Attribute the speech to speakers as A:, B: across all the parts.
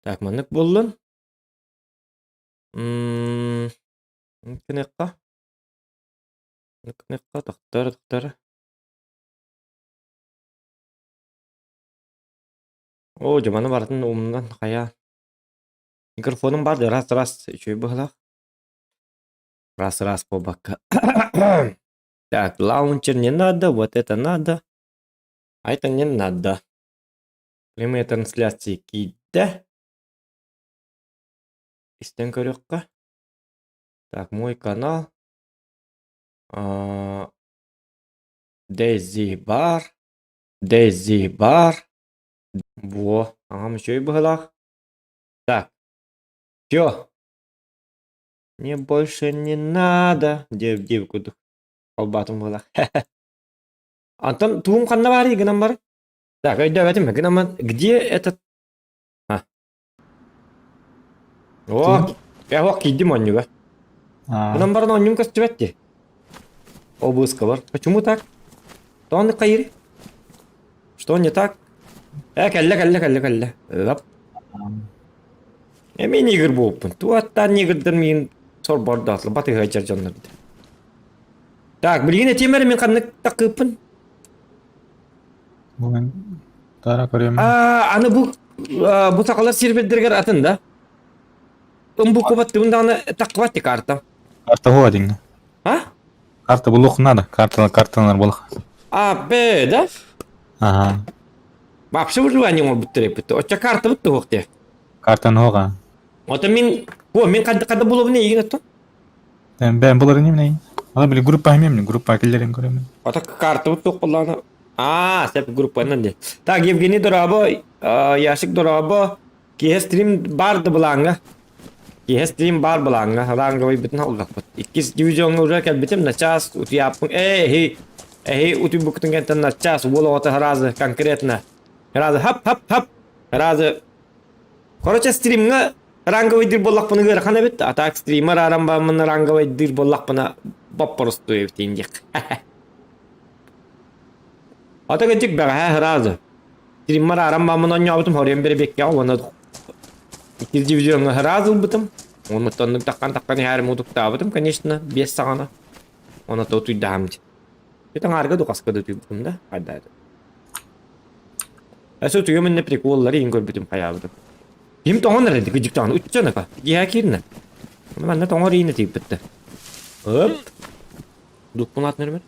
A: Так, маннык буоллун. М, гыныахха. Гыныахха, тохтор, тохтор. Оо, дьэ маны барытын умнан хайа. Микрофонум баар да раз-раз үчүгэй быһыылаах. Раз-раз буолбакка. Так, лаунчер не надо, вот это надо. А это не надо. Прямые трансляции киирдэ. Истэн көрүөххэ. Так, мой канал. Дейзи бар. Дейзи бар. Во, аҕам үчүгэй быһыылаах. Так, всё. Мне больше не надо, диэбит диэбит курдук. Холбоотум быһыылаах. Антон туум ханна баарый гынан баран? Так, өйдөөбөтүм гынан где этот А. О, я киирдим оонньууга. Гынан баран оонньуум көстүбэт дии. Обыскалар. Почему так? Тоҕо хайыр? Что не так? Э, кэллэ, кэллэ, кэллэ, кэллэ. Лап. Эмиэ нигер буолпун. Туаттаан нигердэр миин сорбордоотла батыһа дьоннор. Так, билигин этиэм эрэ мин ханнык такыыппын?
B: Бу тара көрүөм.
A: А, аны бу бу сахалар сервердэригэр атын да? Ымбу кубаттыбын даҕаны таккыбат карта.
B: Карта хуа диҥ.
A: А?
B: Карта булуох надо. Карталар карталар булах.
A: А, Б, да?
B: Ага.
A: Вообще выживание оҥорбуттар эппит. Оччо карта бут туһуох те.
B: Картаны хоға.
A: Ото мин, о, мин ханна ханна булабын эйигин оттон?
B: Бэм булар иним Ала били группа химем, группа киллерин көрөмүн.
A: Ото карта бут туох боллаана. А, сеп группанан де. Так, Евгений дорообо, Яшик дорообо, киэһэ стрим бар да былааҥҥа. Киэһэ стрим бар былааҥҥа, ранговый бүтүн алгаппыт. Иккис дивизиоҥҥа уже кэлбитим, начаас утуйааппын, эһи, эһи утуйбуккутун кэнтэн начаас уол оҕото сразу конкретно. Сразу хап-хап-хап, сразу Короче, стримҥа ранговыйдыыр буоллахпына ыарахан эбит, а так стример ааран бааммын ранговыйдыыр буоллахпына боппорустуй эбит диэх. Ата кырдьык бэҕэһээ сразу стриммар ааран бааммын оонньообутум хоруйан бэрэбиэккэҕэ уонна иккис дивизиоҥҥа сразу ылбытым. Оннук таххан-таххан иһээрим утуктаабытым, конечно, биэс саҕана. Онно то утуйдаһам дии. Ити аҥаарга духаска да утуйбутум да, хайдаата. Өссө утуйуом иннэ приколлары иһин көрбүтүм хайаабытым. Ким тоҥон эрэ кыдьык даҕаны уччаныка киһэ киирнэ. Манна тоҥор иинэ тиийбиттэ. Оп. Дуппун атын эрмэр.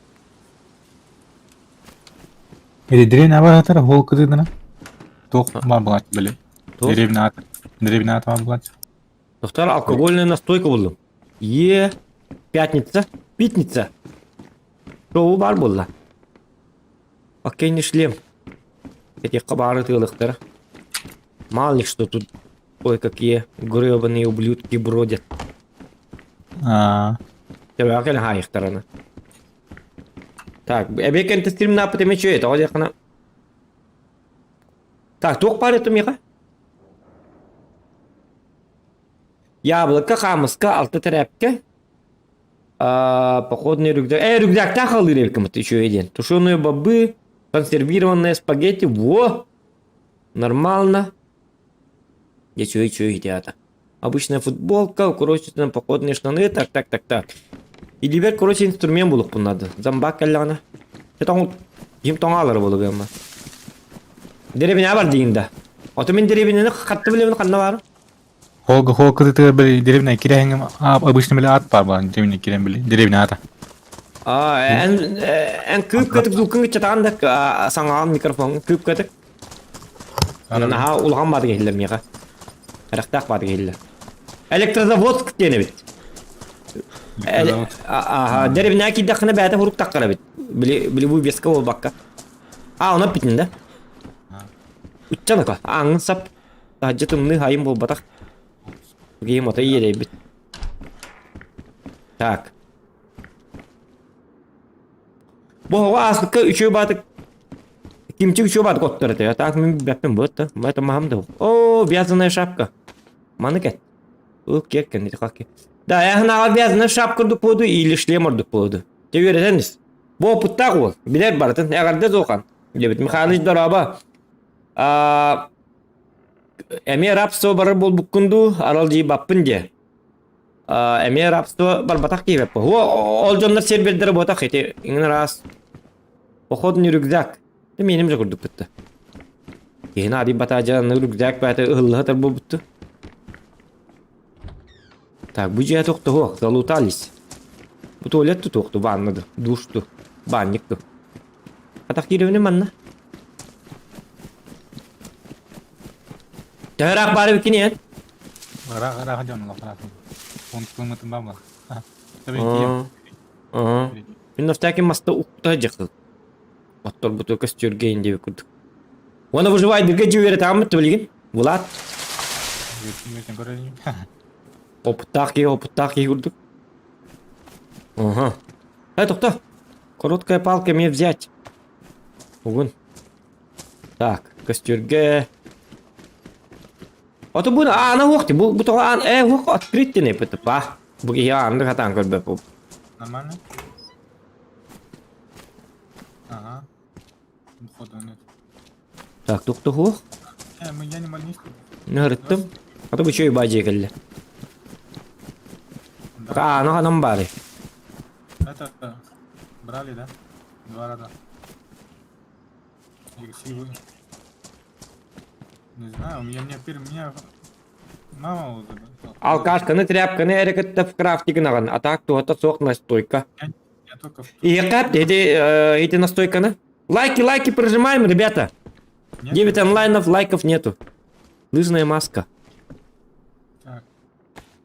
B: Или деревня абаратара хол кытыдына. Туох бар булач били. Деревня ат. Деревня ат бар булач.
A: Доктор, алкогольная настойка булдум. Е, пятница, пятница. Шоу бар булла. Хоккейный шлем. Этиэххэ баары тыалыктара. Мало ли что тут кое-какие гребаные ублюдки бродят.
B: А,
A: Төбөҕө кэлэн хаайыахтарына. Так, эбиэ кэнтэ стримнааппыт эмэ үчүгэй, тоҕо диэххинэ. Так, туох баар этэ миэхэ? Яблоко, хаамыска, алта тэрээпкэ. Походный рюкзак. Рюкзактаах халыыр эбиккин үчүгэй диэн. Тушеные бобы, консервированные спагетти. Во! Нормально. Я чую, чую, ребята. Обычная футболка, укороченные походные штаны. Так, так, так, так. Илибер, короче, инструмент булукпун надо. Зомбак кэллэҕинэ. Тоҥ ким тоҥаалары булугума. Деревня бар диин да. Ото мин деревняны хатты билебин ханна баар?
B: Холга хол кытытыгар били деревня кирэһиҥ обычно били ат бар баар деревня кирэн били деревня ата.
A: А, эн эн кыып кытык звукын кыччатаҕын да саҥаҕын микрофон кыып кытык. Наһаа улахан баатык иһиллэр миэхэ. Эрэхтээх баатык иһиллэр. Электрозаводск диэн эбит. Аха, деревня киирдэххинэ бэйэтэ хурук таххар эбит. Били били бу беска буолбакка. А, онон питин да. Уччаныка, ааҥҥын сап. Таһырдьа тымныы хайым буолбатах. Киһим отой иэдэйбит. Так. Бу оҕо ааспыкка үчүгэй баатык кимчик үчүгэй баатык оттор этэ. Так мин билбэппин буотта. Это маһам да. О, вязаная шапка. Маны кэт. Ыл кек кэннити хакки. Да, я хнаҕа вязаная шапка ордук буолду или шлем ордук буолду. Те үөрэтэн ис. Бу опыттаах уол. Билэр барытын. Эҕэрдэ Зохан. Билэбит. Михайлович дорообо. А, Эмиэ рабство барар буолбуккун дуу, аралдьыйбаппын диэ. Эмиэ рабство барбатах диэбэппин. Ол дьоннор сервердэрэ буотах ити иҥин араас походный рюкзак. Миэним же курдук бытта. Киһини ади батаажа рюкзак баата ыһыллыһатар буолбутту. Так, бу дьиэ тохтоһуох, залутались. Бу туалет тутуохту, ванна да, душ ту, банник ту. Атах кииребини манна. Төһө баар эбиккин эн?
B: Ыраах ыраах дьон улахан. Он кылмытын баамла. Табын
A: Мин навтаки маста укта дьахы. Отторбуту көстүргейин диэбит курдук. Уонна выживайдырга дьиэ тааммыт билигин. Влад. Опыттаах киһи, опыттаах киһи курдук. Ага. Эй, тохто. Короткая палка мне взять. Угун. Так, көстүргэ. Ото бу аана хуох бу бу тоҕо аан э хуох открыть тene па. Бу киһи аанды хатаан көрбөп.
B: Нормально? Ага. Походу нет.
A: Так, тух тух.
B: Э, мы я не больница.
A: Нырыттым. А то бу чөй баадьы кэллэ.
B: Да.
A: Аана ханан баары.
B: Это брали, да? Два раза. Силы. Не знаю, у меня, мне, у меня мама уже.
A: Алкашканы, тряпканы эрэ кытта в крафтигынаҕын, а так туһата суох настойка.
B: Я, я только в...
A: Иһиэхэ эти, эти настойканы. Лайки, лайки прожимаем, ребята.
B: Нет?
A: 9 онлайнов, лайков нету. Лыжная маска.
B: Так.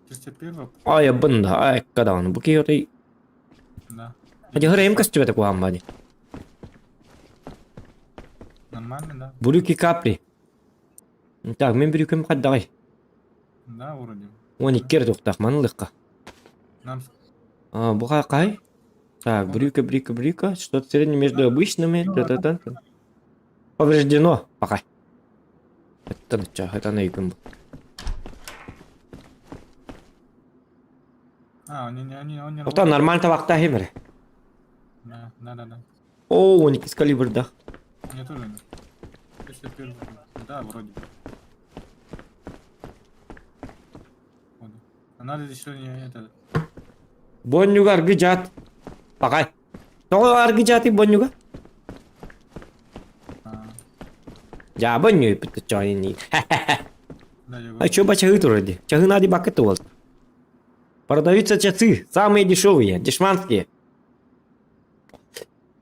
B: 301
A: Ай, бында, ай, кадан. Бу киһи
B: Да.
A: Адьыһыр көстүбэтэ куһааммади.
B: Нормально, да?
A: Брюки капри. Так, мин брюкем хайдаҕый?
B: Да, вроде.
A: 12 эрэ туохтаах манылыхха.
B: Нам
A: А, бу хай? Так, брюка, брюка, брюка. Что-то среднее между обычными. Та-та-та. Повреждено. Пока. Это это на югом.
B: А, он не, не, он не
A: Ота нормально табакта хемере.
B: Да, да, да, да.
A: О, 12 калибрда.
B: Мне тоже нет. 301 Да, вроде бы. Вот. А надо еще не это.
A: Боннюга аргы жат. Пакай. Тоҕо аргы жаты боннюга?
B: А,
A: Я бонню питта чоини.
B: да, я
A: А
B: говорю.
A: чё бачагы туради? Чагы нади бакыты бол. Продаются часы, самые дешевые, дешманские.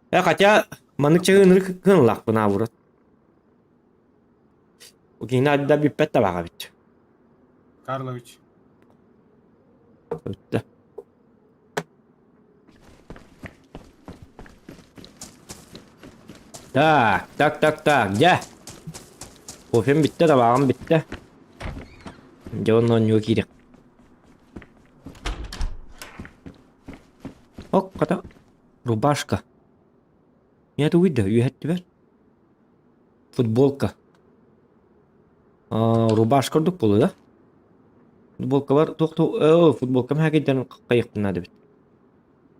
A: Э, хотя, маннык чагы ынырык кынлах бына урат. Окей, да бүппэт табаға бит.
B: Карлович.
A: Өттө. Так, так, так, так, дьэ. Кофем бүттэ, табаҕым бүттэ. Дьэ онно оонньууга киириэх. Ок, хата, рубашка. Меня тугуй да, үөһэттибэр. Футболка. А, рубашка ордук буолуо да? Футболкалар туох о, футболкам хакейдерин хайыахпын наада эбит.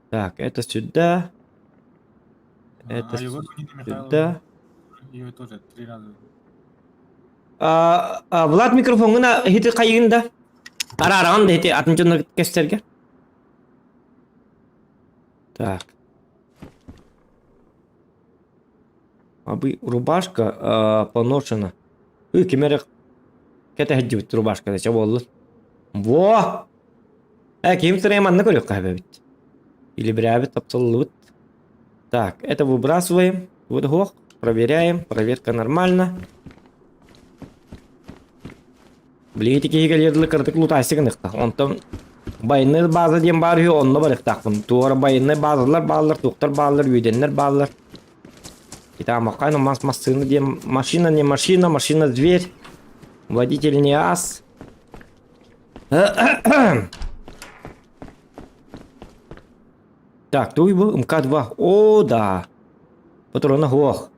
A: Так, это сюда. Это
B: А его Нина Михайловна.
A: сюда.
B: Ее тоже три раза.
A: А, а, Влад микрофоҥҥун иһити хайыгын да? Араараҕын да ити атын дьоннор кэпсэргэ. Так. Абы рубашка а, поношена. Ый, ким эрэ кэтэһэрдибит рубашканы чэ буоллун. Во! Э, ким сырайа манна көрүөххэ эбит. Илибирээбит, тапсыллыбыт. Так, это выбрасываем. Вот ох, проверяем. Проверка нормально. Билигин ити киһи кэлиэр дылы кыратык лутаайсы гыныахтаах. Онтон байыннай база диэн баар үһү, онно барыахтаахпын. Туора байыннай базалар бааллар, туохтар бааллар, үүдэннэр бааллар. Итаамаккай мас массыына диэн машина не машина, машина зверь. Водитель не ас. Так, туй бу МК-2. О, да. Патрона хуох.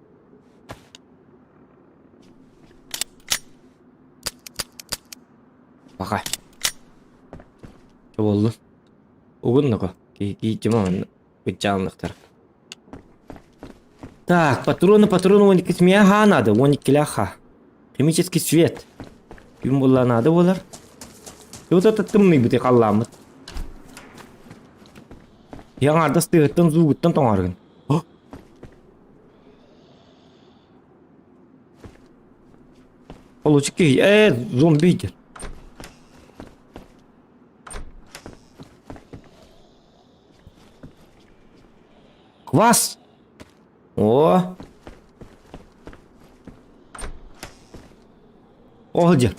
A: Пока. Буоллун. Угуннако. Киитимэ быччаанныктар. Так, патроны, патроны, он икки ха надо, он иккилээх ха. Химический свет. Күн буолла наада буолар. Тута тымныйбыт халлааммыт. Яңардас тыһыттан зуугуттан тоҥоргун. Получи киһи, э, зомби диэн. Квас! О! Ол дьэ.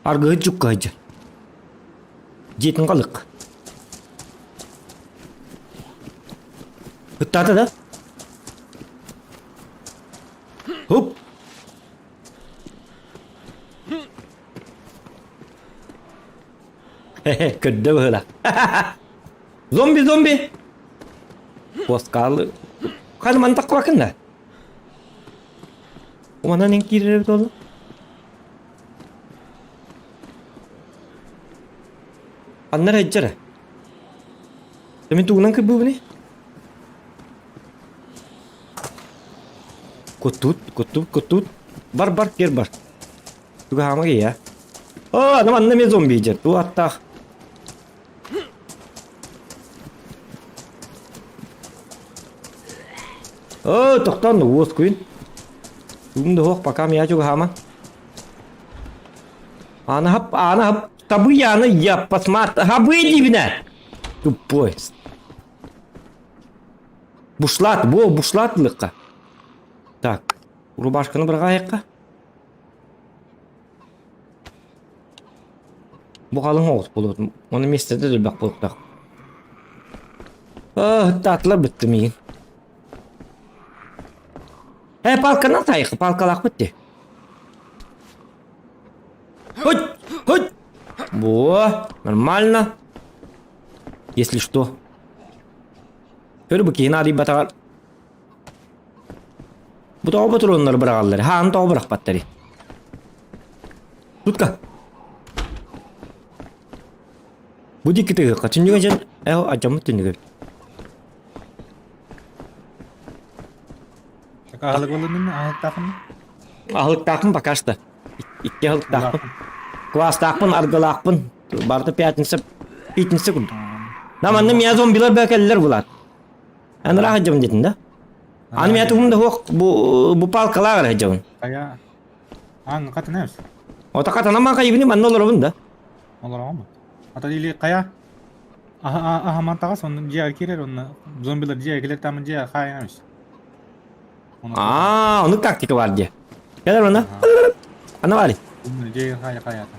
A: Аргыһыт дьукка дьэ. Дьиэтин халык. Ыттаата да? Хоп! Көрдө быһыла. Зомби, зомби! Куоскаалы. Ханы мантак куакын да? Уманан эн киирэр эбит ол. Аннар эджere. Мин тугунан кырбыыбыный? Куттут, куттут, куттут. Бар, бар, кер бар. Тугаама кия. О, аны манна эмиэ зомби дьэр. Туу аттаах. О, тохтоон уоскуйун. Тугум да суох, пока мия чугаһаама. Аны хап, аны хап, табы аны я посмат, хабы дибинэ. Тупой. Бушлат, бу бушлат лыкка. Так, рубашканы бырҕаайыкка. Бу халыҥ оҕус буолуот, оны миэстэтэ да элбэх буолуохтаах. Таатылар бүттү миигин. Э, палканан тайык, палкалаахпыт дии. Хоть, хоть! Во, нормально. Если что. Көр бу киһи наадыйбатаҕар Бу тоҕо ботуруоннары быраҕаллар? Хааны тоҕо бырахпаттарый? Тутка. Бу диэки тыһыахха. Түннүгэ дьэн э адьаммыт түннүгэ.
B: Так аһылык ылыннын, аһылыктаахын?
A: Аһылыктаахпын пока что. Икки аһылыктаахпын. Квастаахпын, аргылаахпын. Барыта пятница, пятница курдук. На манна мия зомбилар бөкеллер булар. Эн ыраах сылдьабын диэтин да? Аны миэхэ тугум да суох бу бу палкалаах эрэ сылдьабын.
B: Хайа аан хатана эбит.
A: Ото хатанаман хайыбыны манна олоробун да.
B: Олороҕун Ата или хайа аха аха таҕас онно дьиэҕэ киирэр онно зомбилар дьиэҕэ кэлэр таамын дьиэҕэ хаайан эбит.
A: Аа, ону тактика бар дии. Кэлэр онно. Ана баары.
B: Дьиэҕэ хаайа хаайата.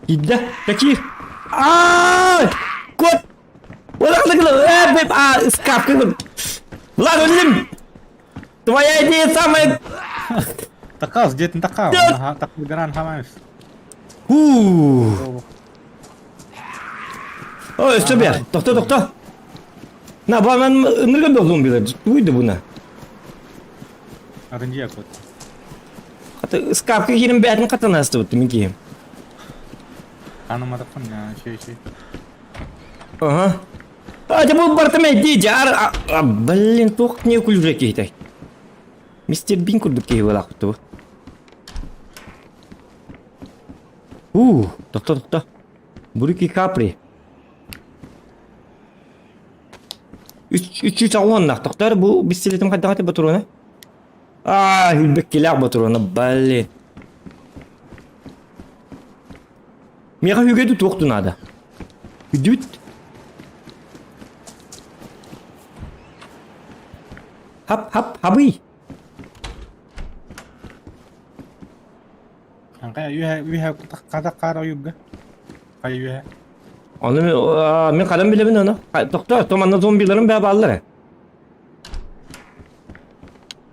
A: Киирдэ. Киир. Аа! Кот! А, ыскаапка Влад, өллүм! Твоя идея самая...
B: Такал, дьиэтин такал. Такылгаран хамаев.
A: Хуу. Ой, өссө бер. Тохто, тохто. На, бу мен ынырган да зомбилар. Туйды буна.
B: Атын дьиэ кот.
A: Хата ыскаапка киирэн бээтин хатан астыбыт мин киһим.
B: Таныматахпын шей шей.
A: Ага. А, бу барта мэйдии жар. Блин, туох не күлүрэ киһитэй. Мистер Бин курдук киһи буолаахпыт бу. У, тохто тохто. Бурики Капри. Үч үч оҕуоннах тохтор бу бистилетим хайдах батуруна? Аа, хүлбэккилээх ботуруона, блин. Миэхэ үгэди туох наада. Үдүт. Хап, хап, хабый.
B: Хайа үһэ үһэ хата хаар ойуурга. Хайа үһэ.
A: Оны мен хадан билэбин оны. Тохто, то манна зомбиларым бää бааллар.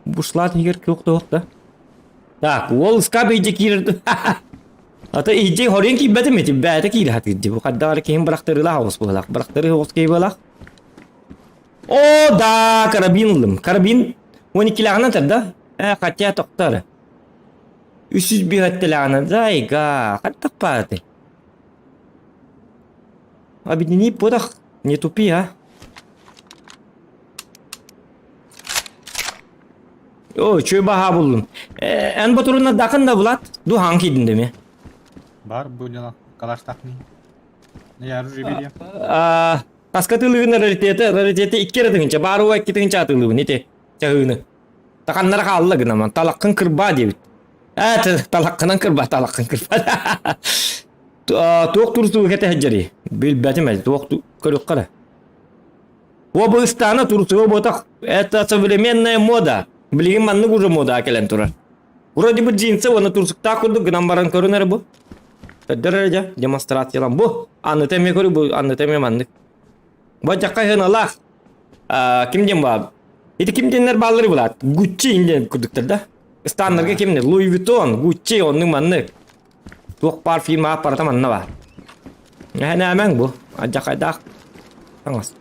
A: Бушлат иһигэр кыах туох да. Так, уол ыскаап иһдьэ киирэр. Ата иһдьэ хорен киирбэтим ити бэйэтэ киирэ сатыыр дии. Бу хайдах эрэ киһим бырахтарыылаах оҕус быһыылаах. Бырахтарыы оҕус киһи быһыылаах. О, да, карабин ыллым. Карабин 12-лээҕинэн этэр да? Э, хотя тохто эрэ. 305-лээҕинэн, зайга, хайдах баар этэй? Объедини подах, не тупи, а. О, үчүгэй баһаа буллум. Э, эн ботурунна дакын да Влад, ду хаҥ киирдин деме.
B: Бар бу дьала калаштахни. Я оружие бери.
A: А, таска тылыгын раритеті, раритеті икки эрэ тыһыынча, баар уа икки тыһыынча атыылыыбын ити чаһыыны. Таканнара хаалла гынаман, талаккын кырбаа диэбит. Ээ, талаккынан кырбаа, талаккын кырбаа. Туох турсуу кэтэ сылдьарый? Билбэтим ээ, туох көрүөххэ эрэ. Обыстаана турсуга буотах, это современная мода. Билигин маннык уже мода кэлэн турар. Вроде бы джинсы уонна турсуктаах курдук гынан баран көрүнэр бу. Көрдөр эрэ дьэ, демонстрациялан бу. Анныта эмиэ көрү бу, анныта эмиэ маннык. Бу дьахха ыһыналаах. Ким диэн баа? Ити ким диэннэр бааллары булаат? Гуччи диэн курдуктар да. Ыстаннарга ким не? Луи Виттон, Гуччи, оннук маннык. Туох баар фирма аппарата манна баар. Эһэнээмэҥ бу. Алдьархайдаах таҥас.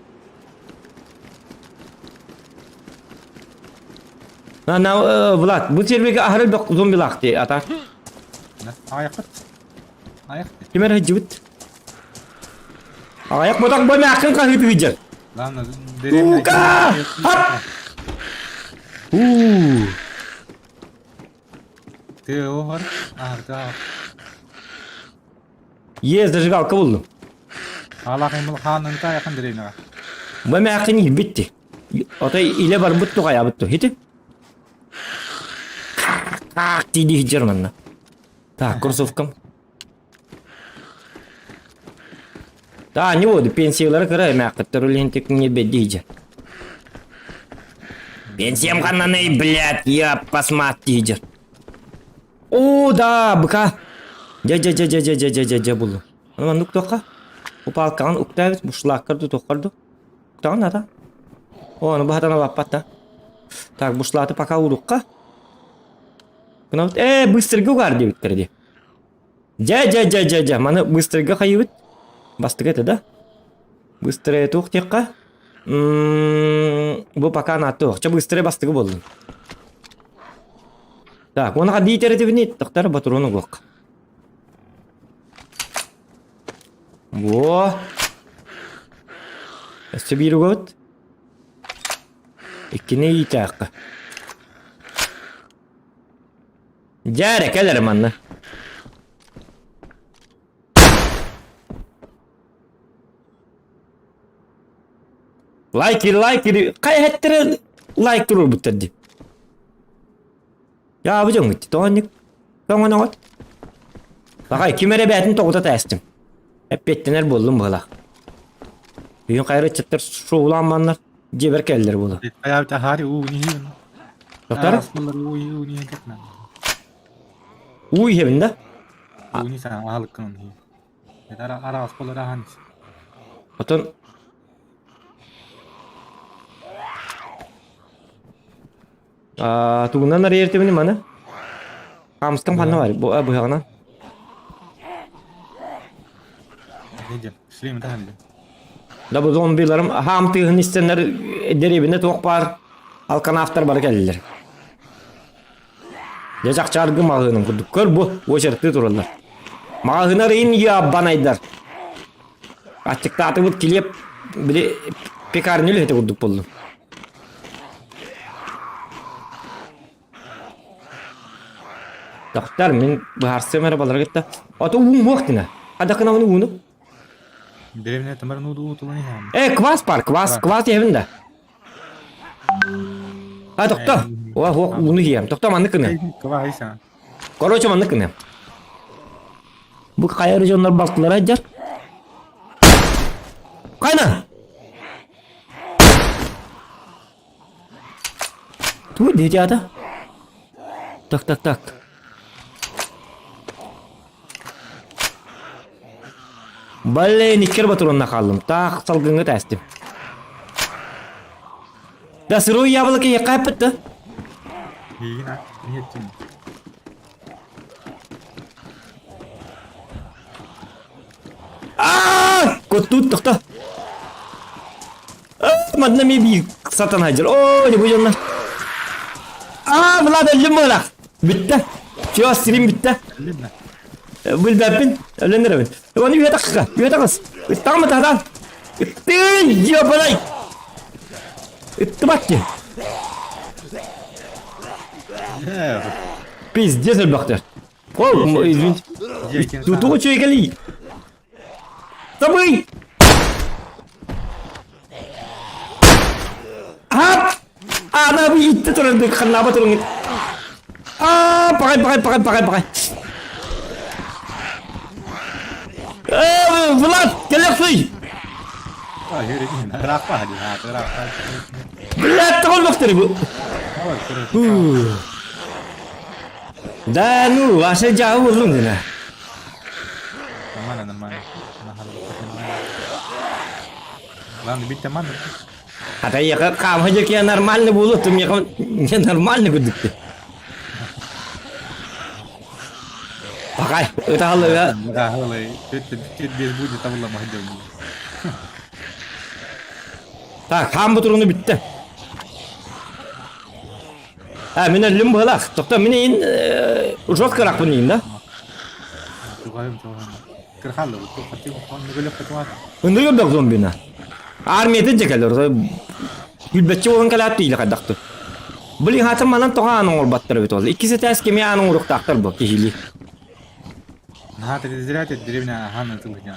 A: На, на, Влад, бу сервиге аһары бөх зомбилаах дии ата.
B: Аяқпыт. Аяқ.
A: Ким эрэ сылдьыбыт? Аяқ ботақ бу эмээххин хаһыытыы сылдьар.
B: Ладно,
A: Тука! Хап! У.
B: Ты оһор, аарга.
A: Е, зажигалка булдум.
B: Алахын хаанын якын деревняга.
A: Бу эмээххин иһбитти. Отой илэ барбыт туҕайабыт ту. Хити. Как дии сылдьар манна. Так, кроссовкам. Да, не буду, пенсиялары кыра эмээххиттэр үлэһин не беддиһдьэ. Пенсиям ханнаный, блядь, я посмотри. О, да, быка. Дьэ, дьэ, дьэ, дьэ, дьэ, дьэ, дьэ, дьэ, дьэ, буллум. Маннык туохха? Упалкаҕын уктаабыт, бушлааккар ду туоххар ду? Уктаҕын ата. О, ону баһатан алаппат да. Так, бушлааты пока урукка. Гынабыт, э, быстрга угаар диэбиттэр дии. Дьэ, дьэ, дьэ, дьэ, дьэ, маны быстрга хайыбыт. Бастыга это, да? Быстрее туох диэххэ? Бу пока наатты Чэ, быстрее бастыгы буоллун. Так, уонна диитер этибини тохтор батуруну угуох. Во. Өссө биир угабыт. Иккини иитээххэ. Дьэ эрэ, кэл эрэ манна. Лайк лайк хайа лайк туруорбуттар дии. Яабы дьоҥҥут тоҕонньук тоҥоноҕут. Баҕай ким эрэ бээтин тоҕута тээстим. Эппиэттэнэр буоллум быһылаах. Бүгүн хайра ыччаттар шоулаан маннар дьиэбэр кэллэр буола. Тоқтар? Уу иһэбин да? Отон тугунан арыйар маны? Хамскам ханна бар? Бу быһаҕынан. Да бу зомбиларым хаам тыаһын истэннэр дэриэбинэ туох баар алканафтар бары кэллилэр. Дьэ чахчааргы маҕаһыыным курдук. Көр бу, очередтыы тураллар. Маҕаһыынар ин яббанайдар. Аччыктаатыбыт килиэп били пекарня үлэһитэ курдук буоллум. Доктор, мин быһаарсыам эрэ балары кытта. Ото уум уох дина. Адакынабын ууну.
B: Деревня тамар нуду утулан иһэм.
A: Э, квас бар, квас, квас иһэбин да. А, тохто. О, хуох ууну иһиэм. Тохто маннык гыныам.
B: Квас
A: Короче, маннык гыныам. Бу хайа эрэ дьоннор балтылара сылдьар. Хайна! Тугу диэти аата? Так, так, так. Блин, иккер батуронна хааллым. Таах салгыҥҥа тээстим. Да сырой яблоко яккайпыт да? Аа! Куттуут тохто. Манна ми биир сатан хаджыр. Оо, не будем Аа, Влад өллүм буолах. Бүттэ. Все, стрим бүттэ. Билбэппин, өлөн эрэбин. Оны үйэ тахха, үйэ тахыс. Ыттаҕым ытаатаан. Ыттыын, ёбалай. Ыттыбат ди. Пиздец элбэхтэр. О, извините. Тутугу чуйкали. Табый! Ап! Ана бу итте турар ханнаба турун. А, пакай, пакай, пакай, пакай, пакай. Э, Влад, келексүй! Блядь, тоҕолбохтор бу. Да, ну, ваше дьаһы буллум гына.
B: Нормально, нормально. Ладно, бить таман.
A: Ата яка хаама дьэкиэ нормально буолуо, тум яка не нормально курдук. Пакай, ытаалыга.
B: Да, голый. Түт без будет табыла махдем.
A: Так, хаам бутуруну бүттэ. А, мен өллүм быһылаах. Тохто, мин иин жестко рахпын иин да?
B: Чугайым, чугайым. Кырхаллы,
A: Ынды көрдөх зомбина. Армиятын жекелер. Күлбэтчи болан кэлээт тиилэ хайдахты. Блин, хатын манан тоҕо аанын оҥорбаттар эбит ол. Иккис этээс кими аанын уруктаахтар бу киһилии.
B: Наһаа зря деревня ахан ытылыган.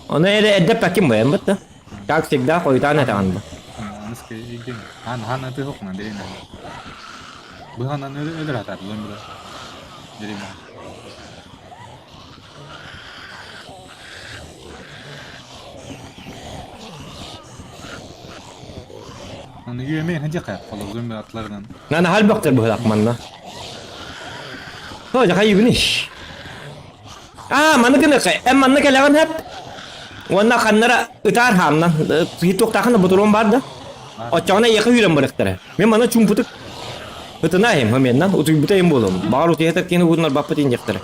A: Ону эрэ эрдэ пакин буйан бытта. Как всегда хойутаан этэҕин бу.
B: Хан хан ытыһыкна деревня. Быһанан өлөр атар зомбилар. Деревня. Аны үөмэ ханжа холо зомби атларынан.
A: Нана хал бактыр быһылак манна. Хо жахай югниш. Аа, маны гына эм манна кэлэҕин хэп. Уонна ханнара ытаар хаамнан туохтаахына ботуруон бар да. Оччоҕуна эйиэхэ үүрэн барыахтара. Мин маны чуумпутук ытына иһим хомианнан утуйбута иһим буолуом. Баҕар утуйа кини ууннар баппыт индиэхтэрэ.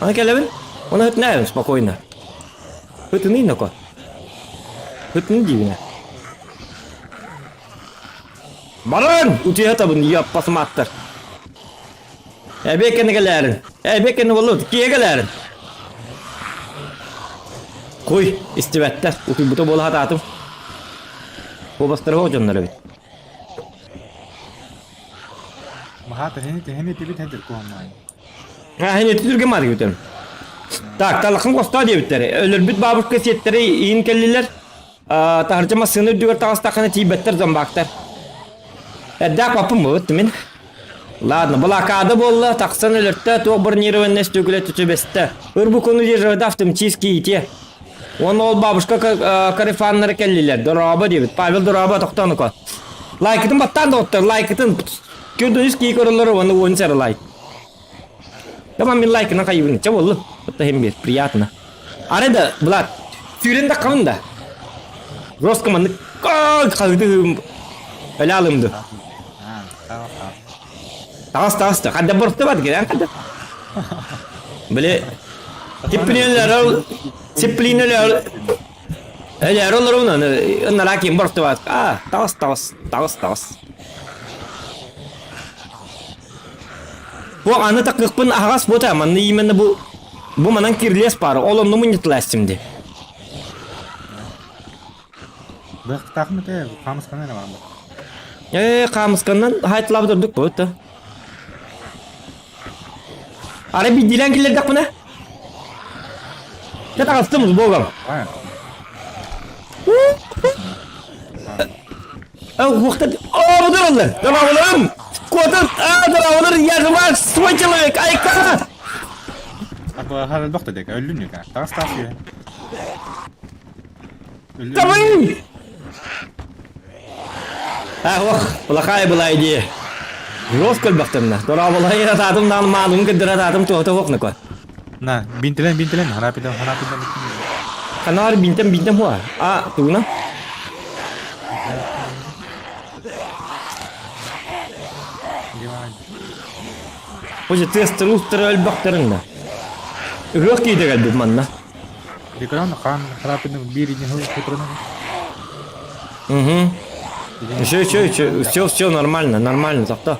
A: Аны кэлэбин, оны ытына спокойно. Ытыный ноко. Ытын диибинэ. Баран! Утуйа табын, яппасымааттар. Эбиэ кэннэ кэлээрин. Эбиэ кэннэ буоллубут. Киэ кэлээрин. Куй, истибэттэр. Утуйбута буола сатаатым. Куобастара дьоннор эбит.
B: Маха тэһини тэһини тибит хәдер куһаммай.
A: Ха, түргэн маары бүтэн. Так, талахын костоо диэбиттэр. Өлөрбүт бабушка сиэттэри иин кэллилэр. Таһырдьа массыына үрдүгэр таҕыстаххына тиийбэттэр зомбактар. Эрдээх баппын буолбут мин. Ладно, блокада буолла, тахсан өлөртө, туох бронированный өстүгүлэ түтүбэстэ. Ырбукуну державда автоматически ите. Уонна ол бабушка карифаннары кэллилэр. Дорообо диэбит. Павел дорообо тохтоонуко. Лайкытын баттаан доҕоттор, лайкытын. Көрдөнүс кии көрөллөр уонна уон сэр лайк. Тамам мин лайкынан хайыбын. Ча боллу. Это хем бир, приятно. Ары да, Влад, сүүрэн да кабын да. Жестко маннык халыды өлө алымды. Тағас тағас та. Хадда борты бар герен хадда. Биле Типплинелер Типплинелер Элер олар оны ыннара ким борты бар. А, тағас тағас тағас тағас. Бу аны такыкпын аһаҕас буота манна именно бу бу манан кирлес пары ол онну мунньутулаастым ди.
B: Быктахмы те камысканан бар.
A: Э камысканнан хайтлап турдук бу та. Ары бидилен килердек мына. Те тагыстым богом. Ух ты! О, бұдырылды! Дұрауылым! Кодын! А, дұрауылыр! Я же ваш свой человек! Айка!
B: Абы бахта дек, өллүн юка. Тагыс тагыс ю.
A: Давай! А, ох, плохая была идея. Жестко бахтымна. Дұрауылай ататым нан малым кедір ататым тоғыта оқныкы.
B: На, бинтелен, бинтелен, харапидан, харапидан.
A: Канар бинтем бинтем хуа. А, тугуна? Боже, тестер устер өлбөхтөрүн да. Ыһыах киитэ кэлбит манна.
B: Экран хан харапидан биир не хутрана.
A: Угу. Все, все, все, все, все нормально, нормально, тохто.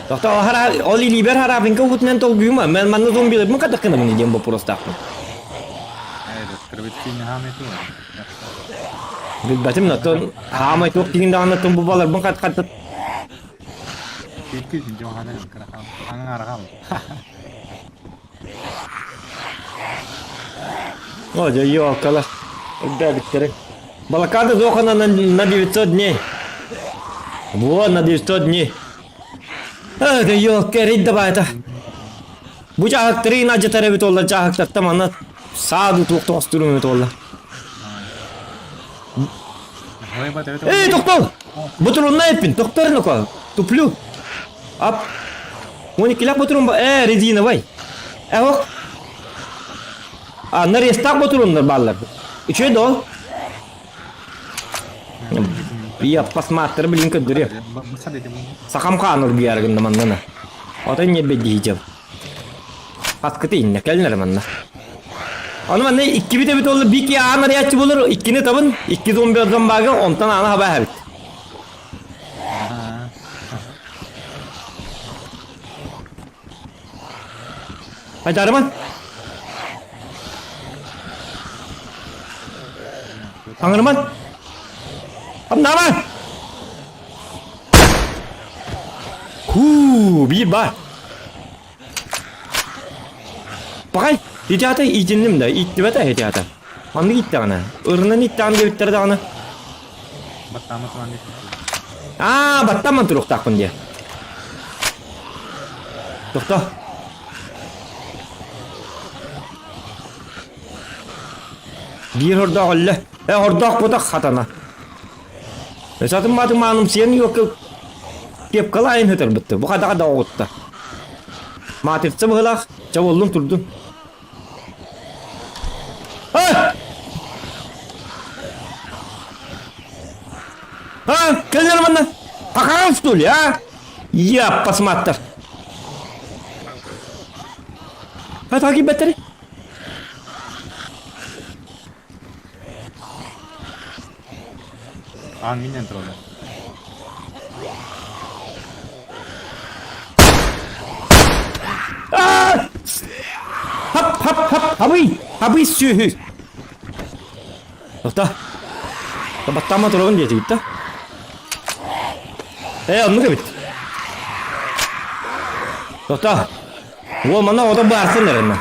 A: Тохто, хара, ол илибер харабинка хутнен толгуйма. Мен манна зомбилер мы кадакына мын диэн боппуруостаахпын. Билбэтим, оттон хаамай туох тигин даҕаны тон бу баларбын хат хат.
B: Икки дьоһана аҥаарҕал.
A: О, дьэ, ёлкалар. Элбээбиттэрин. Блокада Зохана на, на 900 дней. Вот, на 900 дней. А, да ёлка, эрий давай-то. Бу дьаһыктары иначе эбит олла дьаһыктарта манна саadu туох тоҕостуурум эбит олла. Эй, тохтол! Ботурунна эппин, тохтор ну-ка. Туплю. Ап. 12 ботурун ба... Э, резиновый. Э, ох. А, нарезтаах ботуруннар бааллар. Үчүгэй доо. Я посмотр, блин, көддүрү. Сахам хааныр бияры гынна маннана. Ото не бедиһичем. Аткыты инне кэлнэр манна. Аны манна иккибит эбит олла бики аан арыйааччы болор, иккини табын, икки зомби зомбага, онтон аана хаба эбит. Айдарыман. Аңырман. Амнаман. Хуу, биир бар. Пахай, ити ата иитинним да, ииттибэт ити ата. Маннык ииттэҕинэ, ырынан ииттэҕин диэбиттэрэ даҕаны.
B: Баттаама туран диэки.
A: Аа, баттааман туруохтаахпын диэ. Тохто. Биир хордоох өллө. Э, хордоох бутах хатана. Сатын маатын мааным сиэн юокка кепкалайын хөтөрбүттэ. Бу хадаға да оҕутта. Маатырца быһылаах, чабыллын турдун. А! А, кэлэр манна. Пахаан что ли, а? Я посмотр. А так и бэтери.
B: Аан миннен тураллар.
A: Хап, хап, хап, хабый, хабый сүөһү. Тоқта. Баттаама турабын диэтигит да. Ээ, оннук эбит. Тоқта. Уол манна ото баарсын эрэннэ.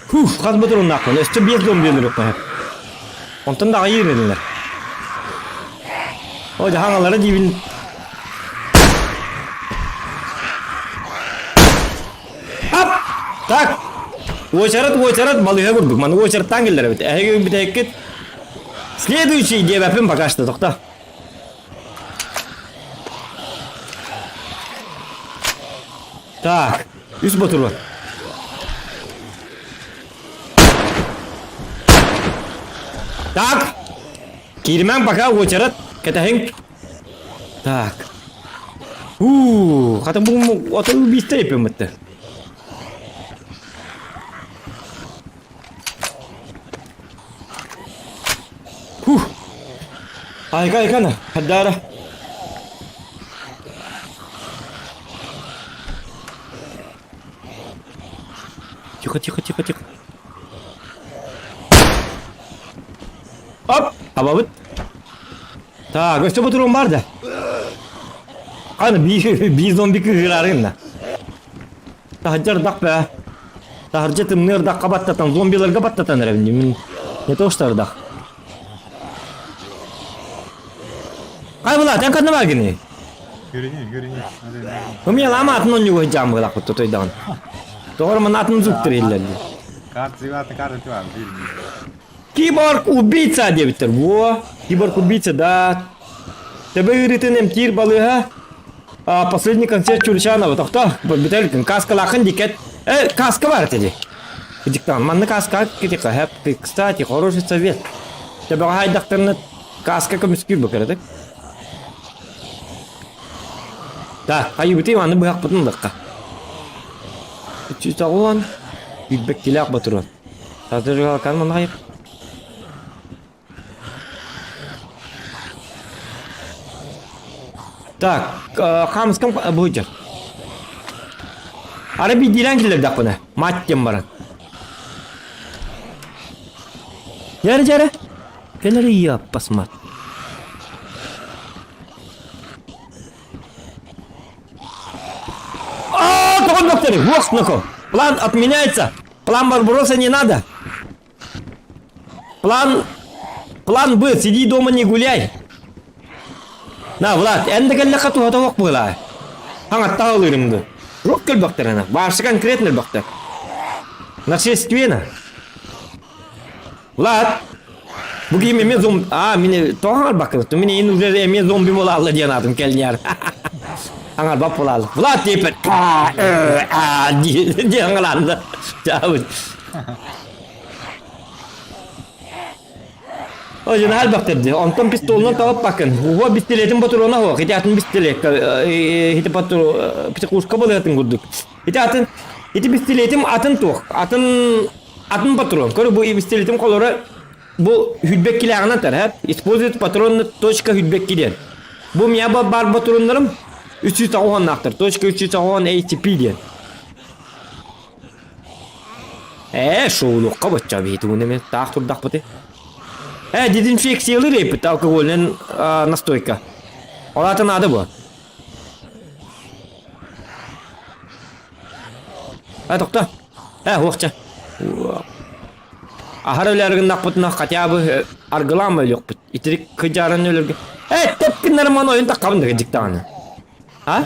A: Хух, хас ботуруннаахпын, өссө биэс зомби өлөрүөххэ сөп. Онтон да аҕыйыыр этилэр. О, дьаһаҥалара диибин. Ап! Так! Уочарат, уочарат, балыыһа курдук. Маны уочараттаан кэллэр эбит. Эһиги бүтэһиккит. Следующий диэбэппин пока что, тохто. Так, үс ботуруон. Так, кииримэҥ пока уочарат, кэтэһиҥ. Так. Уу, хата бу ото убийство епеммытты. Фух. Айка, айкана, хаддара. Тихо, тихо, тихо, тихо. Оп, абабыт. Так, өстө ботуруум бар да. Аны би зомби кыһыыраарыҥ да. Таһырдьа ардах бээ. Таһырдьа тымныы ардахха баттатан, зомбиларга баттатан эрэбин мин. Не то что ардах. Хай была, тэн ханна бааргыный?
B: Көрүнү, көрүнү.
A: Умел ама атын онньугу сылдьаан быһылаах тотойдаҕын. Тоҕор манна атын зуктар иһиллэр дии.
B: Карта карта бар,
A: Киборг убийца диэбиттэр. Во, киборг убийца, да. Төбө ыарыытын эмтиир балыыһа. А, последний концерт Чурчанова. Тохто, бүтэлкин, каскалаахын дикет. Э, каска бар этэ Диктан, манна каска китика. Кстати, хороший совет. Төбөҕө хайдахтарына каска көмүскүүр бу Так, хайыбытый аны быһахпытын ылыахха. Үчүтаҕуон, билбэккилээх ботуруон. Сатыргалкан манайып. Так, хаамыскам быһыдьар. Ара биирдиилээн киллэрдэхпинэ, мать диэн баран. Дьэрэ дьэрэ. Кэлэр ийэ аппас мат. Уох ноко! План отменяется! План Барбароса не надо! План... План Б, сиди дома не гуляй! На, Влад, эн да кэллэххэ туһата суох быһылаа. Хаҥаттаах ылыырым дуу. Рук кэлбэхтэр ана. Баарсы конкретно элбэхтэр. Нашественно. Влад, бу киһи эмиэ зомби... А, мин тоҕо хаҥарбаккын? Мин иин уже эмиэ зомби буолаалла диэн аатым кэлниар. Хаҥарбат буолаалла. Влад диэппит. А, диэн хаҥалаанна. Чаабыт. Ожин элбэхтэр дии. Онтон пистолунан талаппаккын. Уһуо бистилиэтин ботуруона суох. Ити атын бистилиэккэ ити патру психушка балыатын курдук. Ити атын ити бистилиэтим атын туох. Атын атын патрон. Көрө бу бистилиэтим холоро бу хүрбэккилээҕинэн тар, Использовать патрон точка хүрбэкки диэн. Бу меня бар патроннарым 390-наахтар. Точка 390 ATP диэн. Ээ, шоулуохха бачча биһитигин эмиэ таах турдахпыты. Ээ, дезинфекциялыыр эппит алкогольнай настойка. Ол аата наада буо. Ээ, тохто. Ээ, уохча. Аһар өлөр гыннахпытына хотя бы аргылаама өлүөхпүт. Итирик кыдьааран өлөргө. Ээ, тэпкиннэр маны ойун таххабын да дьиктаҕына. А?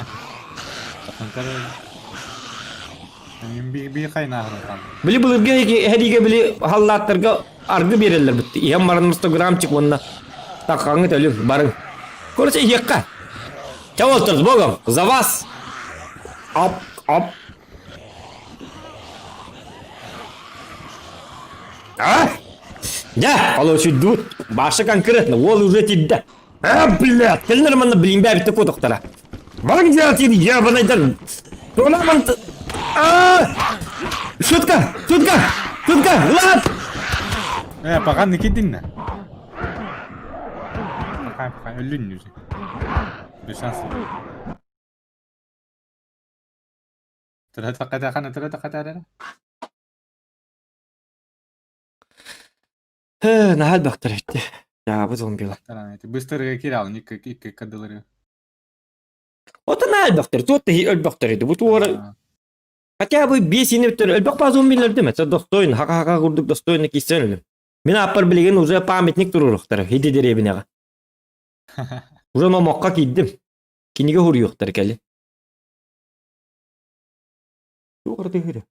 A: Били былыргы эһэриигэ били халлааттарга аргы биэрэллэр битти. Иһэн баран 100 граммчик уонна таккаҥҥыт өлүҥ, барыҥ. Короче, иһиэххэ. Чэ, уолтар, с Богом! За вас! Оп, оп. А? Дьэ, короче, идут. Баша конкретно, уол уже тиийдэ. А, блядь, кэлинэр манна билинбээбиттэ куотуктара. Барыҥ дьиэҕитин ебанайдар. Туоламан... А! Шутка! Шутка! Шутка! Влад!
B: Э, пока не кидинна. Пока, пока, өллүн уже. Без шансов. Тырата
A: Наһаа элбэхтэр эбит. Дьаабы зомбилар.
B: Быстро киирэ икки икки кадылары.
A: Ото наһаа элбэхтэр, туох да өлбөхтөр ити. Бу туора хотя бы биэс инептер өлбөх баа зомбилар дeme. Достойно, хака-хака курдук достойно киирсэн өлүм. Мин ааппар билигин уже памятник туруруохтара ити дэриэбинэҕэ. Уже номоххо киирдим. Кинигэ суруйуохтара кэлин. Туох эрэ тыһыыры.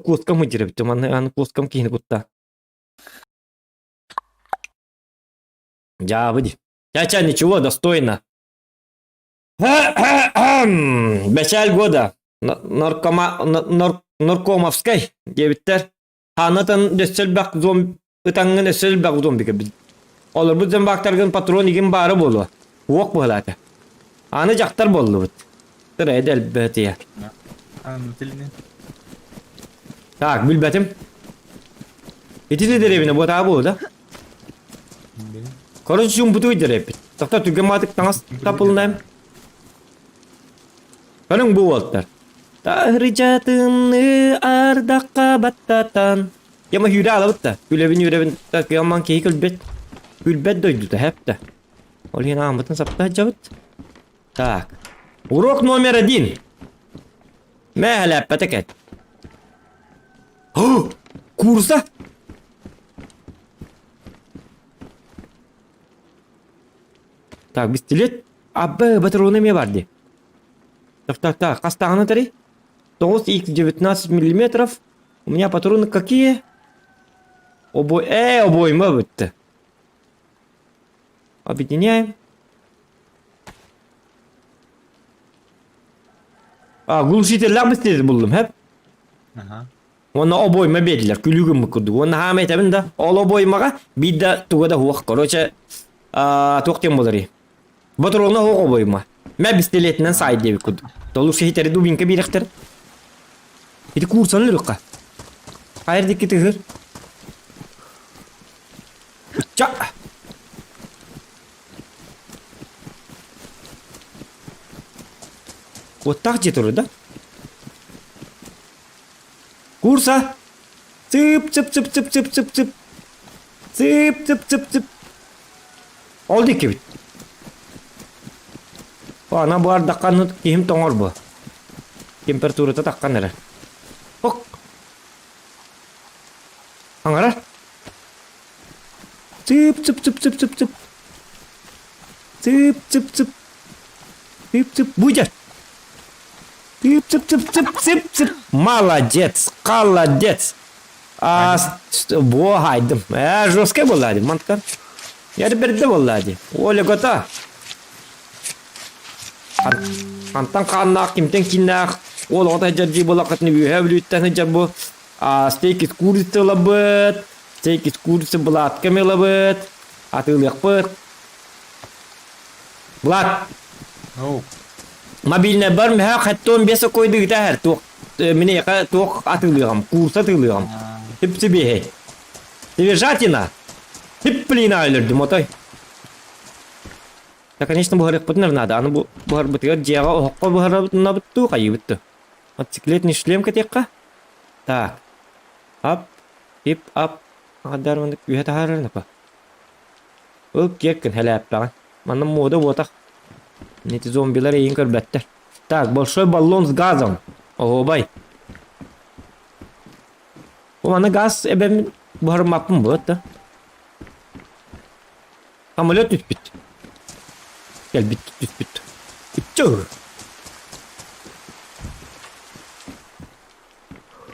A: Куоскам ыдьырабыт, манна аны куоскам киһини кутта. Дьаабы ди. Ча-ча, ничего, достойно. Бэчээл года. Наркома, наркомовскай диэбиттэр. Хаанатан өссө элбэх зомби ытаҥҥын өссө элбэх зомби кэлбит. Олорбут зомбактаргын патрон игин баара буолуо. Уох быһалаата. Аны дьахтар буоллубут. Тыра элбэтиэ. Так, билбэтим. Ити да дэриэбинэ буотаа буолу да? Короче, чуумпутуй дэрэппит. Тохто түргэн маатык таҥас тапылынайм. Көрүҥ бу уолтар. Таһырдьатынны ардахха баттатан. Яма сүүрэ аалабыт да. Күлэбин үөрэбин кыамман киһи күлбэт. Күлбэт дойдута хэп да. Ол иһин ааммытын сапта сылдьабыт. Так. Урок номер один. Мэ кэт. Курса? Так, пистолет. Абы, патроны эмиэ бар дии. Так, так, так, хастааҕына тарый? 9 x 19 миллиметров. У меня патроны какие? Обой... обойма бүттэ. Объединяем. А, глушителлээх пистолет буллум, хэп?
B: Ага.
A: Уонна обойма биэрдилэр, күлүү гыммыт курдук. Уонна хаама этэбин да, ол обоймаҕа биир да туга да суох. Короче, туох диэн буоларый? Ботуруона суох обойма. Мэ пистолетинэн саай диэбит курдук. Толук сиһитэри дубинка биэрэхтэр. Ити курсаны ырыкка. Хайыр дикки тыһыр. Ычча! Уоттаах дьиэ турар да? Курса! Цып цып цып цып цып цып цып. Цып цып цып цып. Ол диэки Ана бу ардахханы киһим тоҥор бу. Температурата таххан эрэр. Ок! Аҥарар. Цып цып цып цып цып цып. Цып цып цып. Цып цып будет. Цып цып цып цып цып цып. Молодец, молодец. А, бо хайдым. Э, жесткая была, мантка. Я берді буолла дии. Оля гота. Хантан хааннаах, кимтэн кииннээх, уол оҕото сылдьар дии буоллаххытына үөһээ Бүлүүттэн сылдьар бу стейк из курицы ылабыт, стейк из курицы былаатками ылабыт, атыылыахпыт. Влад.
B: Оу.
A: Мобильный бар мөһө хаттон бес окойдыгыта һэр туох минеха туох атыылыаҕым, курса атыылыаҕым. Тип-тибиһэй. Свежатина! Тип-плина өлөрдүм отой. Да, конечно, буһарыахпытын эрэ наада. Аны бу буһарбытыгар дьиэҕэ оһоххо буһарабытынабыт дуу, хайыыбыт дуу. Мотоциклетный шлем кэтиэххэ. Так. Ап, ип, ап. Аҕардар маннык үөһэ таһаарар напа. Ыл киэккин хэлээппэҕин. Манна муода буотах. Эти зомбилар эйигин көрбөттөр. Так, большой баллон с газом. Оһуобай. Бу манна газ эбэм буһарыммаппын буолат да. Самолет түспүт. Кэлбит түспүт. Иччэ.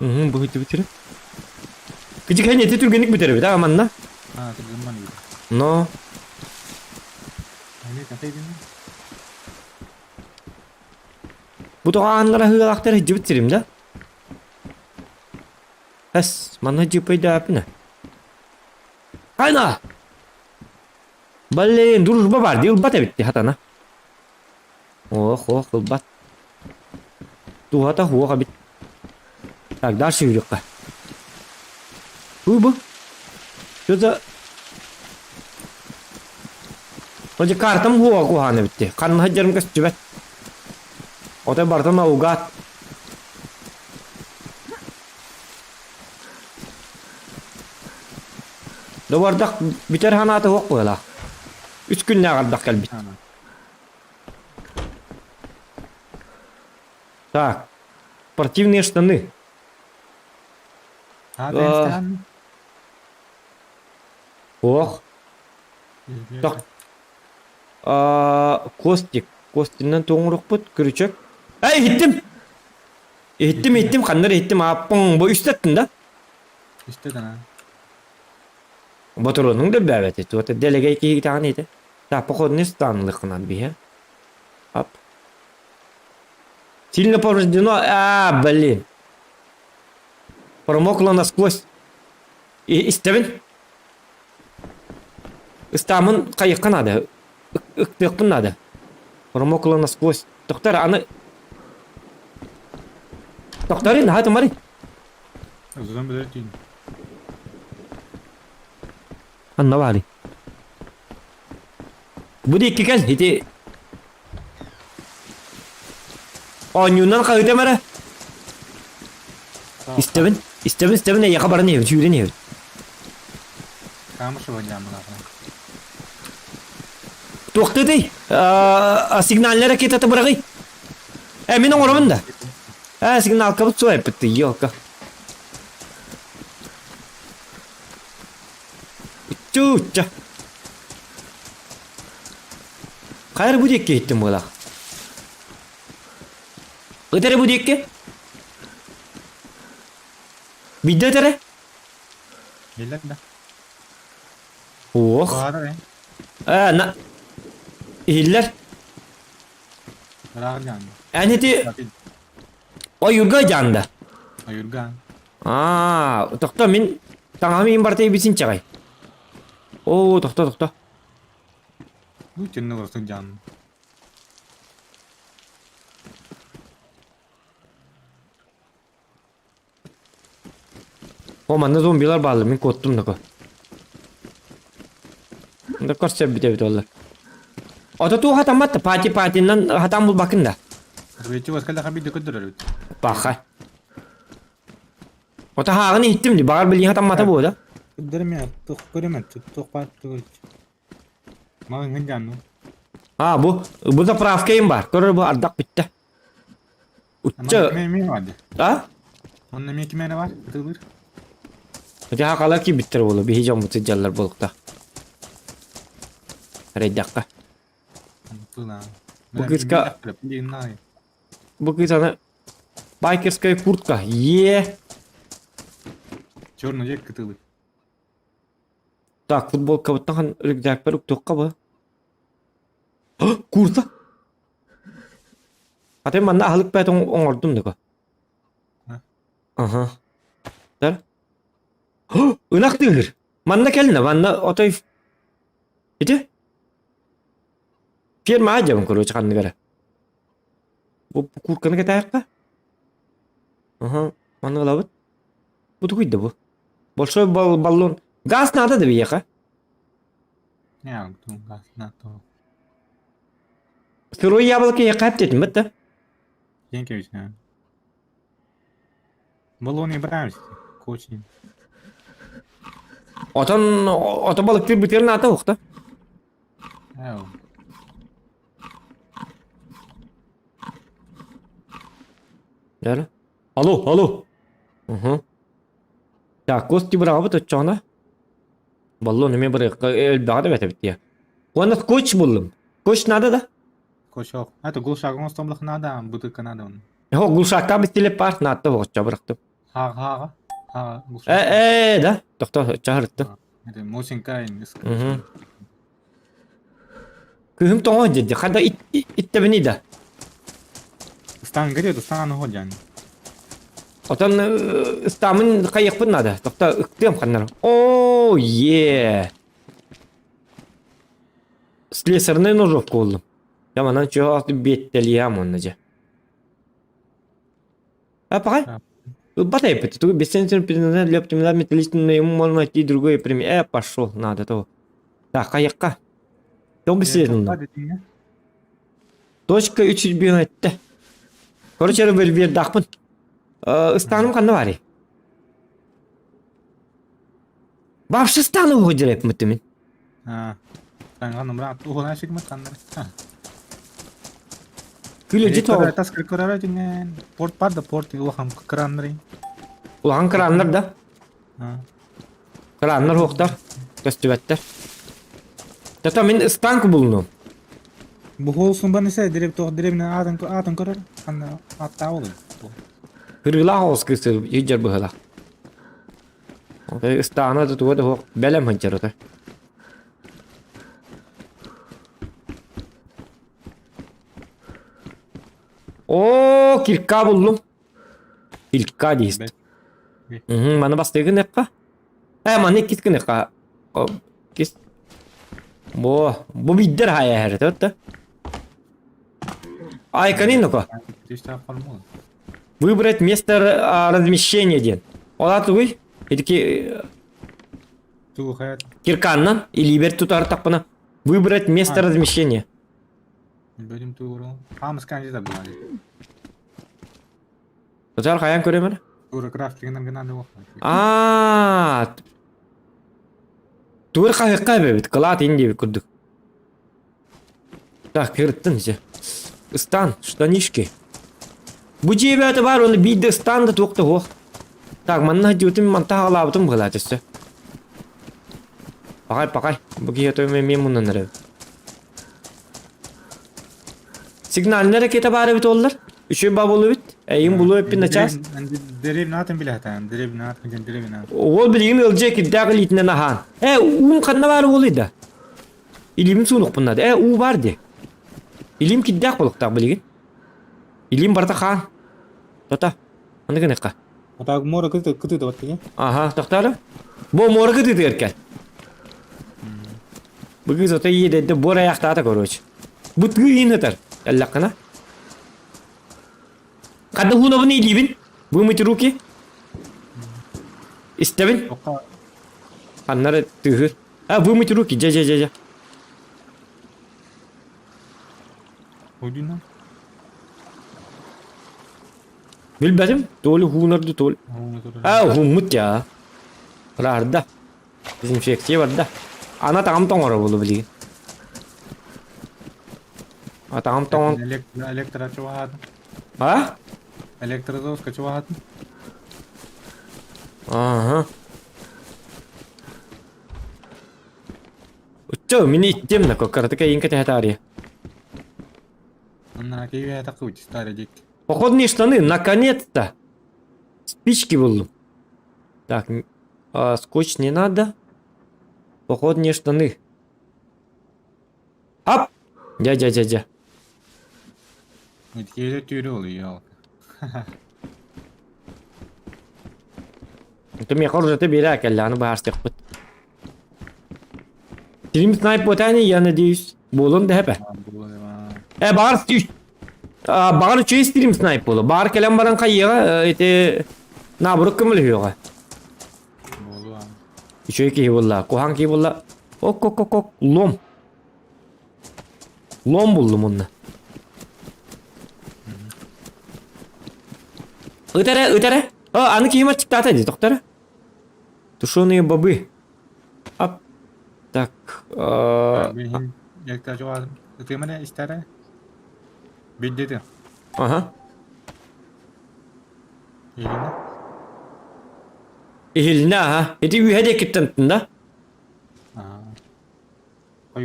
A: Уһун бу бүтүрэ. Кичик хэн эти түргенник бүтеребит а манна.
B: А, түргэн манна.
A: Но.
B: Аны кафе дин.
A: Бу тоҕааннара ыһыалаахтар сылдьыбыт сирим да. Эс, манна дьыппайдааппына. Хайна! Блин, дружба бар дии ылбат эбит дии хатана. Ох, ох, ылбат. Туһата суох эбит. Так, дальше yürüyükкэ. Бу. Что за... Вроде картам хуа кухана битти. Ханна хаджарым көстүбэт. Отой бартан наугад. Добардах бүтэр ханаата суох быһыылаах. Үс күннээх ардах кэлбит. Так, спортивные штаны. Ох. Так. Костик. Костиннан туоҥурукпут күрүчөк. Эй, иһиттим! Иһиттим, иһиттим, ханна эрэ иһиттим, ааппыҥ бу үстэттин да?
B: Үстэ да.
A: Ботуруонуҥ да элбээбэти, туота дэлэгэй киһи даҕаны ити. Так, походный станлыхынан биһэ. Ап. Сильно повреждено. А, блин. Промокла насквозь. Истэбин. Ыстаамын хайыхха наада. Ыктыахпын наада. Промокла насквозь. Тоқтар, аны... Тохторин, наһаа тумарый.
B: Узун билэр түүн.
A: Анна баары. Бу диэки кэл, ити... Оонньуунан хаһыытам эрэ. Истэбин, истэбин, истэбин, эйиэхэ баран иһэбин, сүүрэн иһэбин.
B: Камышева дьаамылаахына.
A: Туохтыытый? Сигнальная ракетата быраҕый. Э, мин оҥоробун да. Э, сигналкабыт суох эппит, елка. Чуучча. Хайыр бу диэкки иһиттим буолаах. Ыт эрэ бу диэкки. Биирдэ ыт эрэ.
B: Биллэр да.
A: Ох.
B: Баҕарар э.
A: Э, на... Иһиллэр.
B: Ыраах дьаанда.
A: Эн ити ойуурга дьаанда.
B: Ойуурга.
A: Аа, тохто мин таҥаһым иһин барыта ибисин чаҕай. Оо, тохто, тохто.
B: Ну, тенне олорсук дьаанда.
A: О, манна зомбилар бааллар, мин куоттум нако. Да көрсө бүтэбит оллар. Ото туу хатаммат да, пати патинан хатам булбакын да.
B: Рвети воскалаха биирдэ көрдөрөрүт.
A: Баха. Ото хааҕын иһиттим ди, баҕар билиин хатаммата буо да.
B: Көрдөрүмэ, туох көрүмэ, туох баар тугу. Маҕаҥҥын дьаанну.
A: А, бу, бу заправка им бар. Көрөр бу ардах бүттэ. Учча...
B: Эмиэ бар дии.
A: А?
B: Онно эмиэ ким эрэ бар? Ытылыр.
A: Ити хакалар киирбиттэр буолуо, биһи дьоммут сылдьаллар буолуохтаах. Эрэйдэххэ. Бу кыыска... Бу кыыс аны байкерская куртка. Е.
B: Черный дьэ кытылы.
A: Так, футболкабыттан хан рюкзакпар уктуохха бу. Курта! Атын манна аһылык бэт оҥордум дыга. Аха. Тар. Ынах тыыһыр. Манна кэлнэ, манна отой Ити? Ферма дьабын короче ханнык эрэ. Бу куртканы кэтээххэ. Аха, манна ылабыт. Бу тугуй да бу? Большой баллон. Газ надо да биһиэхэ?
B: Не, газ надо.
A: Сырой яблоко я каптетим да?
B: Янкевич, да. Баллоны брать, очень.
A: Отон ото балыктыр бүтер наата ухта.
B: Эу.
A: Дәрі. Алло, алло. Угу. Так, кости быраҕабыт оччоҕуна. Баллон эмиэ бырыахха элбэҕэ да бэтэбит дии. Уонна скотч буллум. Скотч надо да?
B: Скотч Это глушак оҥостомлох надо, бутылка надо он.
A: Хо глушакка бистилеп бар, наатта оҕоччо бырахтым.
B: Хаага, хаага. Хаага,
A: глушак. Э, э, да. Тохто, чаһырыттым.
B: Это Мосинка
A: Угу. Кыһым тоҥо дьэ, хада иттэбини да.
B: Ыстаан горит, ыстаан уходян.
A: Отон ыстаамын хайыахпын наада. Тохто ыктыам ханнар. О, е. Слесарный ножовка болдум. Я манан чего биэттэлиэм онно дьэ. А пока Ылбат эппит. Тугу бессенсен для оптимизации металлического ему можно найти другой пример. Пошел, надо того. Так, хайыкка. Тоҕо беседовно? Точка үч бүөн этте. Короче, револьвердаахпын. Ыстааным ханна баарый? Вообще ыстааны уһу мин. Күлү тоҕо.
B: Тас Порт бар да порт улахан краннары.
A: Улахан краннар да? Краннар хуохтар, көстүбэттэр. Тата мин станк булнум.
B: Бу холсун бан исе дерев тоқ деревне атын атын көрөр. Ханна аттаа olur.
A: Кырыылаах оҕус кыысы йыдьар быһылаах. Ыстаана да туга да суох бэлэм сылдьар ото. Оо, кирка буллум. Кирка дейсіз. Маны бастыы гыныахха. Э, маны иккис гыныахха. Иккис. Бу, бу биддер хайа эһэрэ да? Айканин ну-ка. Выбрать место размещения диэн. Ол тугуй? Итики кирканнан или бер тутар таппына. Выбрать место размещения.
B: Бөлүм тугуру. Хамыс канжы
A: Тутар хайан көрөмөр?
B: Тура крафтигынан гынан да
A: Аа. Тур хаһыкка эбэбит, кылаат ин диэбит курдук. Так, кырыттын дьэ. Ыстан, штанишки. Бу дьиэбээтэ баар, оны биирдэ ыстаан да туох да суох. Так, манна дьиэтим манта хаалаабытым быһалаа өссө. Пахай, пахай, бу киһи той эмиэ муннан эрэ. Сигнальнай ракета баар эбит оллар. Үчүгэй бабыл эбит. Эйин булу эппин начаас.
B: Деревня атын билэхтэн, деревня атын, деревня.
A: Ол билигин ылдьа кирдээх илиитинэн аһаан. Э, уум ханна баар уолуй да? Илиим суунукпун наада. Э, уу баар дии. Илиим кирдээх буолуохтаах билигин. Илиим барыта хаан. Тота. Аны гыныхха.
B: Ата мора кыты кыты да баттыга.
A: Аха, тохтооло. Бу мора кытыытыгар кэл. Бу кыыс ото иэдэйдэ буор айахтаата короче. Бу тыы иин ытар. Эллэххинэ. Хадда хуунабын илиибин. Вымыть руки. Истэбин. Ханнары тыыһыр. А, вымыть руки. Дьэ, дьэ, дьэ, дьэ.
B: Ойдуна.
A: Билбэтим. Толи хуунарды толи. А, хууммут я. Ыраарда. Дезинфекция барда. Ана таҕам тоҥоро буолу билигин. Атаҕым тоҥон...
B: Электро чугаһаатын.
A: А?
B: Электрозаводка чугаһатын.
A: Ага. Уччо, мини иттем на коккаратыка иин кэтэһэ
B: Анна киһи такой старый дик.
A: Походные штаны, наконец-то! Спички буллум. Так, а, скотч не надо. Походные штаны. Ап! Дядя, дядя.
B: Киһи түүрү ол ялка.
A: Это миэхэ оружиета биэрэ кэллэ, аны баһаарстыахпыт. Стрим снайп ботани, я надеюсь. Буолуон да хэпэ. Э, баҕар баҕар үчүгэй стрим снайп буолуо. Баҕар кэлэн баран хайыаҕа, ити наоборот көмөлөһүөҕэ.
B: Буолуо.
A: Үчүгэй киһи буолла, куһаҕан киһи буолла. Ок ок ок ок лом. Лом буллум онно. Ыт эрэ, ыт эрэ. О, аны киһим аччыктаата дии, тохтор. Тушеные бобы. Ап. Так.
B: Ытыамана истэрэ. Биддети.
A: Ага.
B: Илина.
A: Иһилинэ, аха. Ити үһэ диэкиттэн да? Ээ,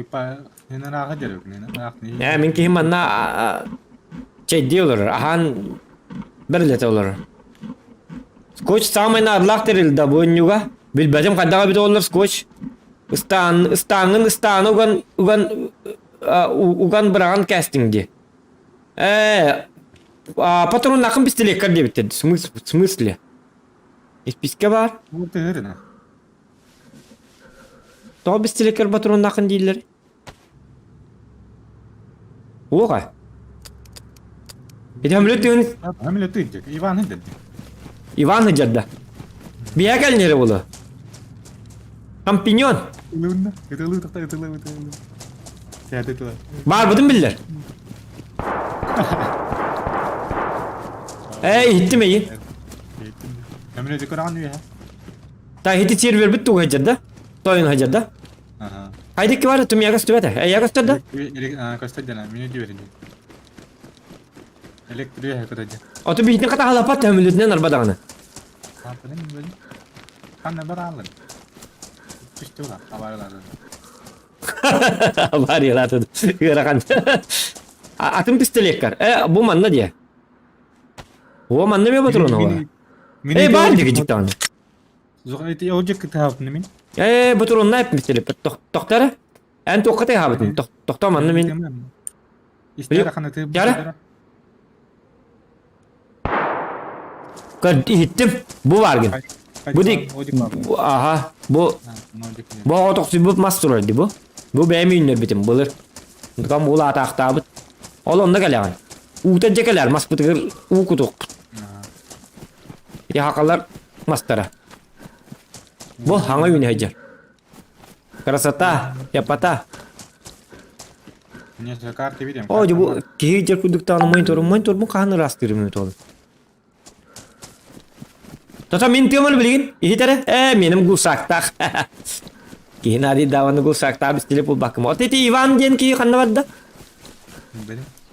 A: мин киһим манна чэйдии олорор, аһаан бэрилэтэ олорор. Скотч саамай наадалаах тэрил да бу өнньүгэ. Билбэтим хайдах эбитэ буоллар скотч. Ыстаан, ыстааҥҥын ыстааны уган, уган, уган быраҕан кээстиҥ дии. Ээ, патроннахын пистолеккар диэбиттэр. В смысле? Испискэ баар. Тоҕо бистилекер ботуруоннааххын дииллэр? Уоҕа. Ити Хамлет тыгын
B: Хамлет тыгын Иван ыдыр.
A: Иван ыдьарда. Биһэ кэлнere буолу. Шампиньон.
B: Ылыынна. Ытылыы тахта ытылыы ытылыы. Сээти тыла.
A: Баарбытын биллэр. Эй, иһиттим эйи.
B: Хамлет көрөҕөн үөһэ.
A: Та ити сервербит тугу сылдьар да? Тойон сылдьар да? Хайдыкки бар тумия көстүбэтэ. Эйя көстөр да?
B: Көстөр дена, мини диверин. Электрия көтөдө.
A: Оту биһитин хатаһалаппат төмүлүтүнэн арба даҕаны.
B: Ханна бар алын. Түстү абарылады.
A: Авариялады. Ыарахан. Атын пистолеттар. Э, бу манна дие. О, манна ме патронова. Э, бар диги диктан. Ээ, ботуруонна эппит тохтор Эн туохха тыаһаабытын тохтоо манна мин Яра Көр иһиттим бу бааргын бу дик аха бу бу оҕо тохсуйбут мас турар ди бу бу бэйэм үүннэрбитим былыр Тутан бу улаатаахтаабыт ол онно кэлэҕин уута дьэ кэлэр маспытыгар уу кутуохпут Ити хахалар мастара. Бу хаҥа үүнэ сылдьар. Красота, япота. О, бу киһи дьэр курдуктаан монитор, мониторбун хаһан ыраастыырым эбит ол. Тото мин тыаман билигин иһит эрэ. Ээ, меним гусактаах. Киһи наадый дааваны гусактаах бистиле булбаккым. От ити Иван диэн киһи ханна барда?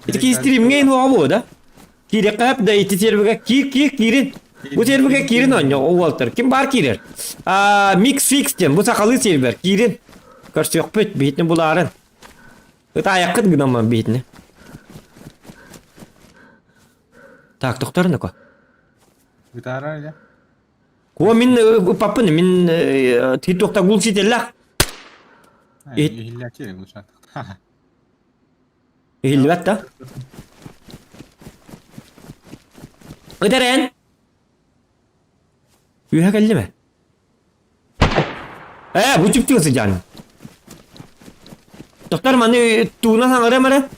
A: Ити киһи стримҥэ инуоҕа буо да? Киириэххэ да ити сервигэ киир киир киирин. Бу сервигэ киирин оонньо уолтар. Ким баар киирэр? Аа Mix Fix диэн бу сахалыы сервер киирин. Көрсүөхпүт биһитини булаарын. Ытаайаххыт гынамман биһитини. Так, тохтор нако.
B: Гитара или?
A: О, мин ыппаппын, мин ти туохта гул сителлэх.
B: Иһиллээччи гулшат.
A: Иһиллибэт да? Ыт эрээн! Үөһэ кэллимэ? Ээ, бу чүптү сыдьаан. Тохтор маны тууна саҥарыам эрэ.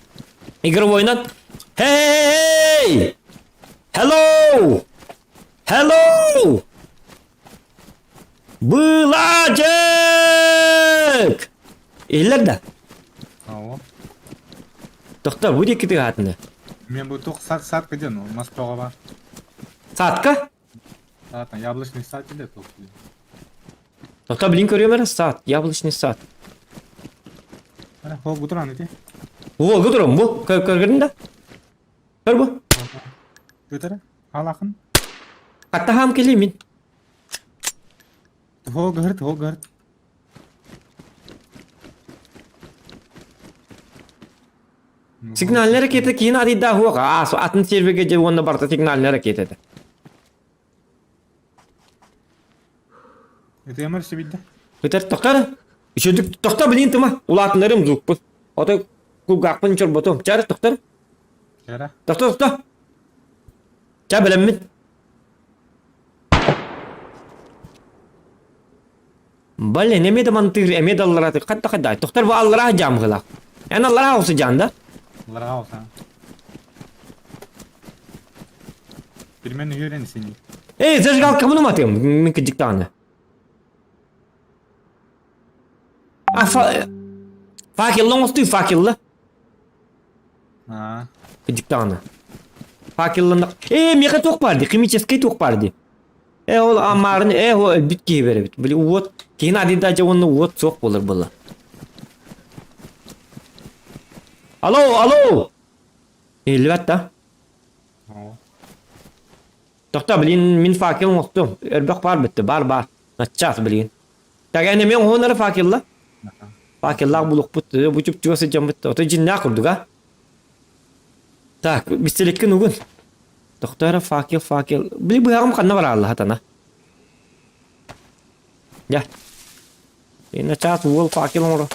A: Игровойнан Hey! Hello! Hello! Былаачык! Иһиллэр да?
B: Ау.
A: Тохтоо, бу диэки тыаһаатыны.
B: Мен бу туох сад сад кыден ол мас тоҕо бар.
A: Садка?
B: Сад, яблочный сад или туох.
A: Тохтоо, блин көрүөм эрэ сад, яблочный сад.
B: Ана хол гутуран ити.
A: О, гутурам бу. Көргөрүн да? Көр бу.
B: Гутара? Халахын.
A: Хаттаһаам кэлии мин.
B: Туһо гыһыр, туһо гыһыр.
A: Сигнальная ракета киин арыйда хуох. Аа, атын серверге же уонна барыта сигнальная ракета этэ.
B: Ытыамар сибидде.
A: Көтөр тохтор. Үчүдүк тохто билин тыма. Улаатынарым звукпун. Ото кулгаахпын чорботум. Чар тохтор.
B: Чара.
A: Тохто тохто. Ча билэммин. Блин, эмиэ да мантыыр, эмиэ да аллараа хатта хаддай. Тохтор бу аллараа жаамгылаах. Эн аллараа олсу жаанда.
B: Аллараа олса. Билмен үһүөрэн сини.
A: Эй, зажигалка муну матым, мин кыдьыктааны. А, фа... Факелла оҥостуй, факелла.
B: Аа.
A: Кыдьыктааны. Факелланах. Ээ, миэхэ туох баар дии, химическэй туох баар дии. Э, ол амаарын, э, ол өлбүт киһи беребит. Били уот, киһини адыйда дьэ уонна уот суох буолар буолла. Алло, алло! Иһиллибэт да?
B: Оо.
A: Тохто, блин, мин факел оҥостуом. Өрбөх баар бүттэ, бар бар. Наччас, блин. Так, эн эмиэ оҥоһуннары факелла? Факеллаах булукпут, бу чуп-чугас сылдьаммыт. Ото дьиннээх курдук, а? Так, бистэликкин угун. Тохто эрэ факел, факел. Били быһаҕым ханна бараалла хатана? Дьэ. Начаас уол факел оҥоро.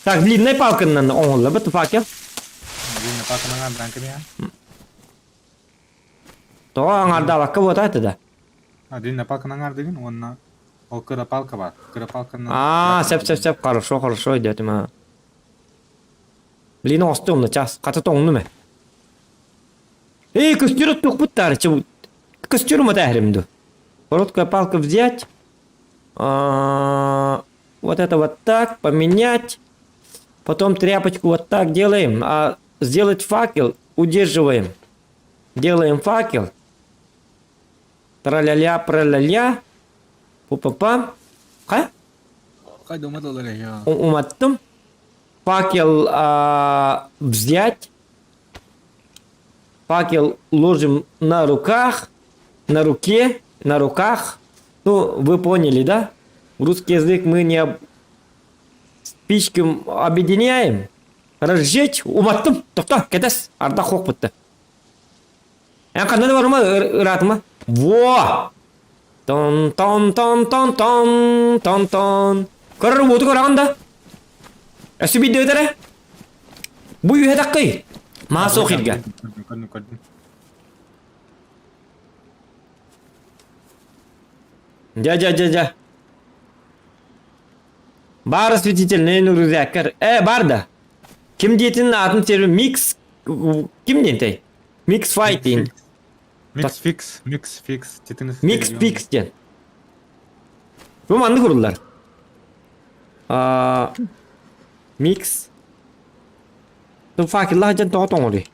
A: Так, длинная палканнан оҥоһуллар бит факел.
B: Длинная палканан аҥардаан кэбиһэн.
A: Тоҕо аҥардаабакка буотаата да?
B: А, длинная палканан аҥардыгын уонна ол кыра палка бар. Кыра палканан...
A: Аа, сөп, сөп, сөп, хорошо, хорошо өйдөөтүм аа. Блин, оҥостуом начаас. Хата тоҥнум ээ. Эй, көстүр оттуохпут таарыччы. Көстүр уматаһарым ду. Короткая палка взять. А, вот это вот так поменять. Потом тряпочку вот так делаем. А сделать факел удерживаем. Делаем факел. Тра-ля-ля, про-ля-ля. Пу-па-пам. Ха? Уматтым. Факел а, взять. Факел ложим на руках, на руке, на руках. Ну, вы поняли, да? Русский язык мы не об... спички объединяем. Разжечь. Уматтым. Тохто, кэтэс. Ардах хуох бутта. Эн ханна да барыма ыраатыма. Во! Тон тон тон тон тон тон тон. Көрөр уоту көрөҕүн да? Өссө биирдэ ыт эрэ. Бу үһэ таккый. Маа суох иргэ.
B: Көрдүм, көрдүм.
A: Дьэ, дьэ, дьэ, дьэ. Бар осветительный рюкзаккар. Э, бар да. Ким диэтин аатын терми микс ким диэнтэй? Микс файтинг.
B: Микс фикс, микс фикс, титин
A: Микс пикс диэн. Бу маннык уруллар. А микс факеллаах дьон тоҕо тоҥоруй?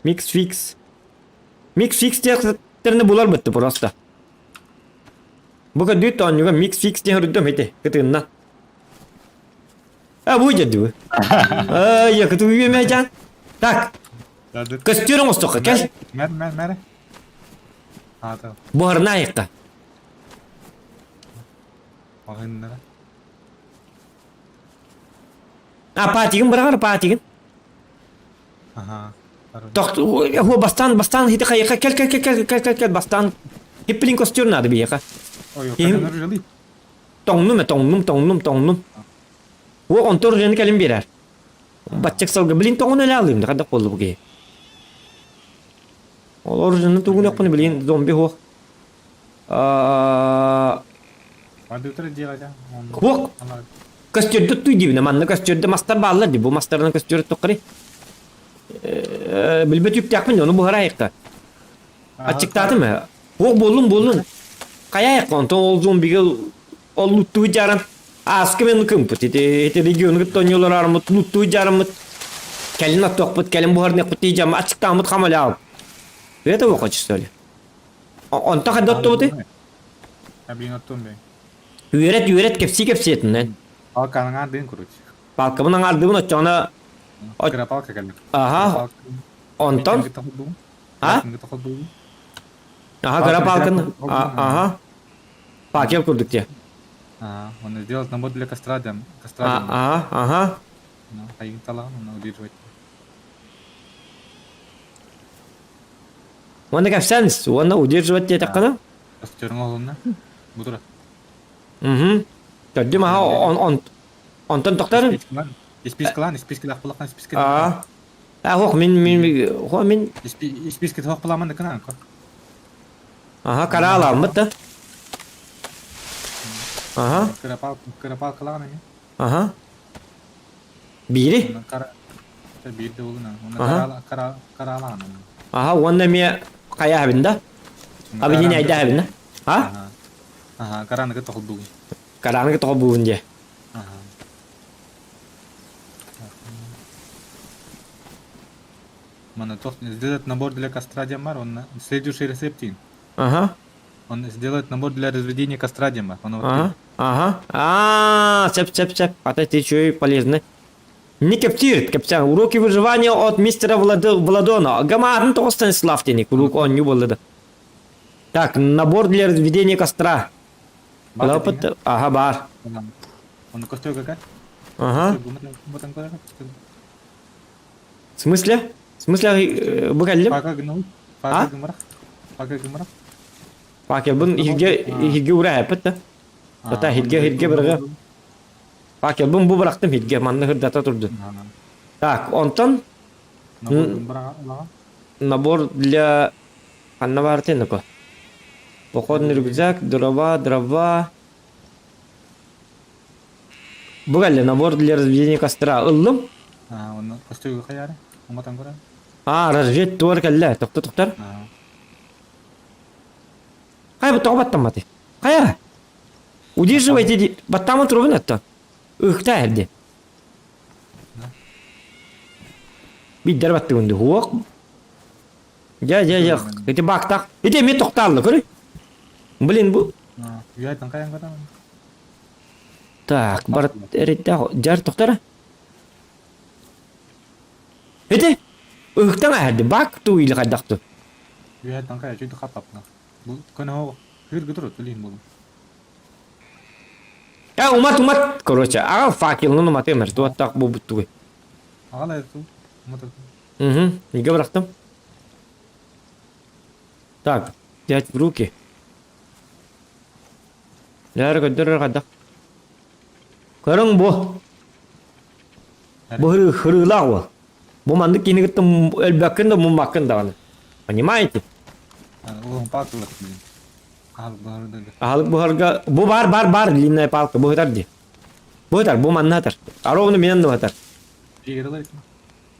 A: Микс фикс. Микс фикс диэхтэринэ булар бытты просто. Бу көрдүүт оонньууга микс фикс диэн үрдүм ити кытыынна. А бу дьэ Ай, кытыы үөмэжан. Так. Көстүөр оҥостуохха кэл.
B: Мэр, мэр, мэр. Аата.
A: Буһарына айыкка.
B: Аһыннара.
A: А паатигин быраҕар паатигин.
B: Аха.
A: Тохт, хо бастаан бастаан хити хайыка кел кел кел кел кел кел кел бастаан хиппилин костюр надо биһиэхэ.
B: Ой, кэлин
A: Тоҥнум э тоҥнум тоҥнум тоҥнум. Уо онтор рен кэлин биэрэр. Баччык сылга билин тоҥун эле алыым да хайдах буолла бу киһи. Ол оружиены тугунуохпун билин зомби хуох. Хуох көстүрдү туй диибинэ манна көстүрдү мастар бааллар ди бу мастарынан көстүрү туххари. Билбэт үптээхпин ону буһарайыкка. Аччыктаатым ээ. Суох буоллун буоллун. Хайа онтон ол зомбига ол луттуу дьааран ааска мен кымпыт ити ити региону кытта оонньуулар армыт луттуу дьаараммыт кэлин оттуохпут кэлин буһарныахпыт дии дьам аччыктааммыт хамалаал. Это вы хочешь что ли? Онто хайда оттубутуй?
B: Блин, оттум бэй.
A: Үөрэт үөрэт кэпсии кэпсиэтинэн.
B: Палканы аҥаардыын короче.
A: Палкабын аҥаардыыбын оччоҕуна
B: Кыра палка кэллик.
A: Аха. Онтон А? Ага, кыра палканы. Ага. Факел курдук те.
B: А, он сделал набор для костра, для костра.
A: Ага, ага.
B: Хайын талаҕын онно удерживать.
A: Уонна кэпсээнис, уонна удерживать диэтэххинэ?
B: Костёрҥа олунна. Бу тура.
A: Угу. Төрдүм аха он он онтон тохтор.
B: Испискалаан, испискалаах булахан исписка.
A: Аа. А хох мин мин хо мин
B: Исписка хох буламан да кынан ко.
A: Аха карааламмыт да. Аха.
B: Кырапал кырапал калаан эми.
A: Аха. Биири?
B: Биирде болуна. Онно кара караалаан.
A: Аха, уонна эмиэ хайа да? Объединяй да? А?
B: Аха, караныгы тоҕолбугун.
A: Караныгы тоҕолбугун дии.
B: Аха. Мана сделать набор для костра диэн бар, онно следующий рецепт диин.
A: Ага.
B: Он сделает набор для разведения костра диэн бар. Ону
A: Ага. Ага. А, цеп цеп цеп. А ты еще и полезный. Не кептир, кептян. Уроки выживания от мистера Влад... Владона. Гамарын тоҕо Станислав тени. Курук он не был да. Так, набор для разведения костра.
B: Бар
A: Ага, бар.
B: Он костер какая?
A: Ага. В смысле? В смысле, бу кэллим?
B: Пака гынабыт. Пака гымырах. Пака гымырах.
A: Факелбын иһиргэ иһиргэ ура эппит да. Ата иһиргэ иһиргэ бырга. Факелбын бу бырахтым иһиргэ манна хырдата турду. Так, онтон набор для ханна баар тенеко. Походный рюкзак, дрова, дрова. Бу кэллэ набор для разведения костра ыллым.
B: А, онно костюгу хайаары? Уматан көрөн.
A: А, развед туар кэллэ. Тохто тохтор. Хайа бу тоҕо баттамматый? Хайа? Удерживайте ди. Баттааман турабын оттон. Ыхта эрди. Биддер баттыгын ду. Хуок. Дьэ, дьэ, дьэ. Ити баактаах. Ити эмиэ тохтаалла, көрүй. Блин, бу...
B: Үйайтан хайан көрөн.
A: Так, бар эриттээх дьар тохтора. Ити ыһыктан аһарды бак туу или хайдахту.
B: Үйайтан хайа чүйді хаттапна. Бу көнө хыр гытыр өтүлейін болу.
A: Э, умат, умат, короче, аҕал факелын уматыам эр, туаттаах буолбуттугуй.
B: Аҕал эту, умат
A: Угу, игэ бырахтым. Так, взять в руки. Дьэ, көрдөрөр хайдах. Көрүҥ бу. Бу хырыылаах уол. Бу маннык киһини кытта өлбөккүн да муммаккын даҕаны. Понимаете?
B: Улахан палка блин.
A: Аһылык буһарга бу бар бар бар длинная палка бу ытар дии. Бу ытар бу манна ытар. А ровно минен да ытар.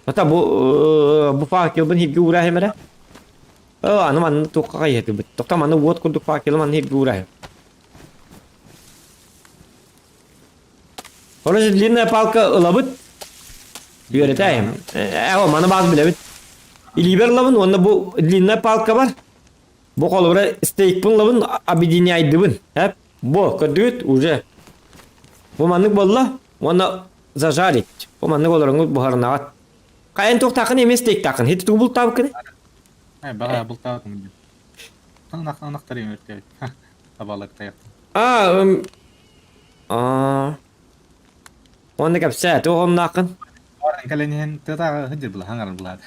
A: Ата бу бу факелбын хирги уурааһым эрэ. Оо, аны манна туохха хайыһытыбыт. Тохто манна уот курдук факелы манна хирги уурааһым. Короче, длинная палка ылабыт. Үөрэтээйим. Ээ, маны баас билэбит. Илиибэр ылабын уонна бу длинная палка бар. Бу холобура стейкпын ылабын, объединяйдыбын. Эп, бу көрдүгүт уже. Бу маннык буолла уонна зажарить. Бу маннык олороҥҥут буһарынаҕыт. Хайан туохтааххын эмиэ стейктааххын. Хит тугу бултаабыккыный?
B: Э, баҕа бултаабытым диэн. Ынах ынахтарын өртөөбүт. Табалар тайахтан.
A: А, а, Уонна кэпсээ, туох омнааххын?
B: Баран кэлэн иһэн тыатааҕы сылдьар була хаҥаран булаат.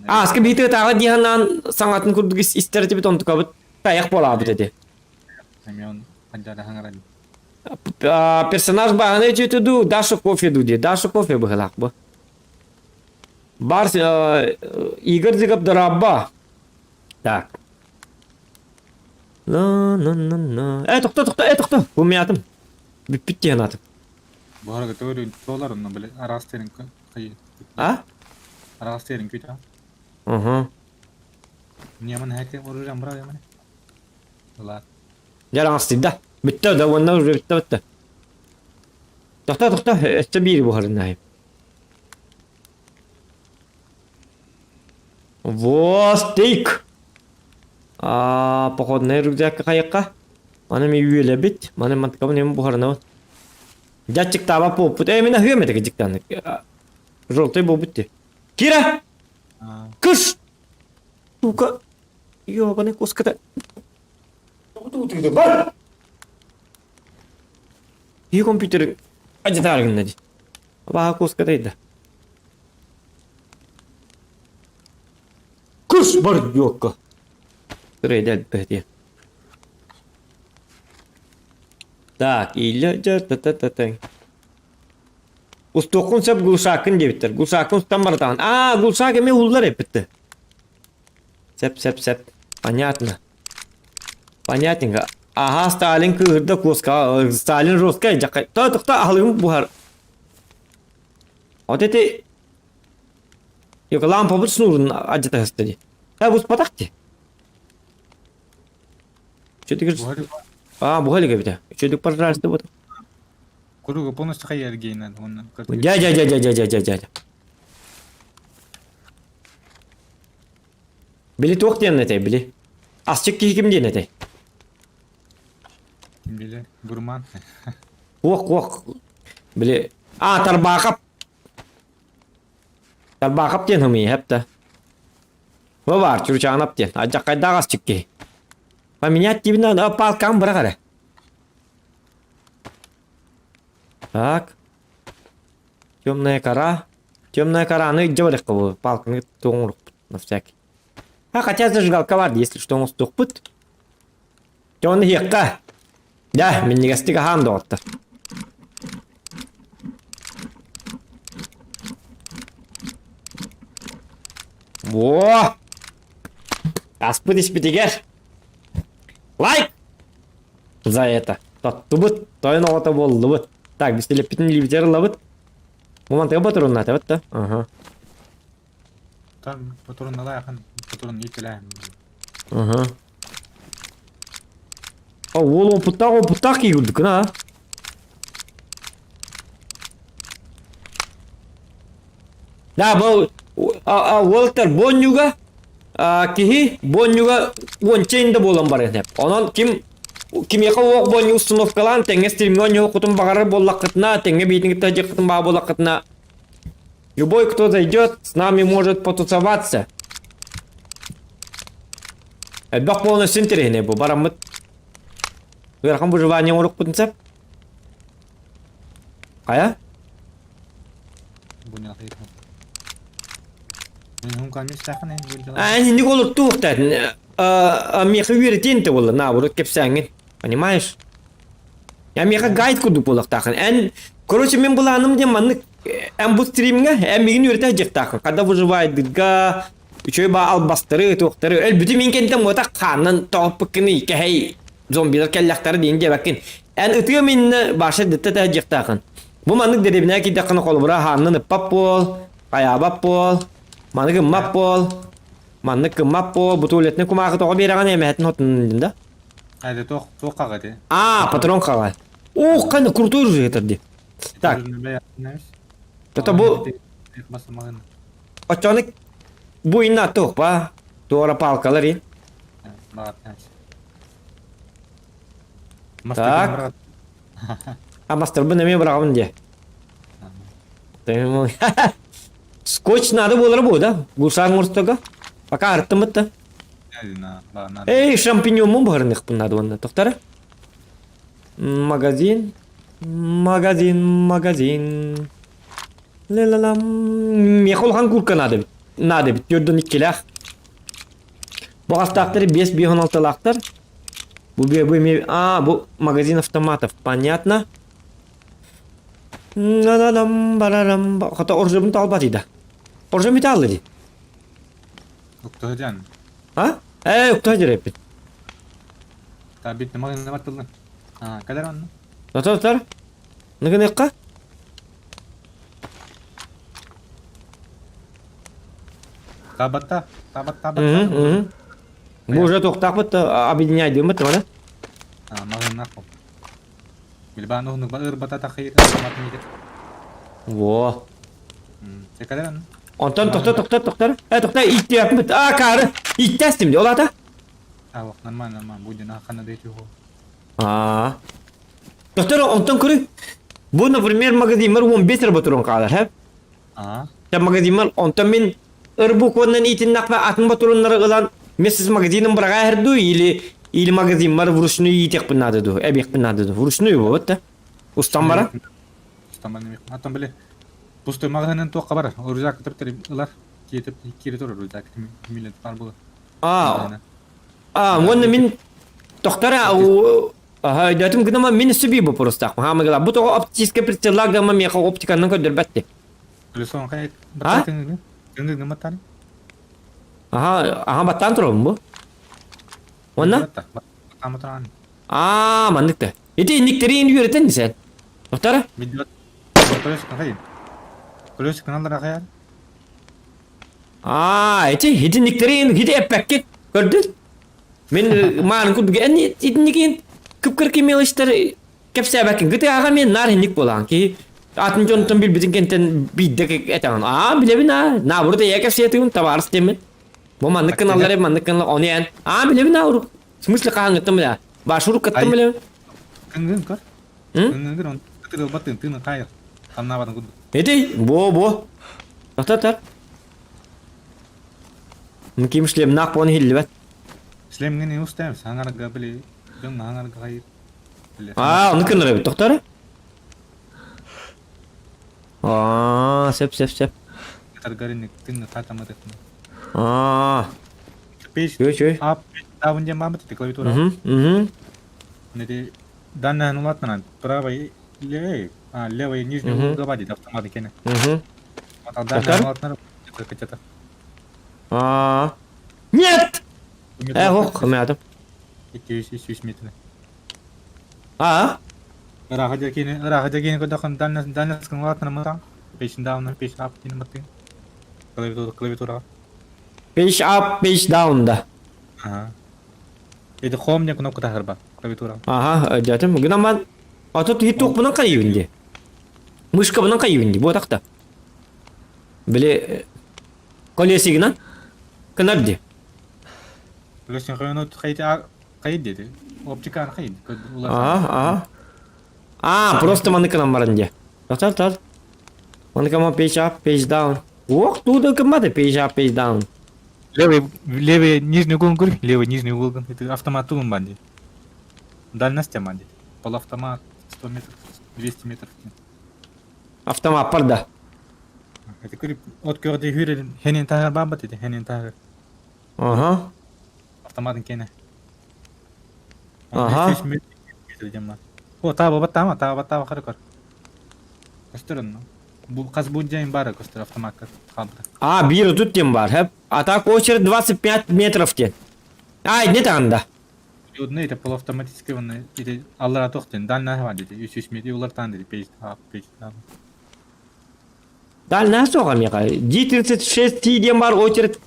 A: Ааска бии тыатааҕы дии санаан саҥатын курдук истэр этибит онтукабыт тайах буолаабыт этэ.
B: Семен ханжара хаҥаран.
A: Персонаж бааһынай үтүөтэ дуу, Даша кофе дуу дии. Даша кофе быһылаах бу. Бар Игорь Зигов дорабба. Так. На-на-на-на. Э, тохто, тохто, э, тохто. Бу мятым. Бүппүт диэн атым.
B: Буһарга төөрү туолар онно били араас терин кый.
A: А?
B: Араас терин күтэ.
A: Угу.
B: Неман хэке оружие брал яман. Ла.
A: Дьараҥастыйда. Бүттэ да уонна уже бүттэ бүттэ. Тохто, тохто, өссө биири буһарыннаайым. Во, стейк! А, походный рюкзакка хайыкка. Маны ми үөлэбит, маны мантыкабын эми буһарынабын. Дьяччик таба буолбут. Э, мин аһыам этэ дьиктаны. Желтый буолбут дии. Кира! Кыш! Сука! Ёбаный куската. Бар! Киһи компьютер адьытаар гынна дии. Абааһы куоската ыйда. Кус бар диокка. Сырайда элбэхтиэ. Так, илля та та та Устуоххун сөп глушакын диэбиттэр. Глушакын устан баратаҕын. Аа, глушак эмиэ ууллар эппиттэр. Сөп, сөп, сөп. Понятно. Понятненько. Аһа, Сталин кыыһырда куоска. Сталин жесткай дьакай. То тохто аһылыгым буһар. Вот эти Yok лампабыт снурун адьытаһыста дии. Э буспатах дии. Чөтүгүр А, буһа илик эбитэ. Үчүгдүк пожалуйста вот.
B: Куруга полностью хайар гейнен онно.
A: Дя дя дя дя дя дя дя дя. Били туох диэн этэй били? Асчык киһи ким диэн этэй?
B: Били гурман.
A: Уох уох. Били А Тарбаахап. Тарбаахап диэн хымыйы хэпта. Бу баар Чурчаанап диэн. Адьаккайдаах асчык киһи. Поменять тебе надо, палкам бырақ эрэ. Так. Темная кора. Темная кораны илдьэ барыахха бу палканы туоҥурукпут на всякий. А хотя зажигалка бар если что оҥостуохпут. Дьэ ону иһиэххэ. Дьэ, минньигэстик аһаан доҕоттор. Во! Аспыт испитигэр. Лайк! За это. Тоттубут, тойон оҕото буоллубут. Так, бистилэппитин илиибитигэр ылабыт. Бу мантыга ботуруннаатыбыт да? Ага.
B: Там патронналаахан, патрон иитэлээн.
A: Ага. А уол опыттаах опыттаах киһи курдук а? Да, бу уолтар бонньуга киһи бонньуга уонча инде буолан баран эп. Онон ким кимиэхэ уох бонньу установкалаан тэҥҥэ стримҥэ оонньуоххутун баҕарар буоллаххытына, тэҥҥэ биитин кытта дьиэххитин баа буоллаххытына, любой, кто зайдет, с нами может потусоваться. Элбэх буолан өссө интэриэһинэй бу бараммыт. Ыарахан выживание оҥорукпутун сөп. Хайа? А, инник олуттуохтаат. Миэхэ үөрэтиэн те буолла, наоборот кэпсээҥҥин. Понимаешь? Я миэхэ гайд курдук буолуохтаахын. Эн, короче, мин былааным диэн маннык эн бу стримҥэ эн миигин үөрэтэ сылдьыахтааххын. Когда выживайдыга үчүгэй баа албастары, туохтары өлбүтү мин кэнтэн муотах хааннан тоҕоппуккун кэһэй зомбилар кэллэхтэрэ диэн диэбэккин. Эн ытыам иннэ баша дэтте тэһдьиэхтаахын. Бу маннык дэриэбинэҕэ киирдэххинэ холобура хааннан ыппат буол, хайаабат буол, маны гыммат буол, маннык гыммат буол, бу туалетнай кумааҕы тоҕо биэрэҕин эмэһэтин хотунун дим да?
B: Это туох туох хаҕа
A: А, патрон хаҕа. Ох, кана крутой уже это ди. Так. Это бу Оччону бу инна туох ба? Туора палкалар и. Так. А мастарбын эмиэ быраҕабын диэ. Скотч надо буолара буо да? Гусар оҥорторго. Пока арыттыммыт да. Эй, шампиньоммун буһарыныахпын надо уонна. Тохтара. Магазин. Магазин, магазин. Ла-ла-лам. Миэхэ улахан курка надо эбит. Надо эбит. Төрдөн иккилээх. Боҕастаахтары биэс биэс алталаахтар. Бу бу эмиэ а бу магазин автоматов понятно. Ла-ла-лам барарам хата оржобун талбат ида. Оржом ите алды ди.
B: Уктаһыдьан.
A: А? Э, уктаһыдьар эппит.
B: Та бит магазин баттылын. А, кэлэр онно.
A: Тотор тотор. Ныгыныкка?
B: Табатта, табат, табат.
A: Бу уже туохтаахпыт да объединяйдыыммыт да
B: А, магазиннах бу. Билбаан уһунук ырбата тахыйыр
A: Во.
B: Секалер онно.
A: Онтон тохто тохто тохтор. Э тохто иттиэппит. А каары. Иттээстим ди ол ата.
B: А, вот, нормально, нормально. Будет на хана дайте его.
A: Аа. Доктор, онтон көрү. Бу, например, магазинмар 15 эрэ ботурун хаалар, һэ?
B: Аа.
A: Тэ магазинмар онтон мин ыр букванан иитиннэхпэ атын ботуруннары ылан. Вместе с магазином быраҕа иһэр дуу или или магазиммар вручную иитиэхпин наада дуу, эбиэхпин наада дуу. Вручную буолбут да. Устан баран.
B: Устан баран Аттан били пустой магазинын туохха барар? Рюкзак тыптыр ылар. Киэтип киири турар рюкзак милет бар буолар.
A: А, а, уонна мин тохтара Аха, өйдөөтүм гынама мин өссө биир боппуруостаахпын. Хаамыгала бу тоҕо оптическай прицеллаах гамма миэхэ оптиканнан көрдөрбөт
B: Колесо хай
A: А?
B: баттаа тыҥы гымматтаан.
A: Аха, аха баттаан турабын бу. Уонна?
B: Баттаан
A: Аа, маннык да. Ити инниктерин үөрэтэн десен. Тоқтара?
B: Видео колесо хай. Колесо каналлара хай.
A: Аа, ити итинниктерин ити эппэккит. Көрдүн? Мин маарын курдук эн итинникин кып-кыркы мелочтар кэпсээбэккин. Гыты аға мен нар инник буолаан ки атын дьонтон билбитин кентен биирдэ этэҕин. Аа, билэбин аа. Наоборот эйэ кэпсиэтигин табаарыс диэммин. Бу маннык гыналлар маннык гыналлар ону эн. Аа, билэбин аа урук. В смысле хаһаҥҥыттан билэ? Баш уруккаттан билэбин.
B: Кынгын көр. Кынгын он тырылбатын тыны хайыр. Хамнаабатын курдук.
A: Ити, бу бу. Тар. Ким шлемнаах буон иһиллибэт.
B: Шлемҥин устаем, саҥарга били дьон саҥарга хайыр.
A: Аа, ону кыннар эбит, тохтор. Аа, сөп сөп сөп.
B: Таргарин тынны татамат этин.
A: Аа.
B: Пеш
A: Чөй чөй.
B: ап табын дем бамыт эти клавиатура.
A: Угу, угу.
B: Неде данная ну ладно, правой левой, а левой нижний
A: Мгм.
B: угол габадит автомат кене.
A: Угу.
B: А данная
A: Тохтор?
B: ну ладно, где-то.
A: Аа. Нет! Э, ох, мядым.
B: 200 метр.
A: Аа.
B: Ыраха кини көдөхөн дальность дальность кыңлатына мытаң. Пешин down, пеш up дин мытың. Клавиатура клавиатура.
A: Page up, page down да.
B: Ага. Это home не кнопка тахырба клавиатура.
A: Аха, өйдөөтүм. Гынан А тут хит туох бунан кайыбын ди. Мышка бунан кайыбын ди. Бу атакта. Били колесигынан кынар ди.
B: Плюс хойно хайт хайт деди. Оптика хайт.
A: Ага, ага. А, просто маныкынан баран ди. Тар тар. Маныкама page up, page down. Ох, туда кымады page up, page down.
B: Левый левый нижний угол көрү, левый нижний угол. Это автомат тулун банди. Дальность манди. Полуавтомат 100 метров, 200 метров.
A: Автомат парда.
B: Это көрү от көрдө хүрен хенен тахыр бабат деди, хенен тахыр.
A: Ага.
B: Автоматын кене.
A: Аха.
B: О, таба баттама, таба баттама қары көр. Көстөр онно. Бу қаз бу день бары көстөр автоматка қалды.
A: А, бир тут тем бар. Хеп. А так очередь 25 метров тен. Ай, не тагында.
B: Одны это полуавтоматический он или аллара тохтен, дальна бар деди, 300 метр улар тан деди, пейс ап, пейс ап.
A: Дальна соға меға. G36 T дем бар очередь.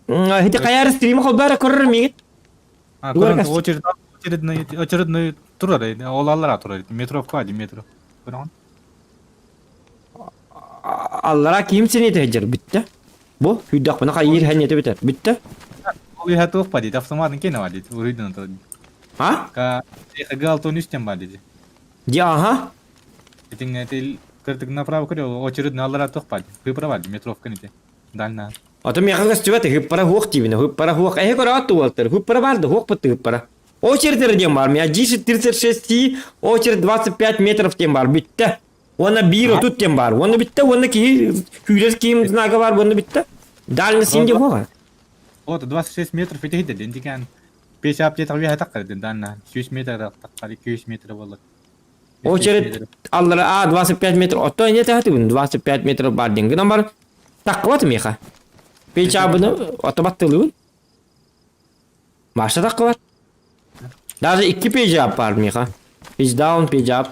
A: Хити каяр стрим холбара көрөр мигит.
B: А,
A: Дугар
B: көрөн
A: кас-
B: очередь очередной очередной турар, ол аллара турар, метро квади метро. Көрөн?
A: Аллара ким сени тежер битте. Бу хүйдак буна кайыр хәнете битер. Битте.
B: Ол иха туох ба деди, автоматын кене бар деди, уруйдан турар.
A: А?
B: Ка гал тон үстен бар деди.
A: Ди ага.
B: Этиң этил кыртык направо көрө, очередной аллара туох ба деди. Выбор бар метровка нете. Дальна.
A: Ата меха көстүбәт хыппара хуох тибине хыппара хуох эһе көрө атту уолтар хыппара барды хуох бытты хыппара. Очередь дем бар. Мя G36 T очередь 25 метров тем бар битте. Она бир тут тем бар. Оны битте, оны ки хүлер киим знагы бар, оны битте. Дальний синде хуга.
B: Вот 26 метров ити хидде ден Пеш ап жет албия таққар ден данна. 200 метр таққар 200 метр болот.
A: Очередь аллара а 25 метр. Отто не тахты 25 метр бар ден. Гынан бар таққыбат меха. Пеш абыны отто баттылы. Маша таққыбат. Даже iki page up бар меха. Page down, page up.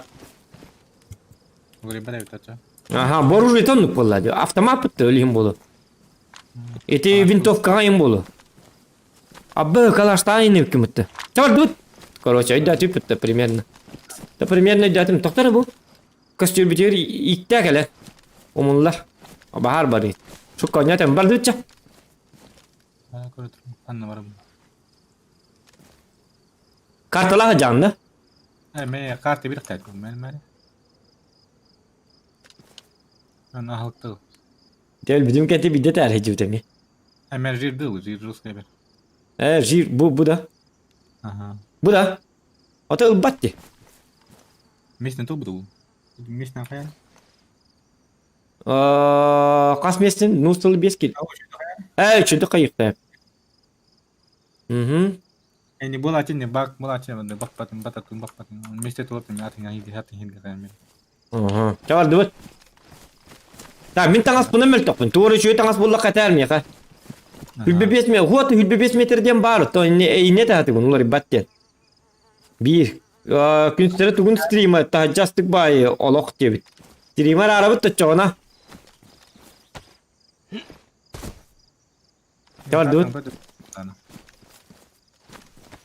A: Ага, боружий тоннук болла. Автомат бітті өлім болу. Эти винтовкаға им болу. Абы калаштан инеп кимитти. Чабар тут. Короче, айда түп примерно. Да примерно айда тоқтар бу. Костюм битер итте келе. Омуллар. Бахар бар. Şu конятем бар дутча. Карталаға жанды.
B: Мен карта бир тәт мен мен. Мен ахалты.
A: Дел бидим кети бидде тәрхи жүтеми.
B: Мен жир дыл, жир русский бер.
A: Э, жир, бу, бу да.
B: Ага.
A: Бу да. Ото ылбат дии.
B: Местный то буду. Местный хайан.
A: Хас миэстин? Ну, стол без кил. Э, үчүдү хайыхта. Угу.
B: Э, не было один, не бак, была один, бак потом, бататун, бак потом. Вместе то там, атын, атын, атын, атын,
A: Ага. Чабардыбыт. Так, мин таҥаспынан мөлтөхпүн. Туора үчүгэй таҥас буллахха этээр миэхэ. Хүлбэ 5 метр, вот хүлбэ 5 метр диэн баар, то инне таһатыгын уларыйбат диэн. Биир. Күнстэри тугун стрима таһаджастык баайы олох диэбит. Стример арабыт точчоҕуна. Чабардыбыт.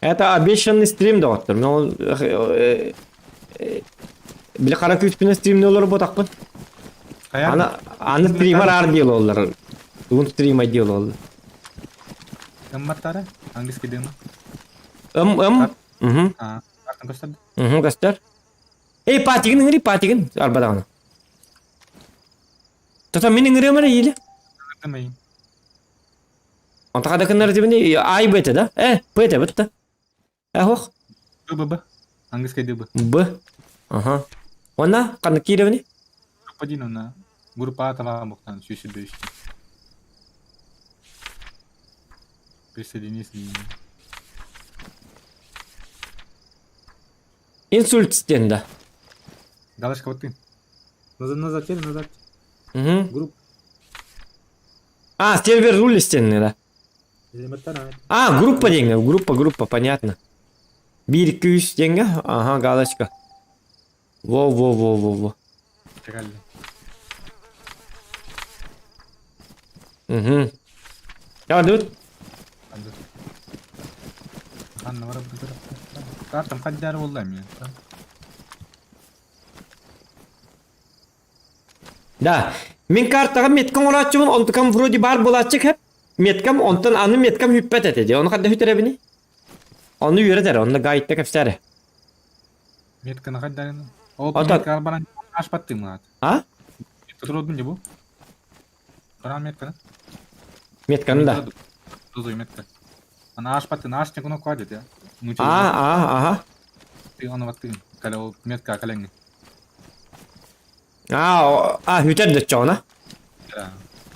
A: Это обещанный стрим доҕоттор. Мен ол били хара күүспүнэн стримни олорботахпын. Аны аны стример аар диэл оллар. Тугун стрима диэл оллар.
B: Ымматтара? Английский дыма.
A: Ым ым. Угу. Угу, көстөр. Эй, патигин ыҥырый, патигин арбадаҕына. Тото мин ыҥырыам эрэ ииле. Онтон хадакыннар дибини ай Б да? Э, П это бытта. Э, хох.
B: Б Б Б. Английский Д Б.
A: Б. Ага. Онна ханнык киирэбини?
B: Группа один онна. Группа А табаҕа буктан сүүсүрбэ үстэ. Присоединись.
A: Инсульт стенда.
B: Галочка вот ты. Назад, назад, теперь назад.
A: Угу.
B: Групп.
A: А, сервер руль стенный, да. А, группа деньги, группа, группа, понятно. Биир күүс деньги, ага, галочка. Во-во-во-во-во. Угу. Чабардыбыт.
B: Картам хаддары болла мен.
A: Да. Мин картаҕа меткам оҥорооччубун, онтукам вроде баар буолааччы хэп. Меткам, онтон аны меткам хүппэт этэ дии. Ону ханна хүтэрэбиний? Ону үөрэтэр, онно гайдта кэпсээрэ.
B: Метканы хайдарын. Ол
A: Ото-
B: метканы баран ашпаттым аат.
A: А?
B: Турудун дии бу. Баран метканы.
A: Метканы да.
B: Тузуй метка. Ана ашпаттын, аш куну кладет я.
A: А, а, ага.
B: Ты оны баттын. Кале ол метка каленги.
A: А, а, хүтэр дөччөҕүнэ.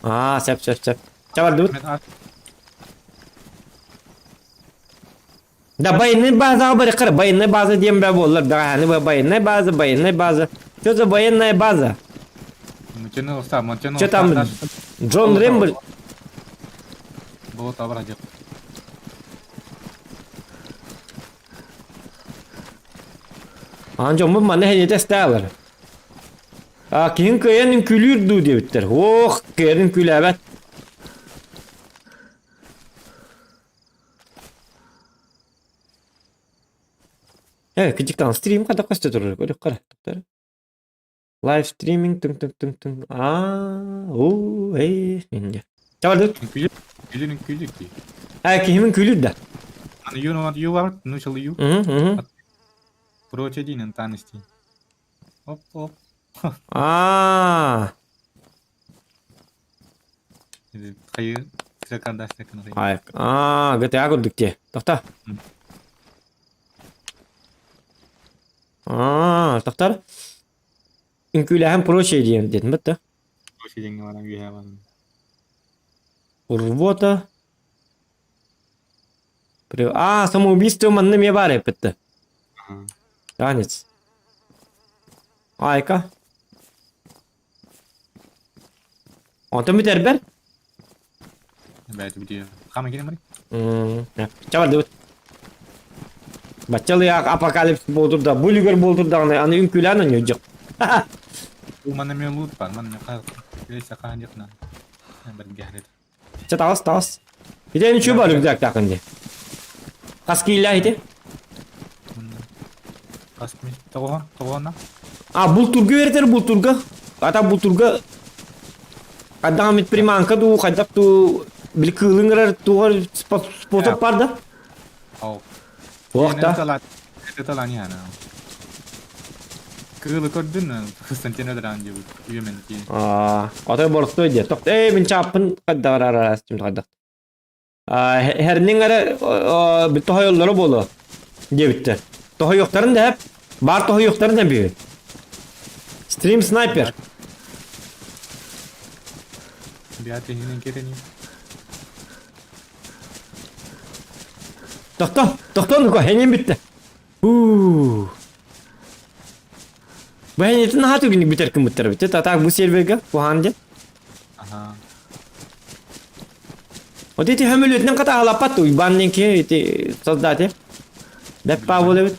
A: А, сөп, сөп, сөп. Чабардыбыт. Да, военный база барыкыр, военная база диэн бэ буоллар, даҕаһаны бу военная база, военная база. Что за военная база? Что там, Джон Рэмбо? Аан дьоммут манна эһэниэтэ эстаалар. А киһин кыайан үҥкүүлүүр дуу диэбиттэр. Ох, кыайан үҥкүүлээбэт. Э, кыдьыктаан стрим хата көстө турар, көрүк қара. Live streaming түҥ түҥ түҥ түҥ аа уу эй инде. Чабардыт.
B: Үҥкүүлүүр үҥкүүлүүр дии.
A: Ээ киһимин күлүр да.
B: Аны ю ю бар, ну чыл ю.
A: Мгм мгм.
B: Прочее дин антанности. Оп оп.
A: Аа.
B: Хайы сакандастыкын.
A: Ай, аа, GTA курдук дии. Тохто. Аа, тохтор. Үҥкүүлээһин прочее диэн диэтим бытта.
B: Прочее диэҥҥэ баран үөһэ баран.
A: Рвота. А, самоубийство манна эмиэ баар эппитте. Танец. Айка. Онтон бүтэрбэр?
B: Бэйэтэ бүтүө. Хаама киирэн барый.
A: Чабардыбыт. Баччалыйаах апокалипс буолтур да, бу үлүгэр буолтур даҕаны аны үҥкүүлээн онньуйдьук.
B: Манна мен лут бар, манна леся хаан дьахна. Бэргэһэрит.
A: Чэ таҕыс таҕыс. Ити эн үчүгэй бар рюкзактаахын дии. Хас киилээх ити?
B: Хас ми? Тоҕоһон, тоҕоһонно?
A: А, бултурга үөрэтэр бултурга. Ата бултурга хайдах эмит приманка дуу, хайдах дуу били кыылын ырар туох способ бар да?
B: Ол.
A: Туох да?
B: Это ланиана. Кыылы көрдүн, Константин Ödran диэбит, үйөмөн
A: Аа, отой боростой диэ. Тохт, ээ, мин чааппын хайдах араарастым хайдах. Хэрнин эрэ тоһойоллоро буолуо диэбиттэр. Тоһойуохтарын да баар тоһойуохтарын да бүү. Стрим снайпер. Тохто, тохто ну-ка, хэнин бүттэ. Уу. Бу хэнитин наһаа түгүнүк бүтэр кыммыттар бит. Татаак бу серверга куһаан дьэ.
B: Ага.
A: Вот эти хөмөлүөтүнэн хатаалаппат Уйбаан диэн киһи ити создатель. Бэп Павел эбит.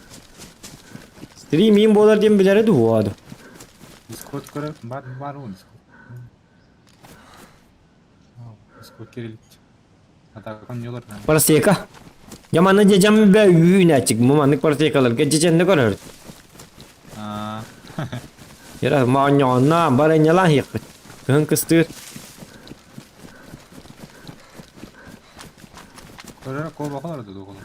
A: Стрим им буолар диэн билэрэ дуу ду.
B: Дискорд көрөр бар бар ол Дискорд. Дискорд кирилит. Атакон йолар.
A: Просека. Яманы дьэдьэм бэ үүнээчик муманнык просекаларга дьэдьэнне көрөр. Яра моонньоҕонно баранньалаан иһиэхпит. Кыһын кыстыыр.
B: Көрөр куобахалар да дуоҕалар.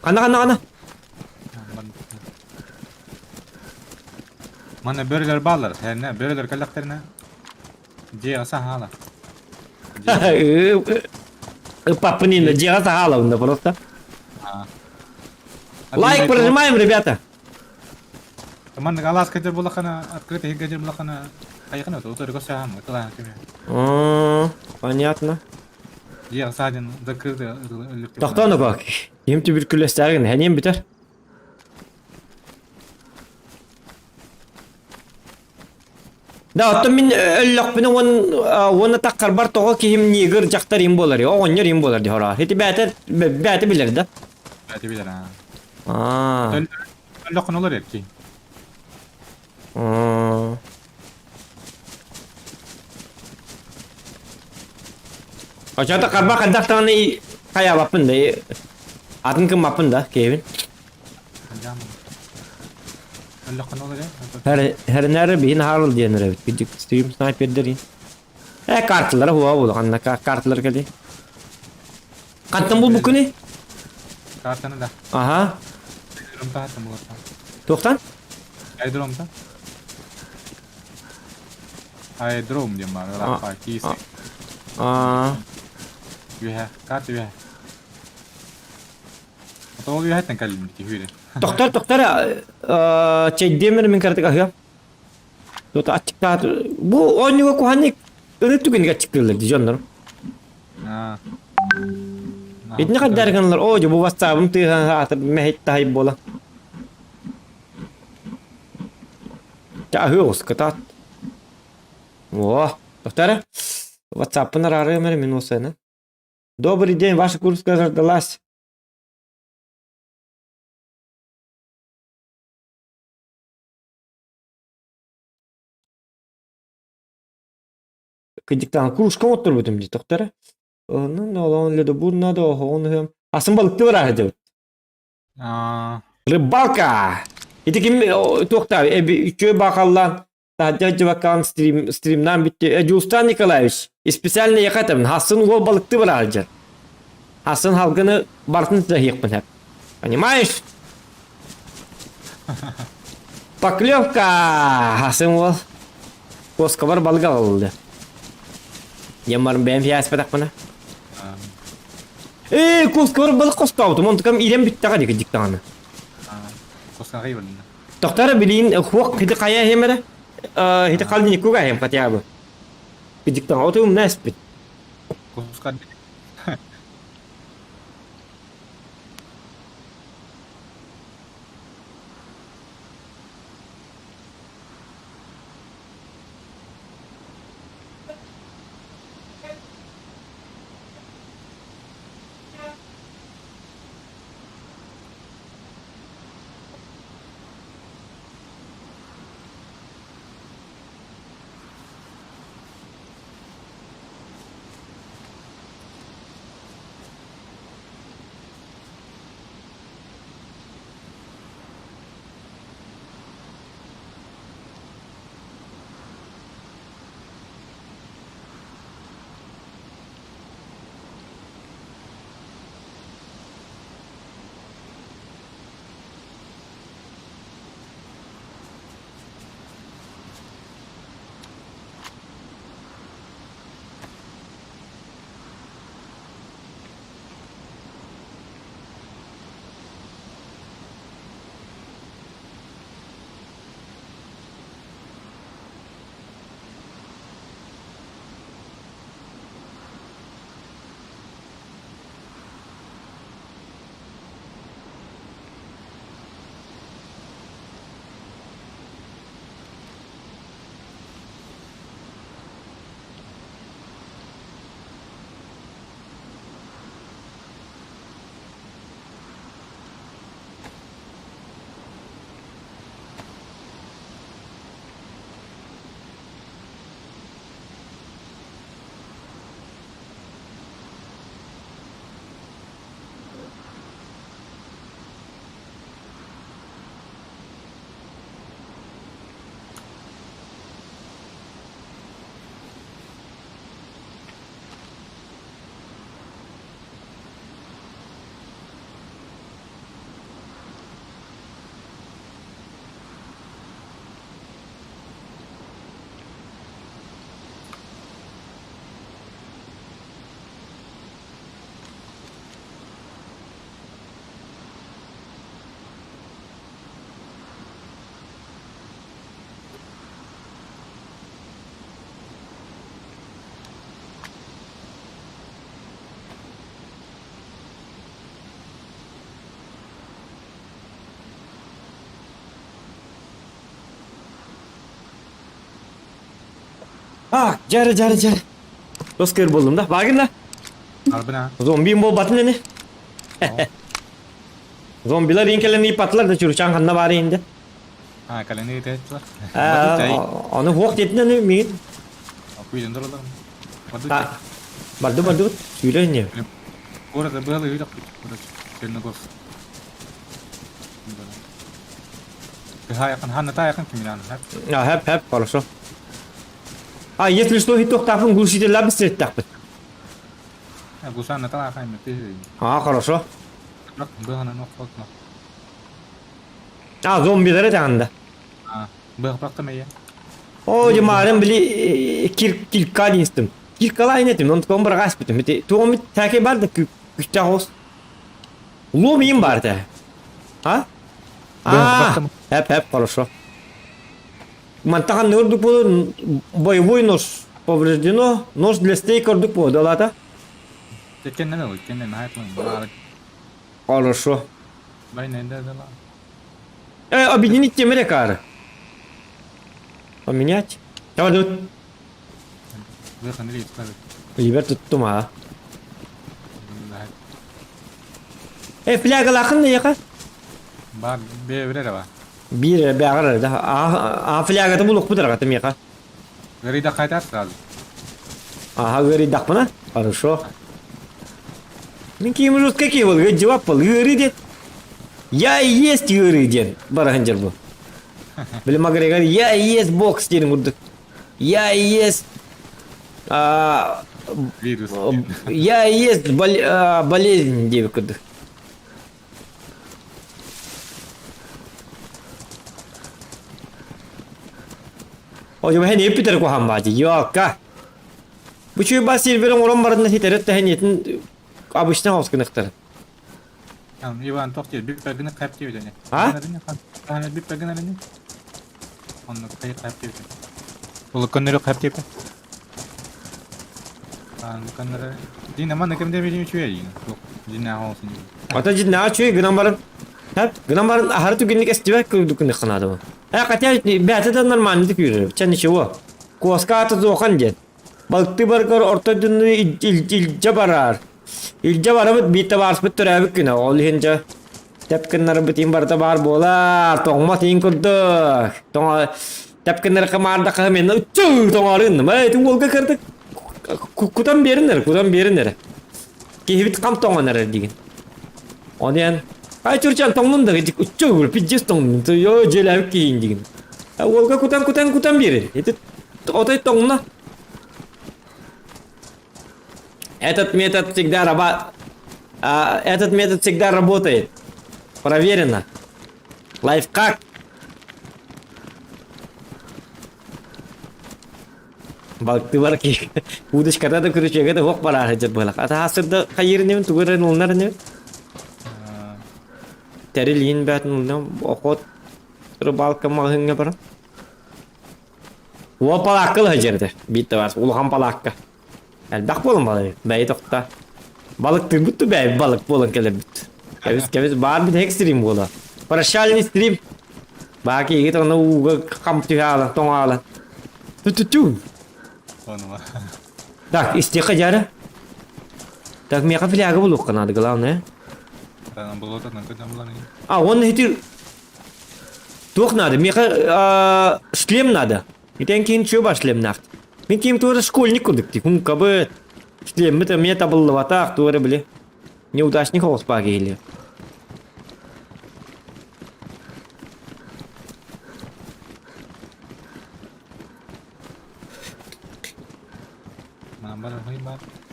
A: Ханна ханна ханна?
B: Манна бөрөлөр бааллар, тэринэ, бөрөлөр кэллэхтэринэ дьиэҕэ саһаала.
A: Ыппаппын инна дьиэҕэ саһаала просто. Лайк прожимаем, ребята.
B: Маннык алааска дьэр булахана, открытый иһиргэ дьэр булахана, хайыхана утары көрсөһөм, ытылаан кеме.
A: Понятно.
B: Дьиэҕэ саадьан закрытый өлүктүк.
A: Тохтоону как? Ким түбүркүлэстээҕин хэниэн бүтэр. Да, оттон мин өллөхпүнэ уон уонна таххарбар тоҕо киһим нигр дьахтар им буолар, оҕонньор им буолар дии хороох. Ити бээтэ бээтэ билэр да.
B: Бээтэ билэр аа.
A: Аа.
B: Өллөххүнэ олор эрки.
A: Аа. Оччото харба хайдах даҕаны хайаабаппын да, атын гыммаппын да, киһибин. Хэрнээр биһин Харл диэн эрэбит. Кидик стрим снайпердер. Э карталара хуа буолу ханна карталар кэлий. Хантан булбуккуни?
B: Картаны да.
A: Аха.
B: Аэродромта хаттан булаттан.
A: Туохтан?
B: Аэродромта. Аэродром диэн баар, ыраахпа, киис.
A: Аа.
B: Үөһэ, карта үөһэ. Ото ол үөһэттэн кэллим дии хүүрэн.
A: Тохтор, тохтор, чэйдиэм эрэ мин кыратык аһыам. Тута аччыктаат, бу оонньууга куһааннык ырыт түгэнигэр аччыктыыллар дии дьоннорум.
B: Аа.
A: Итини хайдары гыналлар, оо дьэ бу ватсабым тыаһа аата мэһэй таһай буола. Чэ аһыы оҕус кытаат. О, тохтоо эрэ. Ватсаппын араарыам эрэ мин уосайынан. Добрый день, ваша куртка заждалась. Кыдьыктаан кружка оҥотторбутум дии тохтоо эрэ. Онон олоон ледобур надо оһоҕун ыһыам. Асын балыкты бараары дьабыт.
B: Аа.
A: Рыбалка! Ити ким туохтаа үчүгэй баахаллаан таһырдьа дьыбакаан стрим стримнаан бүттэ. Дьулустаан Николаевич, специально яхатым хасын уол балыкты бараары Хасын халгыны барытын сыһыахпын сөп. Понимаешь? Поклевка! Хасын уол куоскабар балык аҕалылды. Дьомморум бэйэм фиаспатахпына. Ээ, куоскабар балык хостообутум, онтукам иирэн бүттэҕэ дии кырдьык даҕаны.
B: Куоскаҕа иирдин.
A: Тохтор билиин хуох хити хайа иһим эрэ? Хити халдиниккуга иһим хотя бы. Кырдьык даҕаны оту умна эспит.
B: Куоска
A: А, жары, жары, жары. Тоскер болдум да. Багын да.
B: Арбына.
A: Зомбим болбатын эне. Зомбилар инкелен ипатлар да чурчан ханна бар инде.
B: А, калени тетла.
A: Аны хуак детин эне мигин.
B: Күйден дұрылар.
A: Барды, барды. Сүйлө не.
B: Город был и короче, Черногорск.
A: А, хэп, хэп, хорошо. А, если что, хитохтафын глушитель быстреттахпыт. А, хорошо. А, зомбилер этаанда. О, дьамаарым били кирка диинстим. Киркалаан этим, онтуком быраҕааспытым. Ити туом тээкэй бар да күчтээх оҕус. Луом иин баар этэ. А? А, хэп хэп, хорошо. Мантахан ордук буолу боевой нож повреждено, нож для стейка ордук буолу далата. Хорошо. Объединить темир кары. Поменять. Давай, давай. Либер туттум а. Флягалахын яка?
B: Ба, бе ба.
A: Биир бэҕэр да. А флягата булук бутар меха.
B: Грида қайтар сразу.
A: Ага, говорит, Хорошо. Мен киім жестко какие был, жевап был, ыарыы дед. Я и есть ыарыы диэн бараһын бу. Били Макгрегор, я и есть бокс диэн курдук. Я и есть
B: Вирус.
A: Я и есть болезнь диэбит курдук. О, жо хэн эпитер куһаан баати. Йока. Бу чүй бас серверин орон барына хитерет тэхэнетин обычно хаус гыныктар.
B: Иван тохтер бик бергini kayıp diyor
A: А?
B: Бик бергini Онны кайып кайып диyor. Ол көннөрү кайып диyor. Ан көннөрү. Дин аман кемде бир үчү дейин. Дин хаус.
A: Ата жин на чүй гынан барып. Хап, гынан барып ахары түгенник эстибек күрдүк кынады. Э, хотя бәте да нормально күрү. Ча ничего. Коска аты зохан ден. Балыкты баргар орто дүнү илже барар. Илже барабыт битте барыспыт төрәбик күнә. Ол хинче тепкеннер битин барда бар болар. Тоңма тиин курдук. Тоңа тепкеннер кымарда кымен үчү тоңарын. Май түн олга кырдык. Кутан беринер, кутан беринер. Кихибит кам тоңонер деген. Онен Ай чурчан тоңнун да үчү пиздец тоңнун. Йо желәбик кийин деген. Олга кутан кутан кутан берер. Это отой тоңна. Этот метод всегда раба... А, этот метод всегда работает. Проверено. Лайфхак. Балыкты бар ки. Удочкада да күрүчөге да хок барар жер болак. Ата хасырда кайырнем тугырын улнар не? Терилин бәтин улнам охот рыбалка магынга бар. О палакка ла жерде. Битте бар. Улхан палакка. Элбэх болун балык. Бәй тохта. Балык бүттү бәй балык болун келе бүт. Кебис кебис бар бит хек стрим бола. Прощальный стрим. Баки игит оны уга камп түһә тоңала. Ту-ту-ту. Так, истеха жары. Так, меха фляга булук надо, главное. А, он эти... Тух надо, меха шлем надо. Итен кейін чё бар шлем нахт. Мен кийим тура школьник курдук ти. Хун кабы шлем это мне табыллыбатах тура биле. Неудачник хоспа келе.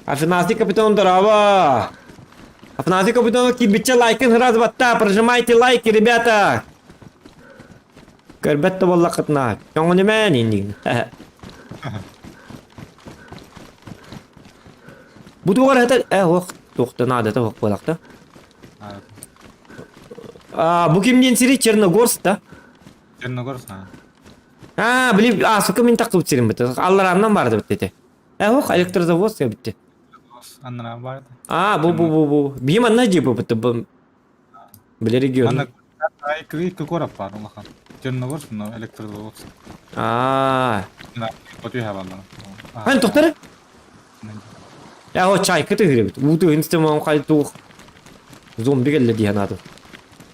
A: Афанасий капитан здорово! Афанасий капитан кибиче лайкын раз батта, прожимайте лайки, ребята! Көрбөт боллақытна. Көңілімен индин. Бу тугар это ох, тухта надо, это ох болакта. А, бу кимден сири Черногорск да?
B: Черногорск.
A: А, били, а, сука мен тақып сирим бит. Аллараннан барды бит ох, электрозавод битти.
B: Аннара барды.
A: А, бу бу бу бу. Бим анна жип бит бу. Биле регион.
B: Ай, короб бар улахан. Черногорск, но электрозаводск.
A: А.
B: Отуйа баллар.
A: Хан тохтары? Я о чайка тыгырыбыт. Уу тыгын стемон хай туох зомби келле дии санаатым.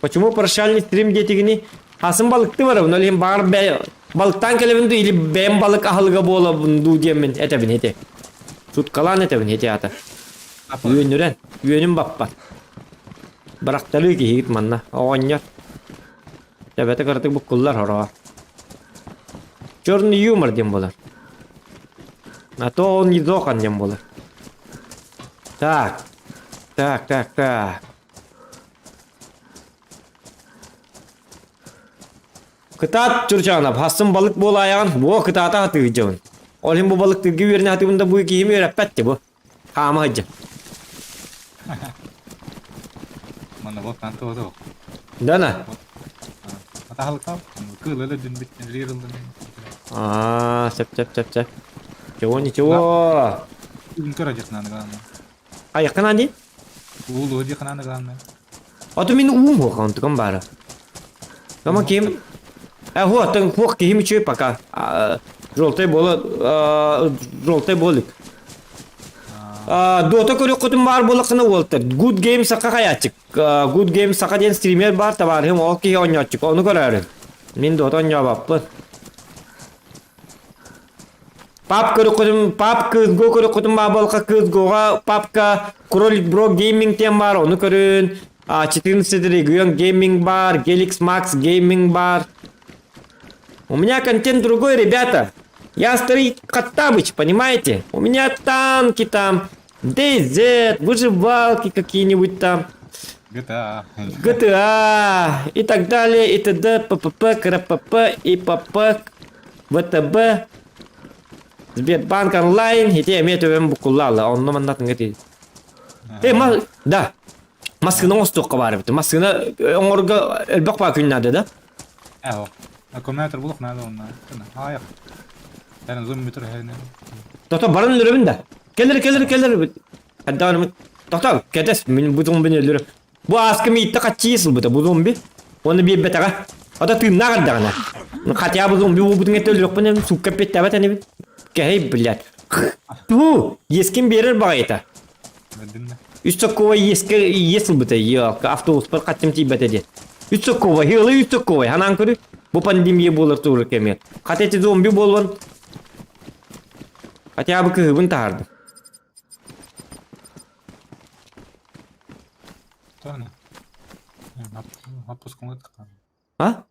A: Почему прощальный стрим диэтигини хасын балыкты барабын, ол иһин баар бэ балыктаан кэлэбин дуу или бэйэм балык аһылыга буолабын дуу диэммин этэбин ити. Суткалаан этэбин ити аата. Үөнүрэн, үөнүм баппат. Барахталыы киһигит манна, оҕонньор. Төбөтө кыратык буккуллар хороҕо. Черный юмор диэн буолар. А то он не зохан диэн буолар. Так. Так, так, так. Кытаат Чурчанов, хассын балык буолаайаҕын, буо кытаата хатыыдьабын. Ол иһин бу балык тыргы үөрэнэ хатыыбын да бу киһим үөрэппэт ти бу. Хаама сылдьан.
B: Манна вот туох.
A: Дана.
B: Атаһалыкал кыыл өлө дүнбүт рирылдын.
A: А, сөп сөп сөп сөп. Чего ничего.
B: Үҥкөр адьахнааны главное.
A: Айаккын ди?
B: Уулу адьахнааны главное.
A: Ото мин уум хуох онтукам баара. Кама ким? Э, хуох, тын хуох киһим үчүгэй пока. Желтый бола, желтый болик. Дота көрүөххүтүн баар буоллаххына уолтар. Good Game саха хайааччык. Good Game саха диэн стример баар табаарыһым ол киһи оонньооччук. Ону көрөөрүн. Мин Дота оонньообоппун. Пап көрүөххүтүн, пап кызго көрүөххүтүн баар буоллахха кызгоҕа папка Кролик Бро Gaming диэн баар, ону көрүн. 14 регион Gaming бар, Gelix Max Gaming бар. У меня контент другой, ребята. Я старый Хоттабыч, понимаете? У меня танки там, DayZ, выживалки какие-нибудь там.
B: GTA.
A: GTA и так далее, и т.д., ППП, КРПП, ИПП, ВТБ, Сбербанк онлайн, ити эмиэ төбөм буккуллаала, онно манна тыҥа тиий. Э, ма, да, массыына оҥостуохха баар эбит. Массыына оҥорго элбэх баа күн наада да?
B: Эһо. Аккумулятор булух надо онно. Аайах. Тэн зум метр хэйне.
A: Тото баран өлөрөбүн да. Кэлэр, кэлэр, кэлэр. Хаддаҕын тохтоо, кэтэс, мин бу зомбини өлөрөм. Бу ааска миитте хаччыы сылбыта бу зомби. Уонна биэрбэтэҕэ. Ото тыыннаах эрдэҕинэ. Хотя бы зомби буолбутун этэ өлүөхпүн суукка эппиэттээбэт энибин. Кэһэй, блядь. Ту, иэскин биэрэр баҕайыта. Үс соккова иэскэ иэс ылбыта, автобуспар хаччым тиийбэтэ диэн. Үс соккова, хыылы үс соккова, ханаан көрү. Бу пандемия буолар тууру кэмигэр. Хата эти зомби буолуон хотя бы кыһыбын таһардым.
B: Тоно.
A: А?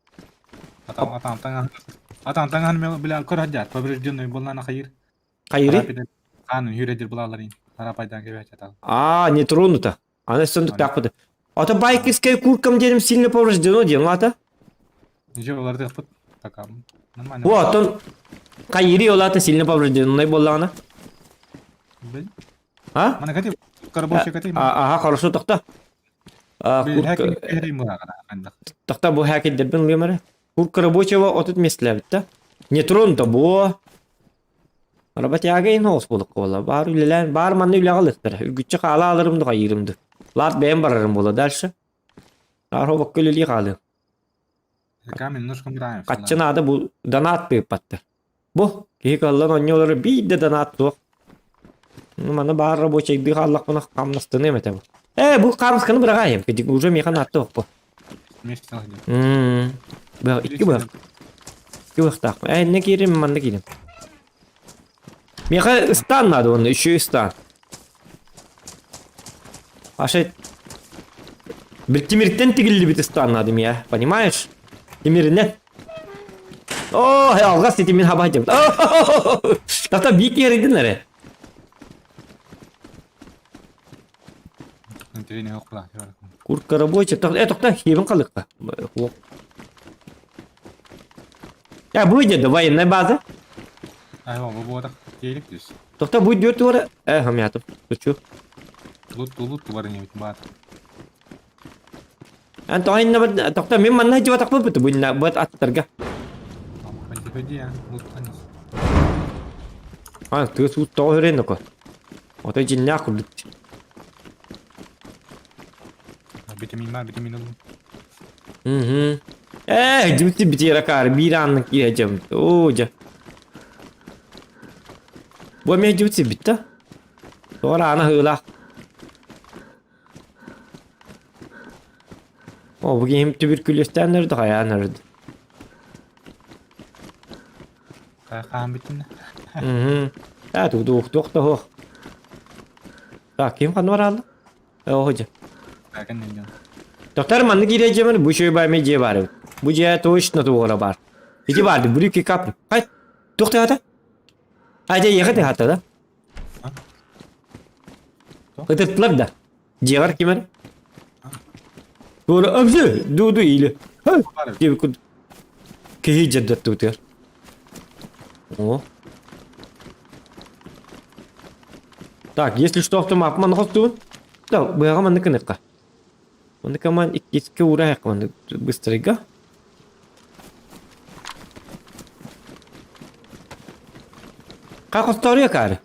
B: Атаан бля көрө поврежденный буоллаана хайыр.
A: Хайыры?
B: Хаанын хүрөдир булаларын. Арапайдан кебече тал.
A: А, не тронуто. Она сонда так вот. А то байкерская куртка дедим сильно повреждено, дем, лата.
B: Ничего, оларды пут. Така. Нормально.
A: Вот, он Хайыри олата сильно поврежденный буоллаана. А?
B: Мана кати рабочий кати.
A: Ага, хорошо, тохта. Куртка... Тохта бу хакердербин лымары. Куртка рабочего отут местелэбит да. Не тронуто бу. Работяга ин хоос буолук буолла. Баар үлэлээн, баар манна үлэҕэ ылыктара. Үргүччү хаала аларым да хайыырым ду. Лаат бэйэм барарым буолла дальше. Аар хобокко үлэлии хаалыам.
B: Камень немножко нравится.
A: Хаччы наада бу донат тыыппаттар. Бу киһи кыаллан оонньуулары биир да донат суох. Маны баар рабочайдыы хааллахпына хамнастыныам этэ бу. Ээ бу хаамысканы быраҕаайым, уже миэхэ наатта бу.
B: Вместе где.
A: Быах икки быах. Икки быахтаахпын. Ээ иннэ киирим, манна киирим. Миэхэ ыстаан наада уонна үчүгэй ыстаан. Аша бил тимиртэн тигиллибит ыстаан наада миэхэ, понимаешь? Тимиринэн. Оо, алҕас ити мин хаба сылдьабыт. Тата биир киһи эрэ. Куртка рабочая. Э, тохта, хиэбин халыкка. Я будет это военная база.
B: Айва, бу буотах телек здесь.
A: Тохта будет дёрт туора. Э, хамятов. Шучу.
B: Лут, лут туар не бат.
A: Антон, тохта мин манна дьыбатахпыт бу быт аттарга. А, тыа суут тоҕо өрен око. Отой дьиннээх курдук.
B: Витамин А, витамин Л.
A: Угу. Ээ, дьимти битиэрэ каар биир ааннык иһэ дьэм. Оо, дьэ. Бу эмиэ дьибит сирбит да? Тоҕо аана аһыылаах. О, бу киһим түбүркүлүөстээн өрдө, хайаан өрдө.
B: Хаан бүттүн.
A: Мгм. Аа, туох туох да суох. Так, ким ханна бараалла? Оо, дьэ. Доктор маннык киирэ дьиэмэр бу үчүгэй баай дьиэ баар эбит. Бу дьиэ точно туора баар. Ити баар брюки кап. Хай, туох тыата? А дьэ ехать тыата да? Ытыртылар да. Дьиэҕэр ким эрэ? Туора ымсы дууду или. Диэбит курдук. Киһи дьэрдэттибитигэр. О. Так, если что, автомат манна хостуун. Да, быһаҕа маннык гыныахха. Маннык коман иккискэ уураһыахха маннык быстрыйга. Ха хосторуя каары.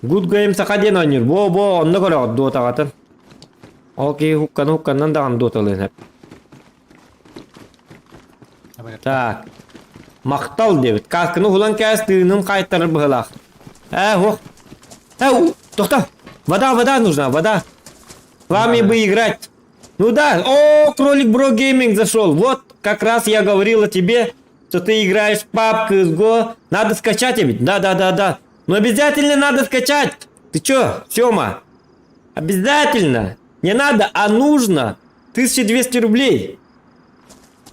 A: Good Game саха диэн оонньуур. Бо-бо, онно көрөҕүт дуотаҕатын. Ол киһи хукканы хукканнан даҕаны дуоталыан сөп. Так. Махтал диэбит. Каасканы уһулан кээс тыынын хаайтарар быһылаах. Ээ, ох. Э, тохто. Вода, вода нужна, вода. С вами бы играть. Ну да, о, кролик Бро Гейминг зашел. Вот, как раз я говорил о тебе, что ты играешь в PUBG, CSGO. Надо скачать ведь. Да, да, да, да. Но обязательно надо скачать. Ты чё, Сёма? Обязательно. Не надо, а нужно. 1200 рублей.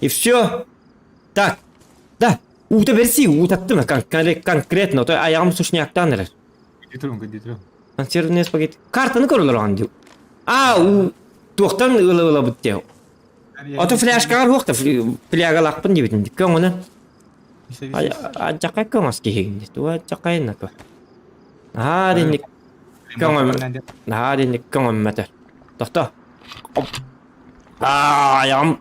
A: И все. Так, да. Уута бэрсии, уутаттым конкретно, то айаҕым сушняктаан эрэр.
B: Күйдүтүрүм, күйдүтүрүм.
A: Консервный спагетти. Картаны көрөлөр оҕон дии. А, уу, туохтан ыла-ылабыт диэ. Ото фляжкаҕар суох да флягалаахпын диэбитим дии. Көҥүнэ. Адьакай көҥөс киһигин дии. Туга адьакайын ака. Наһаа динник көҥөм наһаа динник көҥөммөтө. Тохто. Аа, айаҕым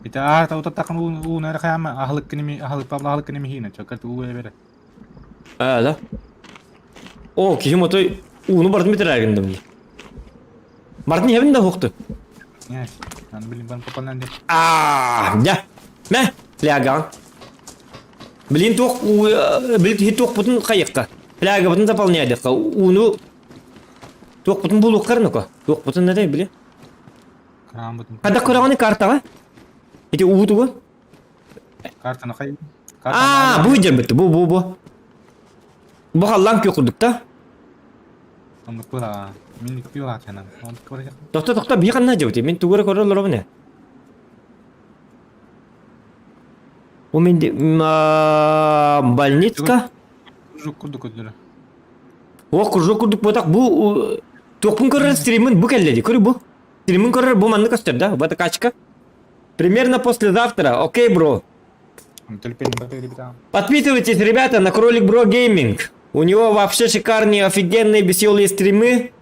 B: Ити аата утаттахын ууну эрэ хаама аһылык киними аһылык павла аһылык киними хиинэ чөккөт уу эбere.
A: Аа да. О, киһим отой ууну бардым битэрээгин дии. Мартын иһэбин да уһукту.
B: Нет, аны блин бан попалан деп.
A: Аа, дьэ. Мэ, флягаҕын. Блин туох били киһи туохпутун хайыахха. Флягабытын заполняйдыхха. Ууну туохпутун булуоххар ну-ка. Туохпутун этэй били.
B: Кыраамбытын.
A: Хада көрөҕүнүй картаҕа? Ити уу тугу?
B: Картаны хай.
A: Аа, бу дьэрбит, бу бу бу. Бу халлаан күөх курдук да?
B: Оннук була. Мин пиво кэнэн. Оннук көрө.
A: Тохто тохто бии ханна дьэбити? Мин тугу эрэ көрө олоробун ээ. Бу мин больницка.
B: Кружок курдук көтөрө.
A: О, кружок курдук буотах бу туохпун көрөр стримин бу кэллэ дии. Көрү бу. Стримин көрөр бу маннык көстөр да? Ватакачка. Примерно послезавтра. Окей, бро. Подписывайтесь, ребята, на Кролик Бро Гейминг. У него вообще шикарные, офигенные, веселые стримы.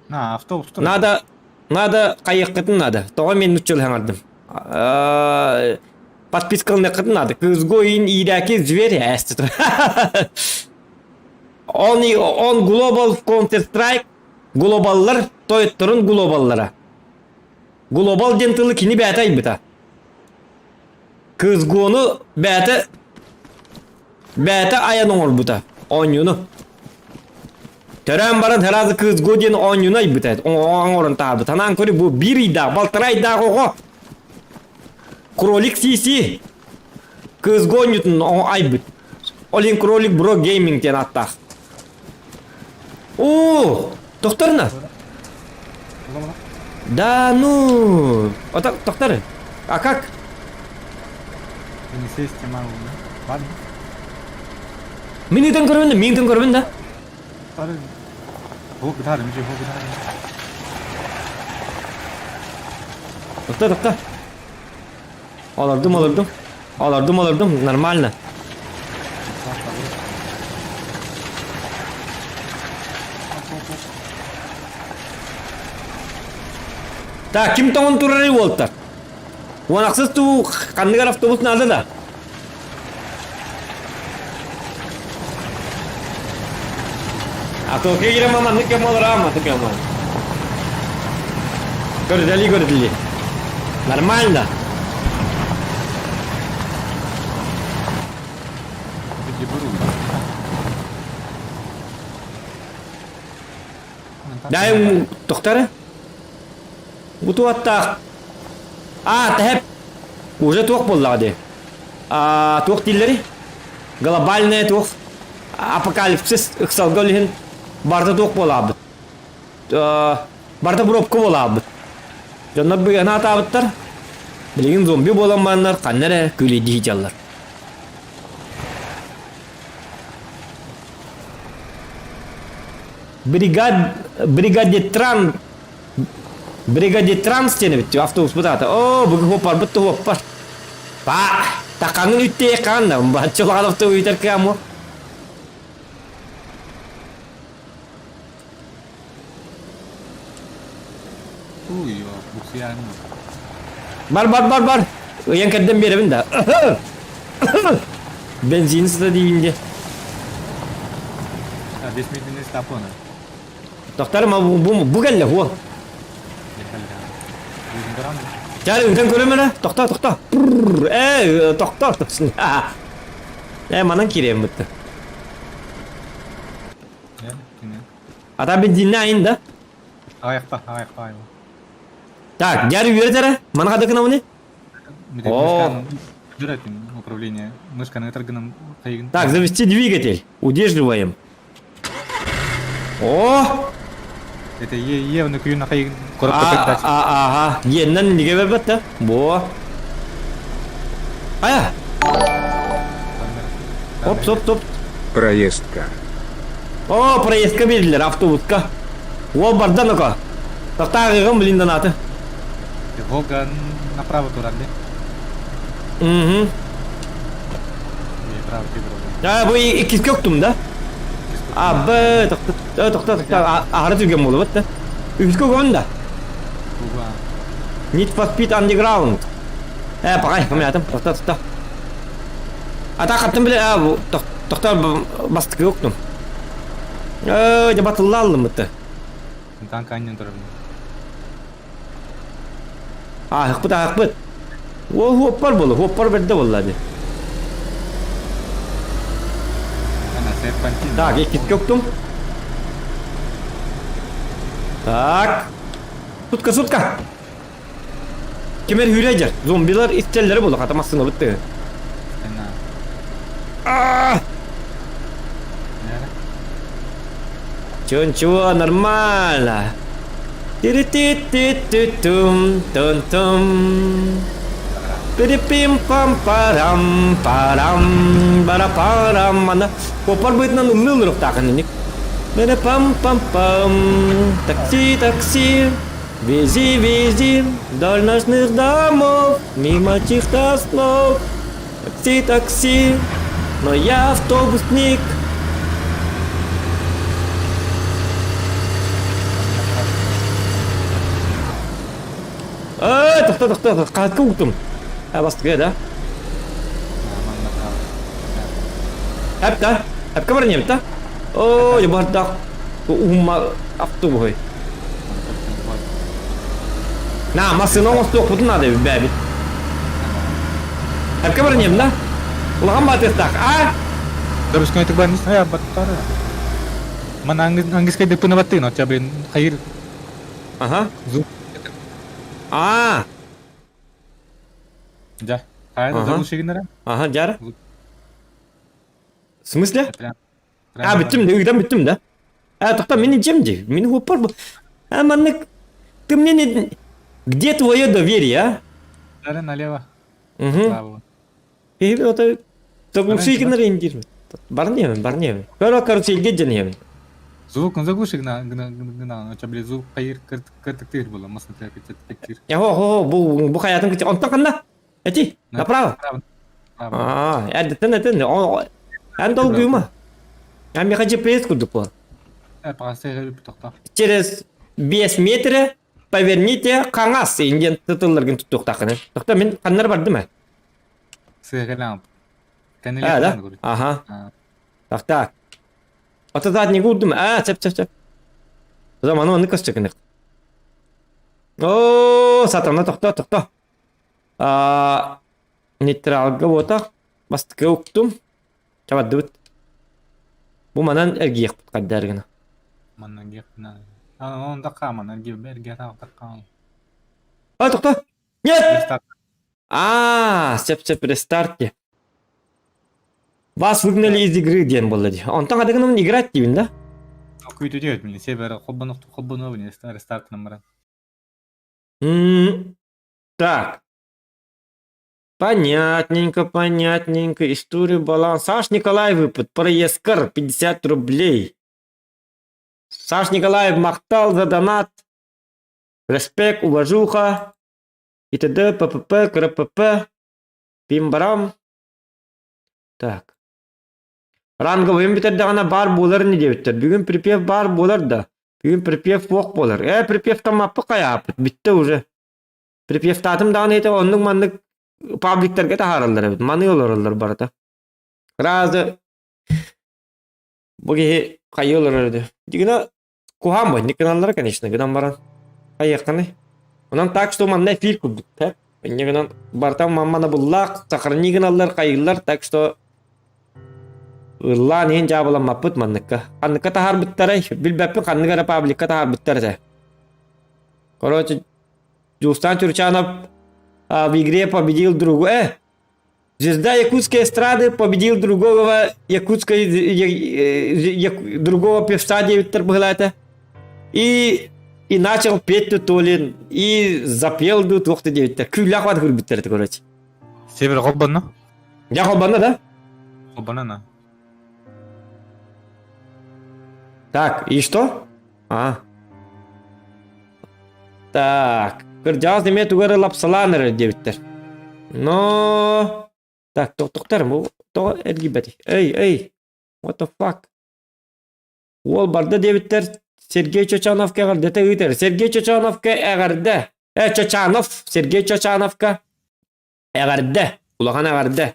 B: На, автобус.
A: Надо, надо, хайыаххытын надо. Тоҕо мен нуччалыһаҥардым. Подпискалыныаххытын надо. Кызгоин иирээки зверь ээсти. Он, он Global Counter Strike глобаллар тойотторун глобаллара. Глобал диэн тылы кини бэйэтэ айбыта. Кызгону бэйэтэ бэйэтэ айан оҥорбута оонньууну. Төрөөн баран сразу Кызго диэн оонньууну айбыта. Оҥорон таһаарбыт. Санаан көрү бу биир ыйдаах, балтараа ыйдаах оҕо Кролик Сиси Кызго оонньуутун айбыт. Ол иһин Кролик Бро Гейминг диэн ааттаах. Оо, тохторно. Да ну, вот тохтор. А как?
B: Не сесть могу, да? Ладно.
A: Мин ыытан көрөбүн да, мин ыытан көрөбүн да. Тохто, тохто. Олордум, олордум. Олордум, олордум, нормально. Так, ким тоҥон турарый уолтар? Уонахсыз туу ханныгар автобус наада да? А то киирэ маннык кэм олораа маннык кэм Көрдели көрдели. Нормально. Дай тохтары. Бутуаттаах. А, тэһэп. Уже туох буоллаҕа дии. А, туох дииллэри? Глобальная туох апокалипсис ыксалга ол барда туох буолаабыт. Барда пробка буолаабыт. Дьоннор быыһана атаабыттар. Билигин зомби буолан бараннар ханна эрэ күлүйдии дьаллар. Бригад бригадитран бригадитранс диэн эбит автобуспут аата. Оо, бүгүн хуоппарбыт да хуоппар. Па, тақаңын үттээ хаан да, бачча улахан автобус үтэр кыаму.
B: Ой, буксуйаным.
A: Бар, бар, бар, бар. Ыйан кэрдэн биэрэбин да. Бензин сыта диибин дии.
B: А, бессмысленный стапона.
A: Тохтар ма бу бу бу кэллэ хуо. Чары үтэн көрөм эрэ. Тохто, тохто. Э, тохто, тохто. Э, манан киириэм бытты. Ата бензинне айын да.
B: Аяқта, аяқта, айыл.
A: Так, дьары үөрэтэрэ. Маны хада гынабыны? О.
B: управление. Мышканы ытыргыным хайыгын.
A: Так, завести двигатель. Удерживаем. О!
B: Это е е оны күйін хайыгын коробка передач.
A: Ага. Еннен неге бербетті? Бо. Ая! Оп, стоп, стоп.
C: Проездка.
A: О, проездка бердилер автобуска. Ол бардан ока. Тақтағығым блин донаты.
B: Волга направо туран, да?
A: Угу.
B: Право
A: А, бу иккиске уктум да? А, Б, тохто, тохто, тохто, ары түрген болду бит да. Үһүскө угабын да. Need for Speed Underground. Э, пагай, хамятым, тохто, тохто. Ата каттым биле, а, бу, тохто, бастыкы уктум. Э, дьэ батылла аллым бытты.
B: Танк аннен турабын.
A: Ааһыкпыт, ааһыкпыт. О, хуоппар буолла, хуоппар бэрдэ буолла дии. Так, иккискэ уктум. Так. Сутка, сутка. Кимер hürecer. Zombiler истеллери буолла, хатамассына бытты. А! Чего, ничего, нормально. Тири-ти-ти-ти-тум, тун-тум. Пирипим-пам-парам, парам, бара-парам. Манна копар быытынан ыллыы олоруохтаахын инник. Пам-пам-пам. Такси, такси, вези, вези, вдоль ночных домов, мимо чьих-то снов. Такси, такси, но я автобусник. Эй, тохто, тохто, хаһыкка уктум. А, бастыгы, да? Эп да? Эпкэ баран иэбит да? Оо, дьэ уһумма автобуһуй. На, массыына оҥостуохпутун наада бэбит. Эпкэ баран иэбин да? Улахан баатыахтаах. А?
B: Дөрүскөн итик бар не баттары. Ман английский деппыны баттыгын, хотя блин, хайыр
A: Ага.
B: звук.
A: А,
B: Дьэ. Хайа заглушигиннere?
A: Ага, дьара. В смысле? А, бүттүм, ыытан бүттүм да. А, тоқта, мин ичем дии. Мин хуоппар бу. А, маннык, ты мне не... Где твое доверие, а?
B: Дали налево.
A: Угу. И это... Заглушигиннер индир. Барнемин, барнемин. Көрө, короче, илге дьэнемин.
B: Звук он заглуши гына гына гына, оча блин, звук хайыр кыртыктыр было, масын тир.
A: Я хо хо бу бу хаятын күтө. Онтон ханна? Эти, направо. Аа, эрдэттэн этэн, эн долгуйма. Эн миэхэ GPS курдук буолар. Через 5 метра поверните хаҥас диэн тылларгын туттуохтааххын. Тохто мин ханнар бардым ээ? Аа, да? Аха. Так, так. Ата задний уурдум. Аа, сөп, сөп, сөп. Заманы маннык көстөкүнүк. Оо, сатана тохто, тохто. Аа, нейтралга буотах, бастакы уктум. Чабардыбыт. Бу манан эргийиэхпит хардаар гына.
B: Манна гиэхпин. Он да хааман, эрге хааман.
A: А, тохто! Нет! А, сөп-сөп рестарт Вас выгнали из игры диэн буолла дии. Онтон хадыгынан играть диибин да?
B: Күүтүтүөт мин север холбону холбону рестартынан баран.
A: Так. Понятненько, понятненько. Историю баланс. Саш Николай выпад. Проезкар 50 рублей. Саш Николаев махтал за донат. Респект, уважуха. И т.д. ППП, КРПП. Пимбарам. Так. Ранговыйын бүтэрдэҕинэ баар буолар ини диэбиттэр. Бүгүн припев баар буолар да. Бүгүн припев суох буолар. Ээ, припевтаммаппыт хайааппыт. Бүттэ уже. Припевтаатым даҕаны этэ оннук-маннык пабликтарга таһаараллар эбит. Маныы олороллор барыта. Разы бу киһи хайыы олорор этэ. Дигина куһаан бу гыналлара, конечно, гынан баран. Хайыахханый? Онон так что манна эфир курдук, да? Инньэ гынан барыта маммана буллаах, сохрани гыналлар, хайыыллар, так что ыллаан иһин дьаабыламмаппыт манныкка. Ханныкка таһаарбыттарай? Билбэппин ханнык эрэ пабликка таһаарбыттар этэ. Короче, Дьулустаан Чурчанов в игре победил другу. Звезда якутской эстрады победил другого якутской другого певца диэбиттэр быһылаата. И и начал петь то ли и запел ду туох да диэбиттэр. Күүлээх бат көрбүттэр это короче.
B: Север холбонно?
A: Я холбонно, да?
B: Холбонно, на.
A: Так, и что? А. Так, кырдьаҕас эмиэ тугу эрэ лапсалаан эрэр диэбиттэр. Но... Так, тохтохтор, бу тоҕо эргийбэтий? Эй, эй, what the fuck? Уол барда диэбиттэр, Сергей Чочановка эҕэрдэтэ ыытар. Сергей Чочановка эҕэрдэ. Э, Чочанов, Сергей Чочановка эҕэрдэ. Улахан эҕэрдэ.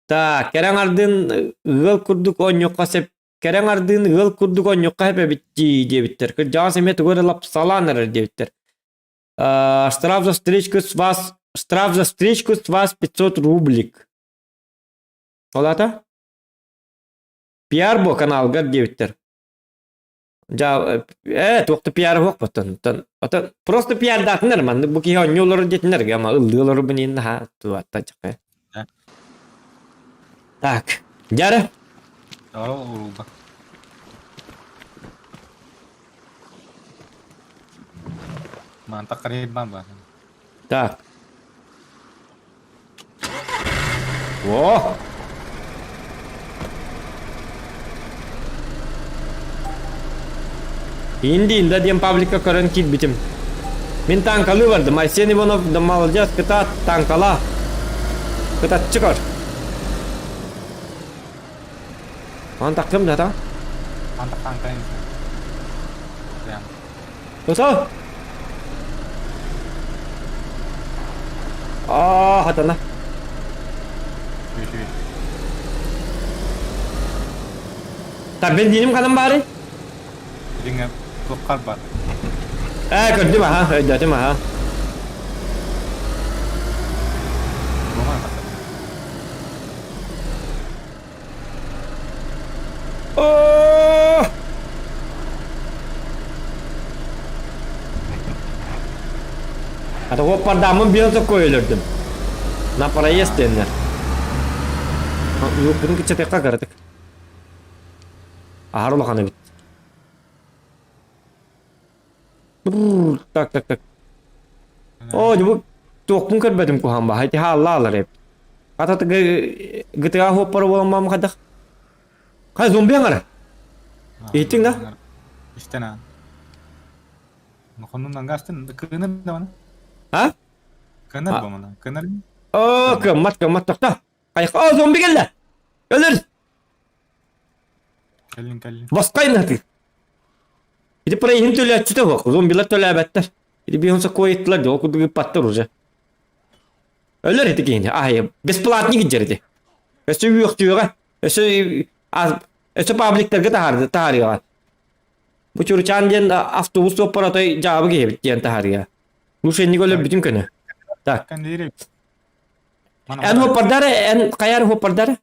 A: Так, кэрэ аҥардыын ыал курдук оонньуохха сөп кэрэ аҥардыын ыал курдук оонньуохха сөп эбит дии диэбиттэр. Кырдьаҕас эмиэ тугу эрэ лапсалаан эрэр диэбиттэр. Штраф за встречку с вас штраф за встречку с вас 500 рублик. Ол аата? Пиар бу каналгар диэбиттэр. Дьа ээ туох да пиара суох оттон оттон просто пиардаатыннар маннык бу киһи оонньуу олорор диэтиннэр ама ыллыы олорорбун иһин наһаа туаттан чахай. Так, дьара.
B: Урулда. Маан таққарыйбан бар.
A: Так. О! Инди инда диэн пабликка көрөн киирбитим. Мин танкалыы бардым. Айсен Иванов да молодец, кытаат, танкала. Кытатчы көр. Ан таккым да та.
B: Ан танка. Прям.
A: Тото! Аа, хатана.
B: Үчүгэй.
A: Так, бензиним ханан баарый?
B: Дьиҥэ туоххар бар.
A: Ээ, көрдүм аха, өйдөөтүм аха. Оо! А то пардаамын биэн соккой өлөрдүм. На проезд диэннэр. Юуппутун кыччатыахха кыратык. Аһар улахан эбит. Так, так, так. Оо, бу туохпун көрбөтүм куһаан баһа. Ити хааллаалар эбит. Хата гытыга хуоппара буолан хайдах. Хай зомби аҥара. Иһиттиҥ да?
B: Истэн аан. Хоннун ангастын кыынар да мана.
A: А?
B: Кыынар бу мана. Кыынар.
A: Оо, кыаммат, кыаммат тохто. Хайха, оо, зомби кэллэ. Өлөр.
B: Кэллин, кэллин.
A: Баскайнаты. Ити проеһин төлөөччүтэ суох. Зомбилар төлөөбөттөр. Ити биһон сокуойуттулар дьол курдук ыппаттар уже. Өлөр ити киһини. Аһай, бесплатник иджер ити. Өссө үөхтүөҕэ. Өссө өссө пабликтарга таһаарды таһаарыаҕа. Бу Чурчаан диэн автобус суоппара отой дьаабы киһибит диэн таһаарыа. Лучше өлөрбүтүн көнө. Так. Эн хоппардары, эн хайар хоппардары?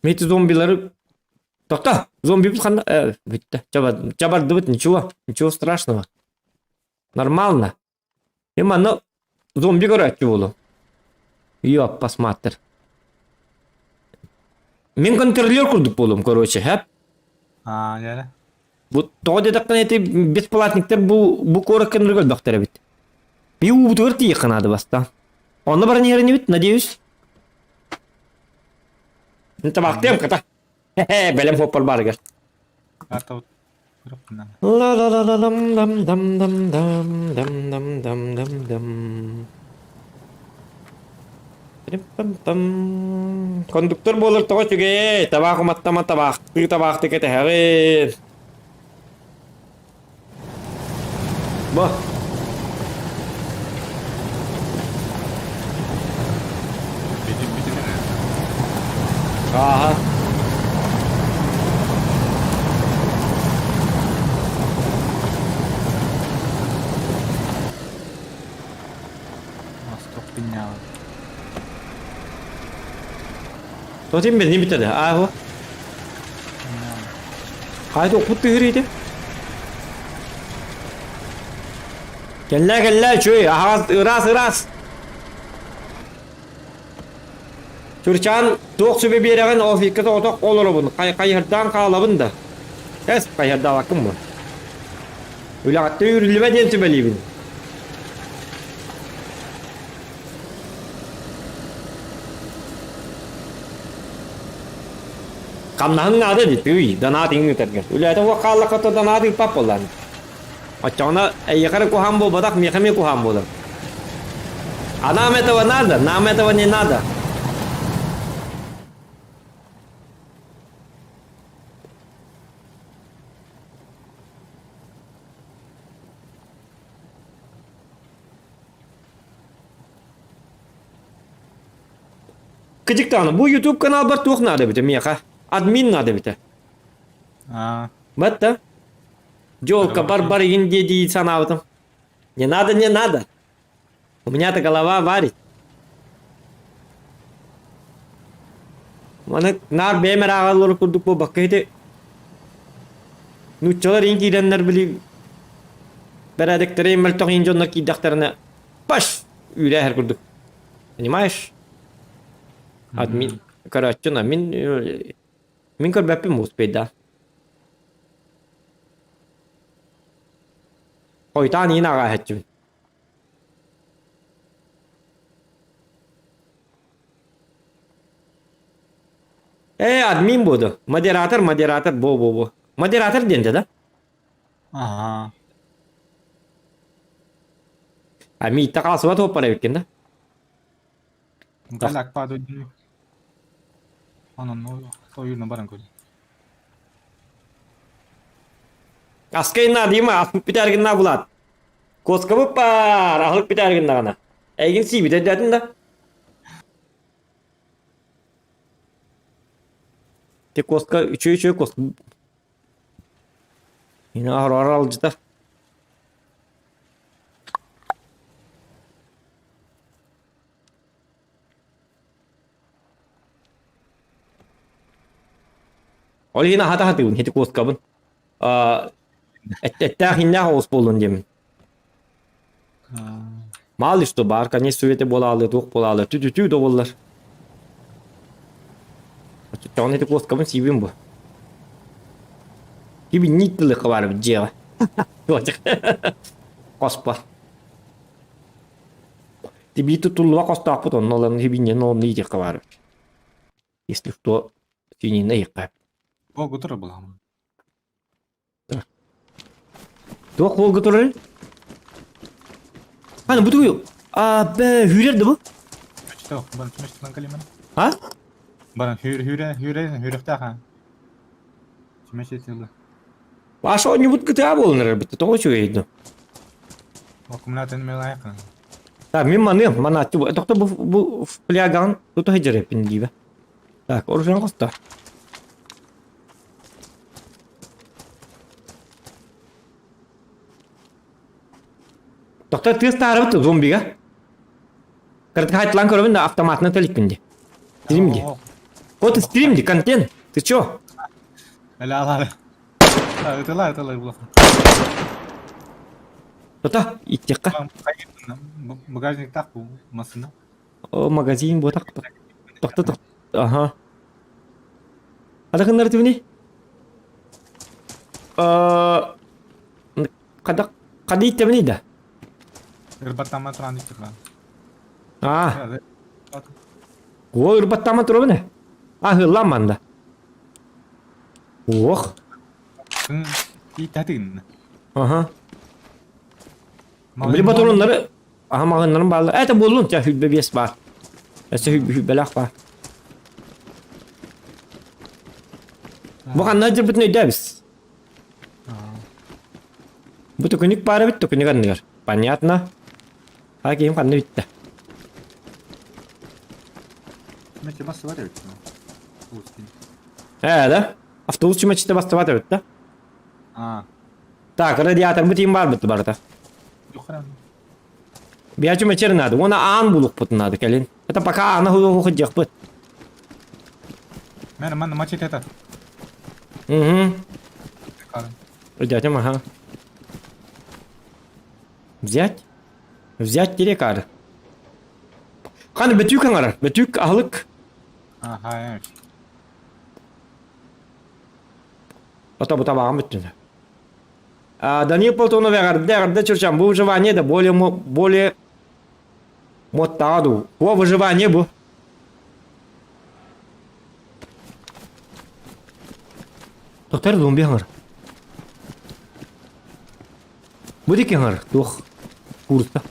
A: Мети зомбилары. Тохто, зомбибит ханна бүттэ. Чабардыбыт, ничего, ничего страшного. Нормально. И манна зомби көрөөччү буолу. Йоп, посмотр. Мин контролер курдук буолум, короче, хэп.
B: Аа, дьэ.
A: Бу тоҕо диэтэххинэ ити бесплатниктар бу бу куоракка өлбөхтөр эбит. Би уубутугар тиийиэххэ наада бастаан. Онно баран иһэринибит, надеюсь. Табахтыам ката. Бэлэм хуоппар баарыгар. Ла-ла-ла-ла-лам-дам-дам-дам-дам-дам-дам-дам-дам. Пам-пам. Кондуктор буолар тоҕо үчүгэй? Табаах уматтама табаахтыы табаахтыы кэтэһэҕин. Бу. Ааһа. Тотим бензин бүтеді. Ааһу. Хайда укпут тыһыр Кэллэ кэллэ үчүгэй аһаҕас ыраас ыраас. Чурчаан туох сүбэ биэрэҕин офикка соҕотох олоробун хайыһардаан хаалабын да. Эс хайыһардаабаккын бу. Үлэҕиттэн үүрүллүбэ диэн сүбэлиибин. Хамнаһын наада дии, тыый, донаат иҥ ыытаргар. Үлээтэ уох хааллахха то донаат ыыппат буоллаан. Оччоҕуна эйиэхэ эрэ куһаҕан буолбатах, миэхэ эмиэ куһаҕан буолар. А нам этого надо, нам этого не надо. Кыдьык даҕаны, бу YouTube каналбар туох наада эбитэ миэхэ? Админ наада эбитэ.
B: Аа.
A: Батта. Дёлка бар-бар игин дии дии санаабытым. Не надо, не надо. У меня-то голова варит. Маны наар бэйэм эрэ ааҕаллар курдук буолбакка ити нууччалар иин киирэннэр били бэрээдэктэрэ мөлтөх иин дьоннор киирдэхтэринэ паш үүрээһэр курдук. Понимаешь? Админ көрөөччү мин мин көрбөппүн успейда. Хойутаан иин ааҕааһаччыбын. Э, админ буду. Модератор, модератор, бо-бо-бо. Модератор диэн да?
B: Ага.
A: А миитте хаалсыбат уоппар эбиккин да?
B: Галак паду. Онон ойууна баран көрдүм.
A: Аска инна дима, аспыт бүтэргинна булат. Коскабыт баар, аһылык бүтэргиннаҕына. Эйигин сиибит өйдөөтүн да? Ти коска үчү-үчү коска. Ина арар алжыта. Ол иһин аһата сатыыбын, ити куоскабын. Эттээх иннээх оҕус буоллун диэмин. Мало ли что баар, конец света буолаалы, туох буолаалы, тү-тү-тү да буоллар. Оччоҕуна ити куоскабын сиибин бу. Кибинниит тылыхха баарбыт дьиэҕэ. Хоспор. Тибии тутуллуба хостоохпут онно ылан хибинньэн онно иитиэххэ баар. Если что, свинина иһиэххэ.
B: Буолга турар буолаҕын.
A: Туох буолга турарый? Аны бу тугуй? А, бэ, хүрэр да бу?
B: Что, баран түмэстэн калиман?
A: А?
B: Баран хүрэ хүрэ хүрэ хүрөхтээх аа. Түмэс этилы.
A: Паша оонньуубут кытаа буолан эрэр битте, тоҕо үчүгэй дуу?
B: Аккумулятор мелайкан.
A: Так, мин маныам, манааччы бу. Тохто бу бу флягаҕын тута сылдьар эппин диибэ. Так, оружиен хоста. Тохто тыас таарабыт зомбига. Кырдык хайтлаан көрөбүн да автоматынан төлүкпүн ди. Стрим ди. Вот стрим ди, контент. Ты чё?
B: Эля алаары. Ытыла ытыла улахан.
A: Тота, иттиэххэ.
B: Багажниктаах бу массыына.
A: О, магазин буотах. Тохто тох. Ага. Хада гыннар түбүни? Хада хада иттебини да?
B: Ырбаттама туран иттебин.
A: Аа. О, ырбаттама турабын. А, хыллан манда. Ох.
B: Иитэтин.
A: Аха. Били батоннары аха маҕыннарым бааллар. Это буоллун, ча хүлбэ биэс баар. Өссө хүлбэлээх баар. Бу ханна дьырбытын өйдөөбүс. Бу төкүнүк баар эбит, төкүнүк анныгар. Понятно. А киһим ханна бүттэ? Ээ, да? Автобус чумачыта бастыбат эбит да?
B: А.
A: Так, радиаторбыт иин баар бытты барыта. Биа чумачыр надо. Уона аан булукпут надо кэлин. Это пока аана хуйдьахпыт.
B: Мэр, манна мачете это.
A: Угу. Идётем, ага. Взять? Взять терекары. Ханы бөтүүк аҥарар. Бөтүүк аһылык.
B: Ага,
A: Ото бу табаҕым бүттүнэ. Данил Платонов эҕэрдэ, эҕэрдэ Чурчан, бу выживание да более более муоттаҕа дуу. О, выживание бу. Тоқтар зомби аҥар. Бу диэки аҥар туох куурта.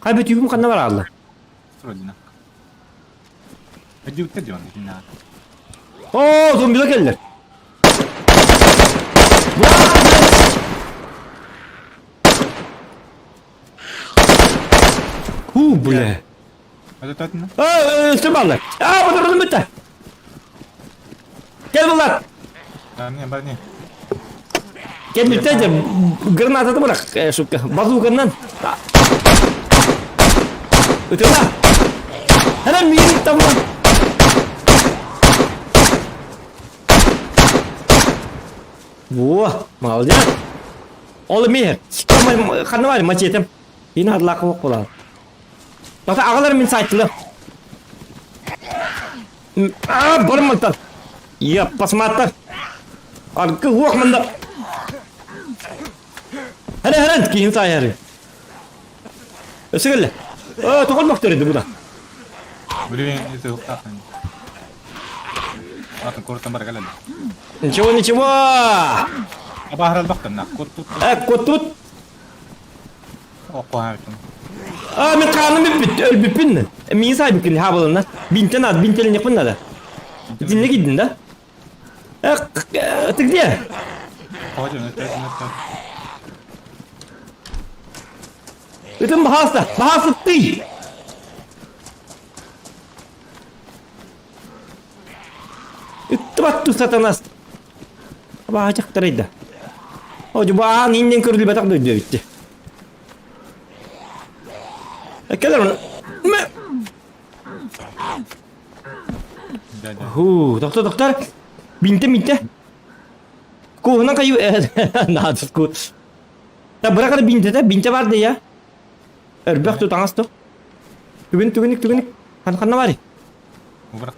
A: Хай бүтүүгүм ханна бараалла?
B: Родина. Өдүктэ дион итиннэ.
A: Оо, зомбилар кэллэр. Ху, бля.
B: Өтөтүнэ.
A: Аа, өстө баллар. Аа, бодордум бүтэ. Кел булар.
B: Барни, барни.
A: Кел бүтэ же гранататы бырах, шутка. Базуканнан. Ытыла. Хана миин тамман. Во, молодец. Ол эмиэ. Ханна бар мачетем. Ин адлака буолар. Бата аҕалар мин сайтылы. А, бармантан. Я посмотр. Аргы уох мында. Хәрэ хәрэ киһин саайары. Өссө кэллэ. Оо, тоҕо мөхтөрөдү бу да.
B: Блин, это атын. Атын кортан бар кэлэллэр.
A: Ничего, ничего.
B: Абаһарал бахтан кот тут.
A: Э, кот тут.
B: Окуһаабытым.
A: А, мен хааным бүппүт, өлбүппүн. Миин саайбыккын хаабылынна. Бинтен ад, бинтелинекпин надо. Итинне кийдин да? Э, ты где?
B: Ходим, это это.
A: Ытым баһаста, баһаста ты! Ыттыбат сатанас. Баачахтарайда. О, баан иннен көрүлбэтэх дойду эбитти. Кэлэр Ху, доктор, доктор. Бинте, бинте. Куһунан кайы наадыс ку. Та быракар бинте та бинте бар да я. Өрбөх ту таҥас ту. Түгүн түгүнүк түгүнүк. Хан ханна бари.
B: Убрак.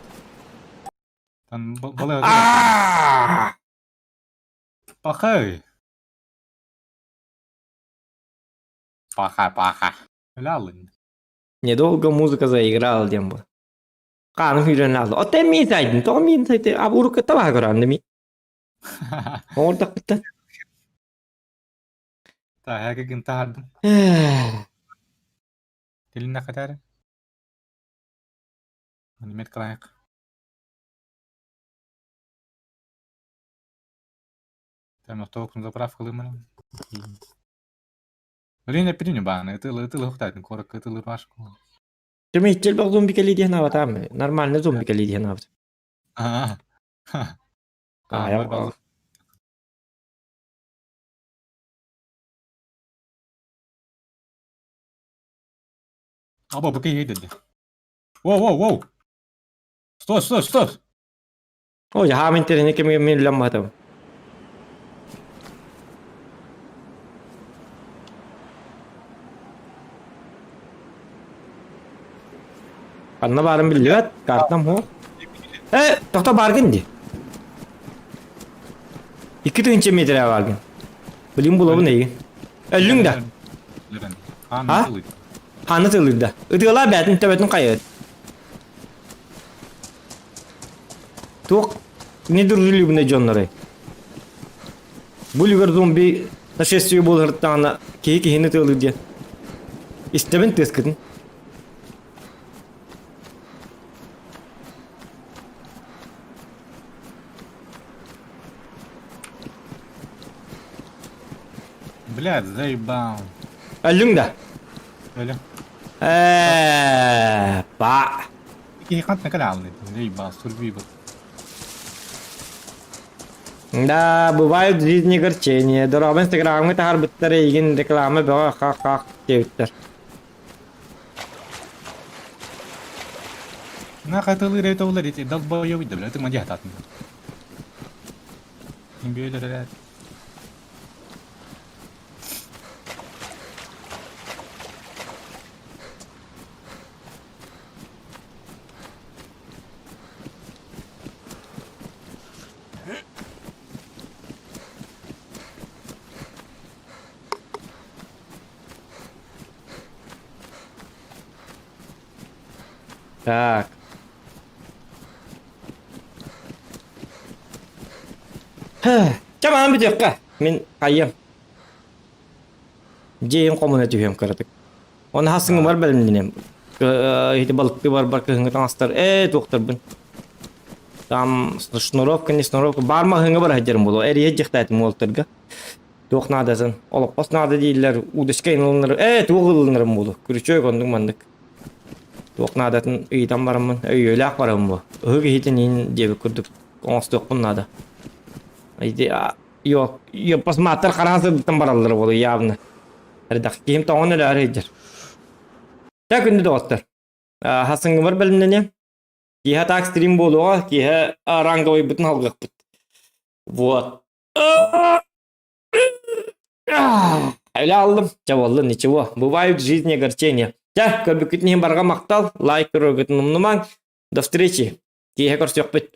B: Там балай.
A: Аа!
B: Пахай. Паха, паха. Лялын.
A: Недолго музыка заиграла диэн бу. Хааны күүрэн аалла. Оттон миин сайдын, тоҕо миин сайдын, а уруккута баһа көрөөннө ми. Оҥордохпуттан.
B: Та хәгин таһардым. Тилинне катары. Мет кылайык. Там автобусом заправка лымана. Блин, я переню бааны, ытылы ытылы ухтайтын, корок ытылы башку.
A: Түмэ иччэл зомби кэлии диэн аабатаам. Нормально зомби кэлии диэн аабат.
B: Аа.
A: Аа,
B: Аба бу киһи деді. Воу, воу, воу! Стой, стой, стой!
A: Ой, хаам интэриэһинэй кэмигэр мин үлэм баатабын. Ханна баарын биллибэт, картам суох. Э, тохто бааргын дии. 2000 метрэ бааргын. Билим булабын эйигин. Өллүҥ да? А? Хааны тылыырда. Ытыалаа бээтин төбөтүн хайыт. Туох недружелюбный дьоннорой. Бу үлүгэр зомби нашествие буоларыттаҕына киһи киһини тыалыыр диэн. Истэбин тыаскытын.
B: Блядь, заебал.
A: Өллүҥ да?
B: Өлө.
A: Ээ, па.
B: Киһи хантан кэлэ аалный? Заебал, сурби был.
A: Да, бывают в жизни огорчения. Дорообо инстаграмҥа таһаарбыттар эйигин реклама бөҕө хах-хах диэбиттэр.
B: На хатылыр это улар эти долбоёбы да, бля, ты мадья татын. Бөөлөр
A: Так. Чэ, маан бүтүөххэ. Мин хайыам. Дьиэм хомуна түһүөм кыратык. Оны хасыҥыбар бэлэмнэнем. Ити балыкты барбар кыһыҥҥы таҥастар ээ туохтарбын. Там шнуровка, не шнуровка. Бар маһыҥҥа бар сылдьарым буолуо. Эрийэ дьиэхтээтим уолтарга. Туох наадатын, олоппос наада дииллэр, удочка ылынар, ээ туох ылынарым буолуо. Күрүчүөк оннук маннык. Туох наадатын ыйытан бараммын, өйүөлээх барабын буо. Ыһык иһитин иин диэбит курдук оҥостуохпун наада. Иди Йо, посмотр хараан сырдыктан бараллар буолуо явно. Эрдэх киһим тоҥон өлөөр сылдьар. Тэ күндү доҕоттор. Хасыҥҥыбар бэлэмнэниэм. Киэһэ так стрим буолуоҕа, киэһэ ранговойбутун алгыахпыт. Вот. Өлө аллым. Чэ буолла, ничего. Бывают в жизни огорчения. Чэ, көрбүккүтүн иһин барҕа махтал. Лайк көрөргүтүн умнумаҥ. До встречи. Киэһэ көрсүөхпүт.